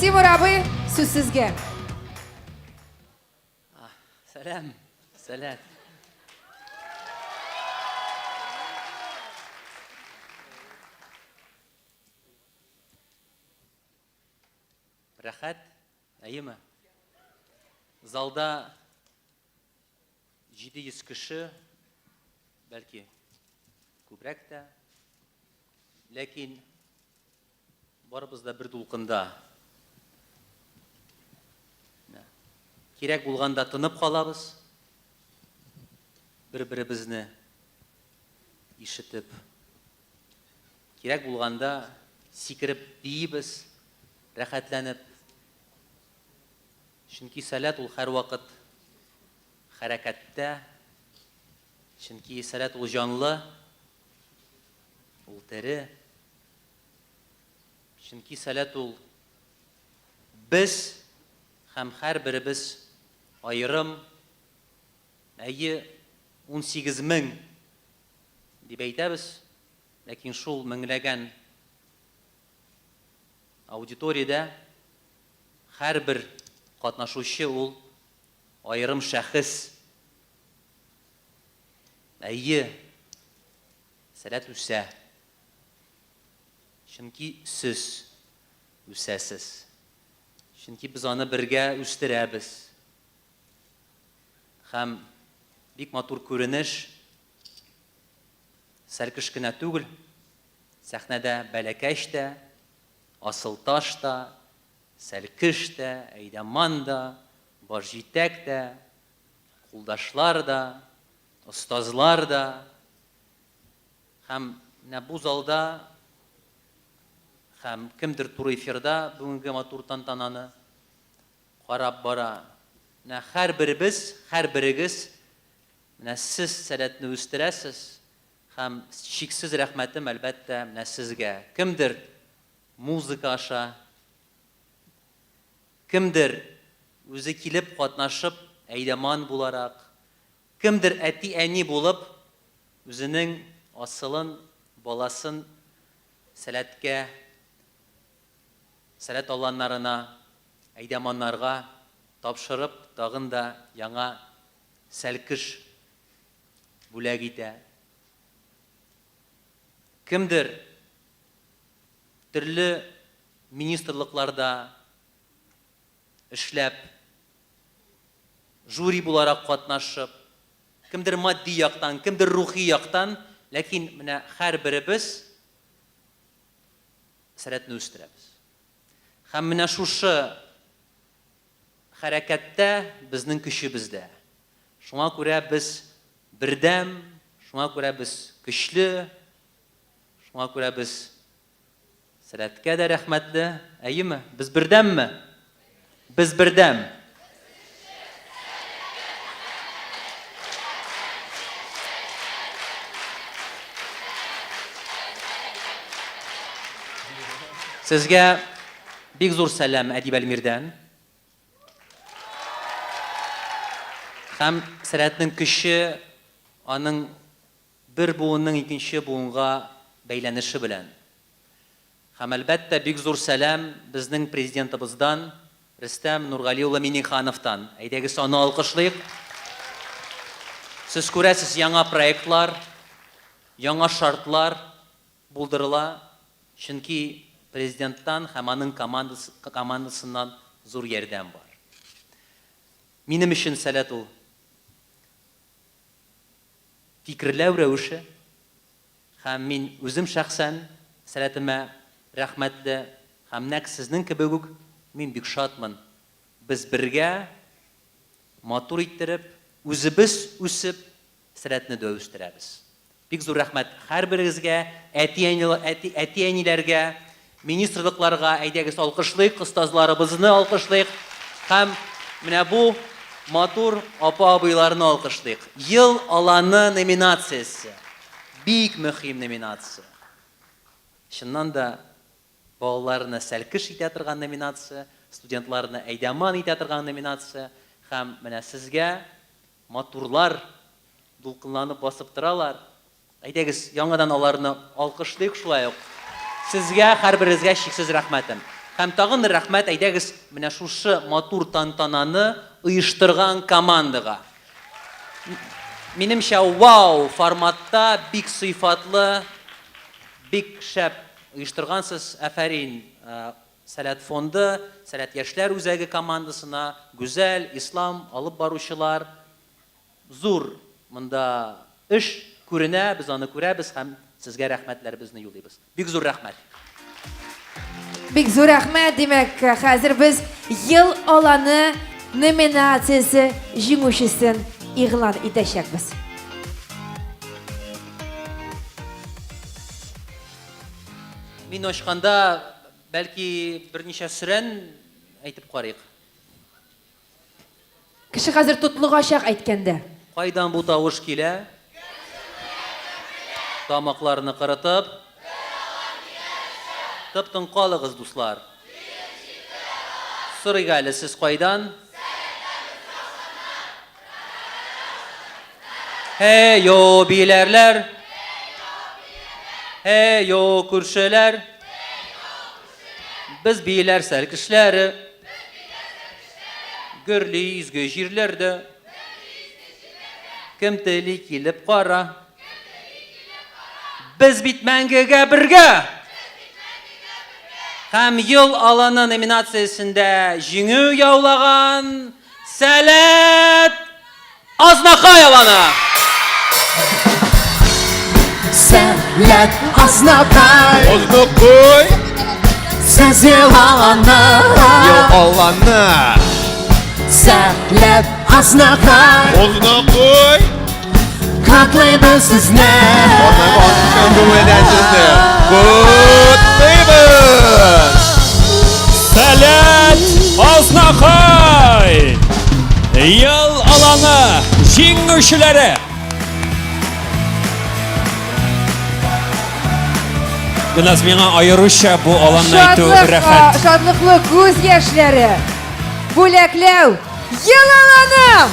Тимур абый, сүз сезгә. Сәлам, сәләт. Рәхәт, әйеме? Залда 700 кеше, бәлки күбрәк тә. Ләкин Барыбыз да бер дулкында. Менә. Кирәк булганда тынып калабыз. Бер-беребезне ишетеп. Кирәк булганда сикереп биибез, рәхәтләнеп. Чөнки сәләт ул һәрвакыт хәрәкәттә. Чөнки сәләт ул җанлы, ул тере. Чөнки сәләт ул без һәм һәрберебез аерым, әйе, 18 мең дип әйтәбез, ләкин шул меңләгән аудиториядә һәрбер катнашучы ул аерым шәхес. Әйе, сәләт үсә. Чөнки сез үсәсез. Чөнки без аны бергә үстерәбез. Һәм бик матур күренеш, сәлкеш кенә түгел, сәхнәдә бәләкәч тә, асылташ та, сәлкеш тә, әйдәман да, башҗитәк тә, кулдашлар да, остазлар да. Һәм менә бу залда һәм кемдер туры эфирда бүгенге матур тантананы карап бара. Менә һәрберебез, һәрберегез менә сез сәләтне үстерәсез һәм чиксез рәхмәтем, әлбәттә, менә сезгә. Кемдер музыка аша, кемдер үзе килеп катнашып, әйдәман буларак, Кемдер әти-әни булып, үзенең асылын, баласын Сәләткә, Сәләт аланнарына, әйдәманнарга тапшырып, тагын да яңа сәлкеш бүләк итә. Кемдер төрле министрлыкларда эшләп, жюри буларак катнашып, кемдер матди яктан, кемдер рухи яктан, ләкин менә һәрберебез сәләтне үстерәбез. Һәм менә шушы хәрәкәттә безнең көчебез дә. Шуңа күрә без бердәм, шуңа күрә без көчле, шуңа күрә без Сәләткә дә рәхмәтле. Әйеме? Без бердәмме? Без бердәм. Сезгә бик зур сәлам Әдип Әлмирдән. Һәм сәләтнең көче аның Бер буынның икенче буынга бәйләнеше белән. Һәм, әлбәттә, бик зур сәлам безнең Президентыбыздан, Рөстәм Нургали улы Миңнехановтан. Әйдәгез, аны алкышлыйк. Сез күрәсез, яңа проектлар, яңа шартлар булдырыла, чөнки Президенттан һәм аның командасыннан зур ярдәм бар. Минем өчен Сәләт ул фикерләү рәвеше һәм мин үзем шәхсән сәләтемә рәхмәтле һәм нәкъ сезнең кебек үк мин бик шатмын, без бергә матур иттереп, үзебез үсеп, Сәләтне дә үстерәбез. Бик зур рәхмәт һәрберегезгә, әти-әниләргә, министрлыкларга, әйдәгез алкышлыйк, остазларыбызны алкышлыйк һәм менә бу матур апа-абыйларны алкышлыйк. Ел аланы номинациясе, бик мөһим номинация. Чыннан да, балаларны сәлкеш итә торган номинация, студентларны әйдаман итә торган номинация һәм менә сезгә Матурлар дулкынланып басып торалар. Әйдәгез, яңадан аларны алкышлыйк шулай ук. Сезгә, һәрберегезгә чиксез рәхмәтем. Һәм тагын бер рәхмәт, әйдәгез, менә шушы матур тантананы оештырган командага. Минемчә, вау форматта, бик сыйфатлы, бик шәп оештыргансыз. Афәрин, Сәләт фонды, Сәләт яшьләр үзәге командасына, Гүзәл, Ислам, алып баручылар. Зур монда эш күренә, без аны күрәбез һәм сезгә рәхмәтләребезне юлыйбыз. Бик зур рәхмәт! Бик зур рәхмәт! Димәк, хәзер без Ел аланы номинациясе җиңүчесен игълан итәчәкбез. Мин ачканда, бәлки, берничә сөрән әйтеп карыйк. Кеше хәзер тотлыгачак әйткәндә. Кайдан бу тавыш килә? Тамакларны кырытып. Тып-тын калыгыз, дуслар. Сорыйк әле, сез кайдан? Һей-йо, биләрләр! Һей-йо, күршеләр! Без биләр сәлкешләре. Гөрли изге җирләрдә. Кем тели килеп кара. Без бит мәңгегә бергә! Һәм Ел аланы номинациясендә җиңү яулаган Сәләт Азнакай аланы! Сәләт Азнакай! Азнакай! Сез ел аланы! Ел аланы! Сәләт Азнакай! Азнакай! Котлыйбыз сезне! Чын күңелдән сезне котлыйбыз! Сәләт Азнакай! Ел аланы җиңүчеләре! Гөлназ, миңа аеруча бу аланны әйтү рәхәт. Шатлыклы күз яшьләре. Бүләкләү Ел аланы!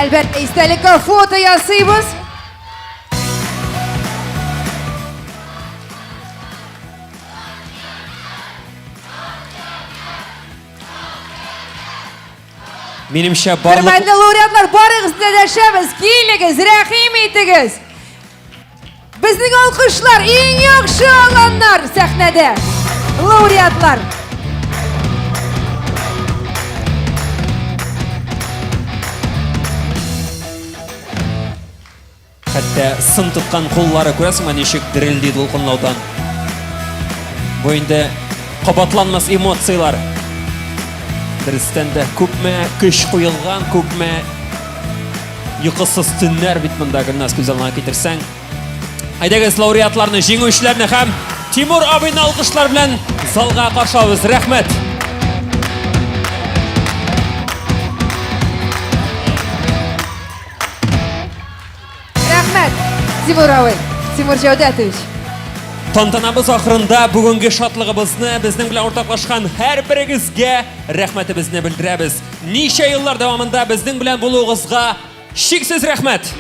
Әлбәттә, истәлеккә фото ясыйбыз. Минемчә, барлык Хөрмәтле лауреатлар, барыгызны да дәшәбез. Килегез, рәхим итегез. Безнең алкышлар иң яхшы аланнар сәхнәдә. Лауреатлар. Хәтта сын тоткан куллары күрәсеңме ничек дерелди дулкынлаудан. Бу инде кабатланмас эмоцияләр. Дөрестән дә күпме көч куелган, күпме Йокысыз төннәр бит монда, Гөлназ, күз алдыңа китерсәң. Әйдәгез, лауреатларны, җиңүчеләрне һәм Тимур абыйны алкышлар белән залга каршы алабыз. Рәхмәт! Рәхмәт, Тимур абый, Тимур Җәүдәтович. Тантанабыз ахырында бүгенге шатлыгыбызны безнең белән уртаклашкан һәрберегезгә рәхмәтебезне белдерәбез. Ничә еллар дәвамында безнең белән булуыгызга чиксез рәхмәт!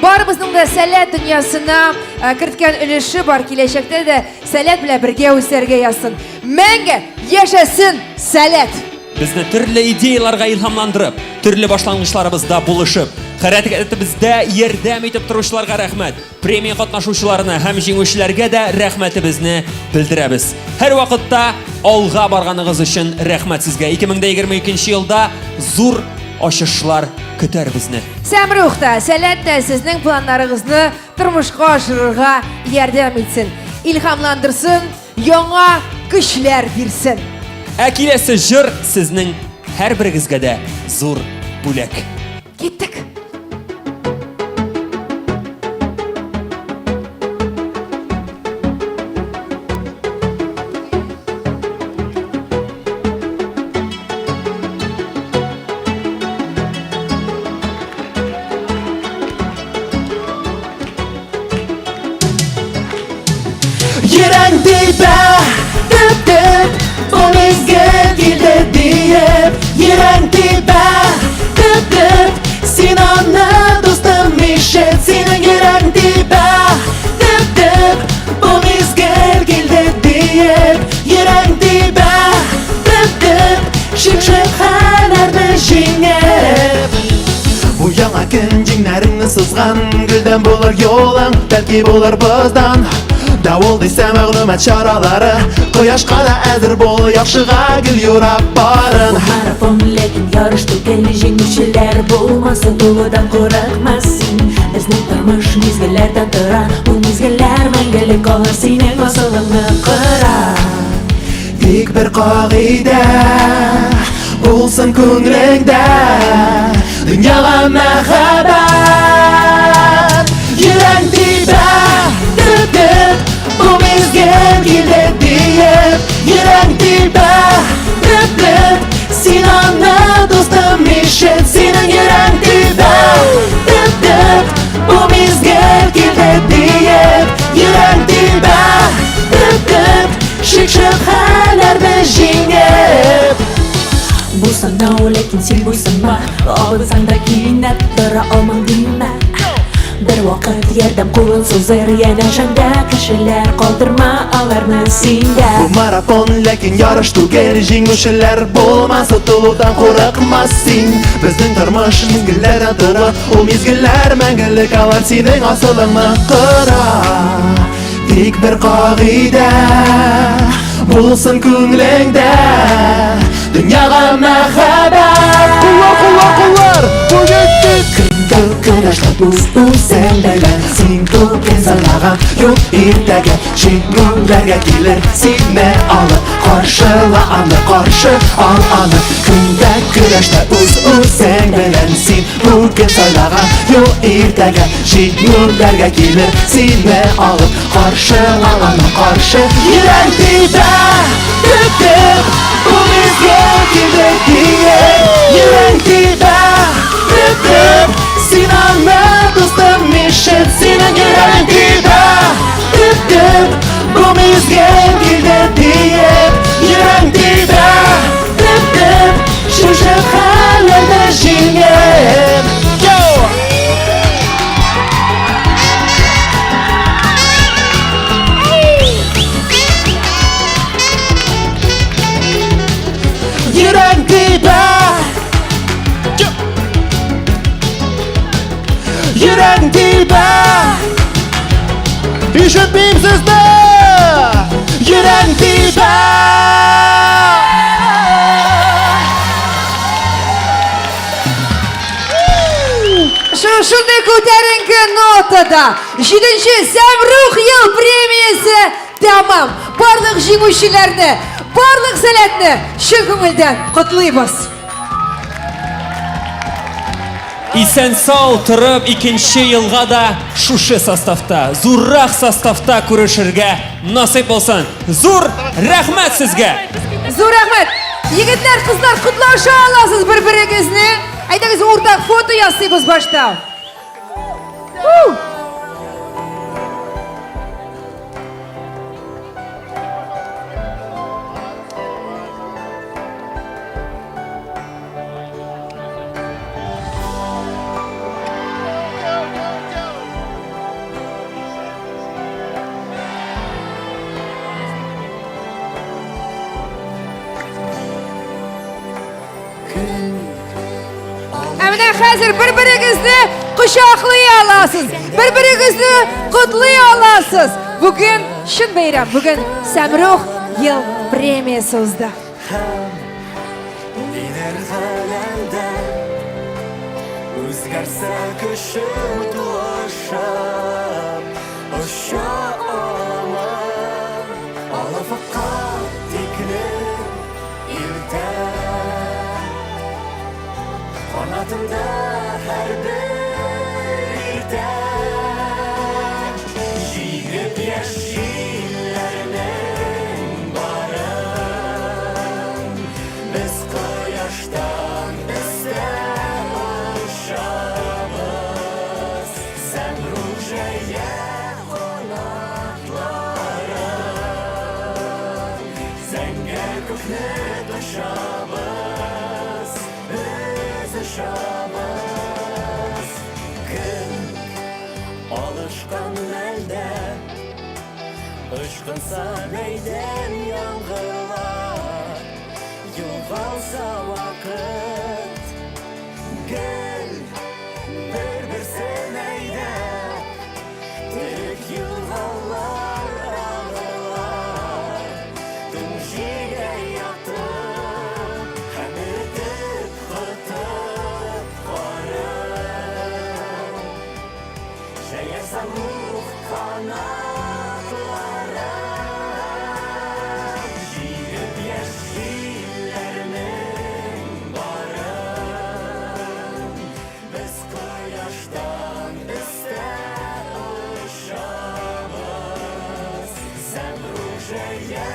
Барыбызның да сәләт дөньясына э, керткән өлеше бар. Киләчәктә дә сәләт белән бергә үсәргә язсын. Мәңге яшәсен сәләт! Безне төрле идеяларга илһамландырып, төрле башлангычларыбызда булышып, хәрәкәтебездә ярдәм итеп торучыларга рәхмәт. Премия катнашучыларына һәм җиңүчеләргә дә рәхмәтебезне белдерәбез. Һәрвакытта алга барганыгыз өчен рәхмәт сезгә. 2022 елда зур ачышлар көтәр безне. Сәмрух та, Сәләт тә сезнең планнарыгызны тормышка ашырырга ярдәм итсен, илһамландырсын, яңа көчләр бирсен. Ә киләсе җыр сезнең һәрберегезгә дә зур бүләк. Киттек. Йөрәк тибә, дөп-дөп, бу мизгел килде диеп. Йөрәк тибә, дөп-дөп, син аны, дустым, ишет. Синең йөрәк тибә, дөп-дөп, бу мизгел килде диеп. Йөрәк тибә, дөп-дөп, шик-шөбһәләрне җиңеп. Бу яңа көн җиңнәреңне сызган, Гөлдән булыр юлың, бәлки булыр боздан. Давыл дисә мәгълүмат чаралары, Кояшка да әзер бул, яхшыга гел юрап барын. Бу марафон, ләкин ярыш түгел, җиңүчеләр булмас, отылудан курыкма син. Безнең тормыш мизгелләрдән тора, ул мизгелләр мәңгелек алар синең асылыңны кора. Тик бер кагыйдә булсын күңелеңдә, Дөньяга мәхәббәт. Йөрәк тибә, дөп-дөп, бу мизгел килде диеп. Йөрәк тибә, дөп-дөп, син аны, дустым, ишет. Синең йөрәк тибә, дөп-дөп, бу мизгел килде диеп. Йөрәк тибә, дөп-дөп, шик-шөбһәләрне җиңеп. Бу сынау, ләкин син буйсынма, Абынсаң да кинәт тора алмам димә. Бер вакыт ярдәм кулын сузыр янәшәңдә кешеләр, калдырма аларны син дә. Бу марафон, ләкин ярыш түгел, җиңүчеләр булмас, отылудан курыкма син. Безнең тормыш мизгелләрдән тора, ул мизгелләр мәңгелек, алар синең асылыңны кора. Тик бер кагыйдә булсын күңелеңдә, Дөньяга мәхәббәт. Куллар, куллар, куллар! Бүген тик Көрәштә үз үзең белән син бүген сайлаган юл иртәгә җиңүләргә килер сине алып. Каршыла аны, каршы ал аны. Көндә көрәштә үз үзең белән син бүген сайлаган юл иртәгә җиңүләргә килер сине алып. Каршы ал аны, каршы. Йөрәк тибә, дөп-дөп, бу мизгел килде диеп. Йөрәк тибә, дөп-дөп, син аны, дустым, ишет. Синең йөрәк тибә, дөп-дөп, бу мизгел килде диеп. Йөрәк тибә, дөп-дөп, шушы хәлләрне җиңеп. Йөрәк тибә, йөрәк тибә, Ишетмим сезне! Йөрәк тибә. Шушындый күтәренке нотада җиденче Сәмрух ел премиясе тәмам. Барлык җиңүчеләрне, барлык сәләтне чын күңелдән котлыйбыз. Исән-сау торып, икенче елга да шушы составта, зуррак составта күрешергә насыйп булсын. Зур рәхмәт сезгә! Зур рәхмәт! Егетләр, кызлар, котлаша аласыз бер-берегезне. Әйдәгез, уртак фото ясыйбыз башта. Ә менә хәзер бер-берегезне кочаклый аласыз, бер-берегезне котлый аласыз. Бүген чын бәйрәм, бүген Сәмрух ел премиясе узды. Нидер галәмдә үзгәрсә көчем тулышып оча аламын ал офыкка тикле. Башканда һәрбер иртә. Җигеп яшь җилләрнең барын, без кояштан өстә очабыз. Сәмрух җәя канатларын, зәңгәр күкне кочабыз, без очабыз. Көн алышкан мәлдә ычкынса бәйдән яңгырлар, югалса вакыт, гел бер-берсен әйдәп, тик елгалар агылар, туң җиргә ятып һәм эретеп котып карын. Җәя сәмрух канатларын, җигеп яшь җилләрнең барын, без кояштан өстә очабыз. Сәмрух җәя.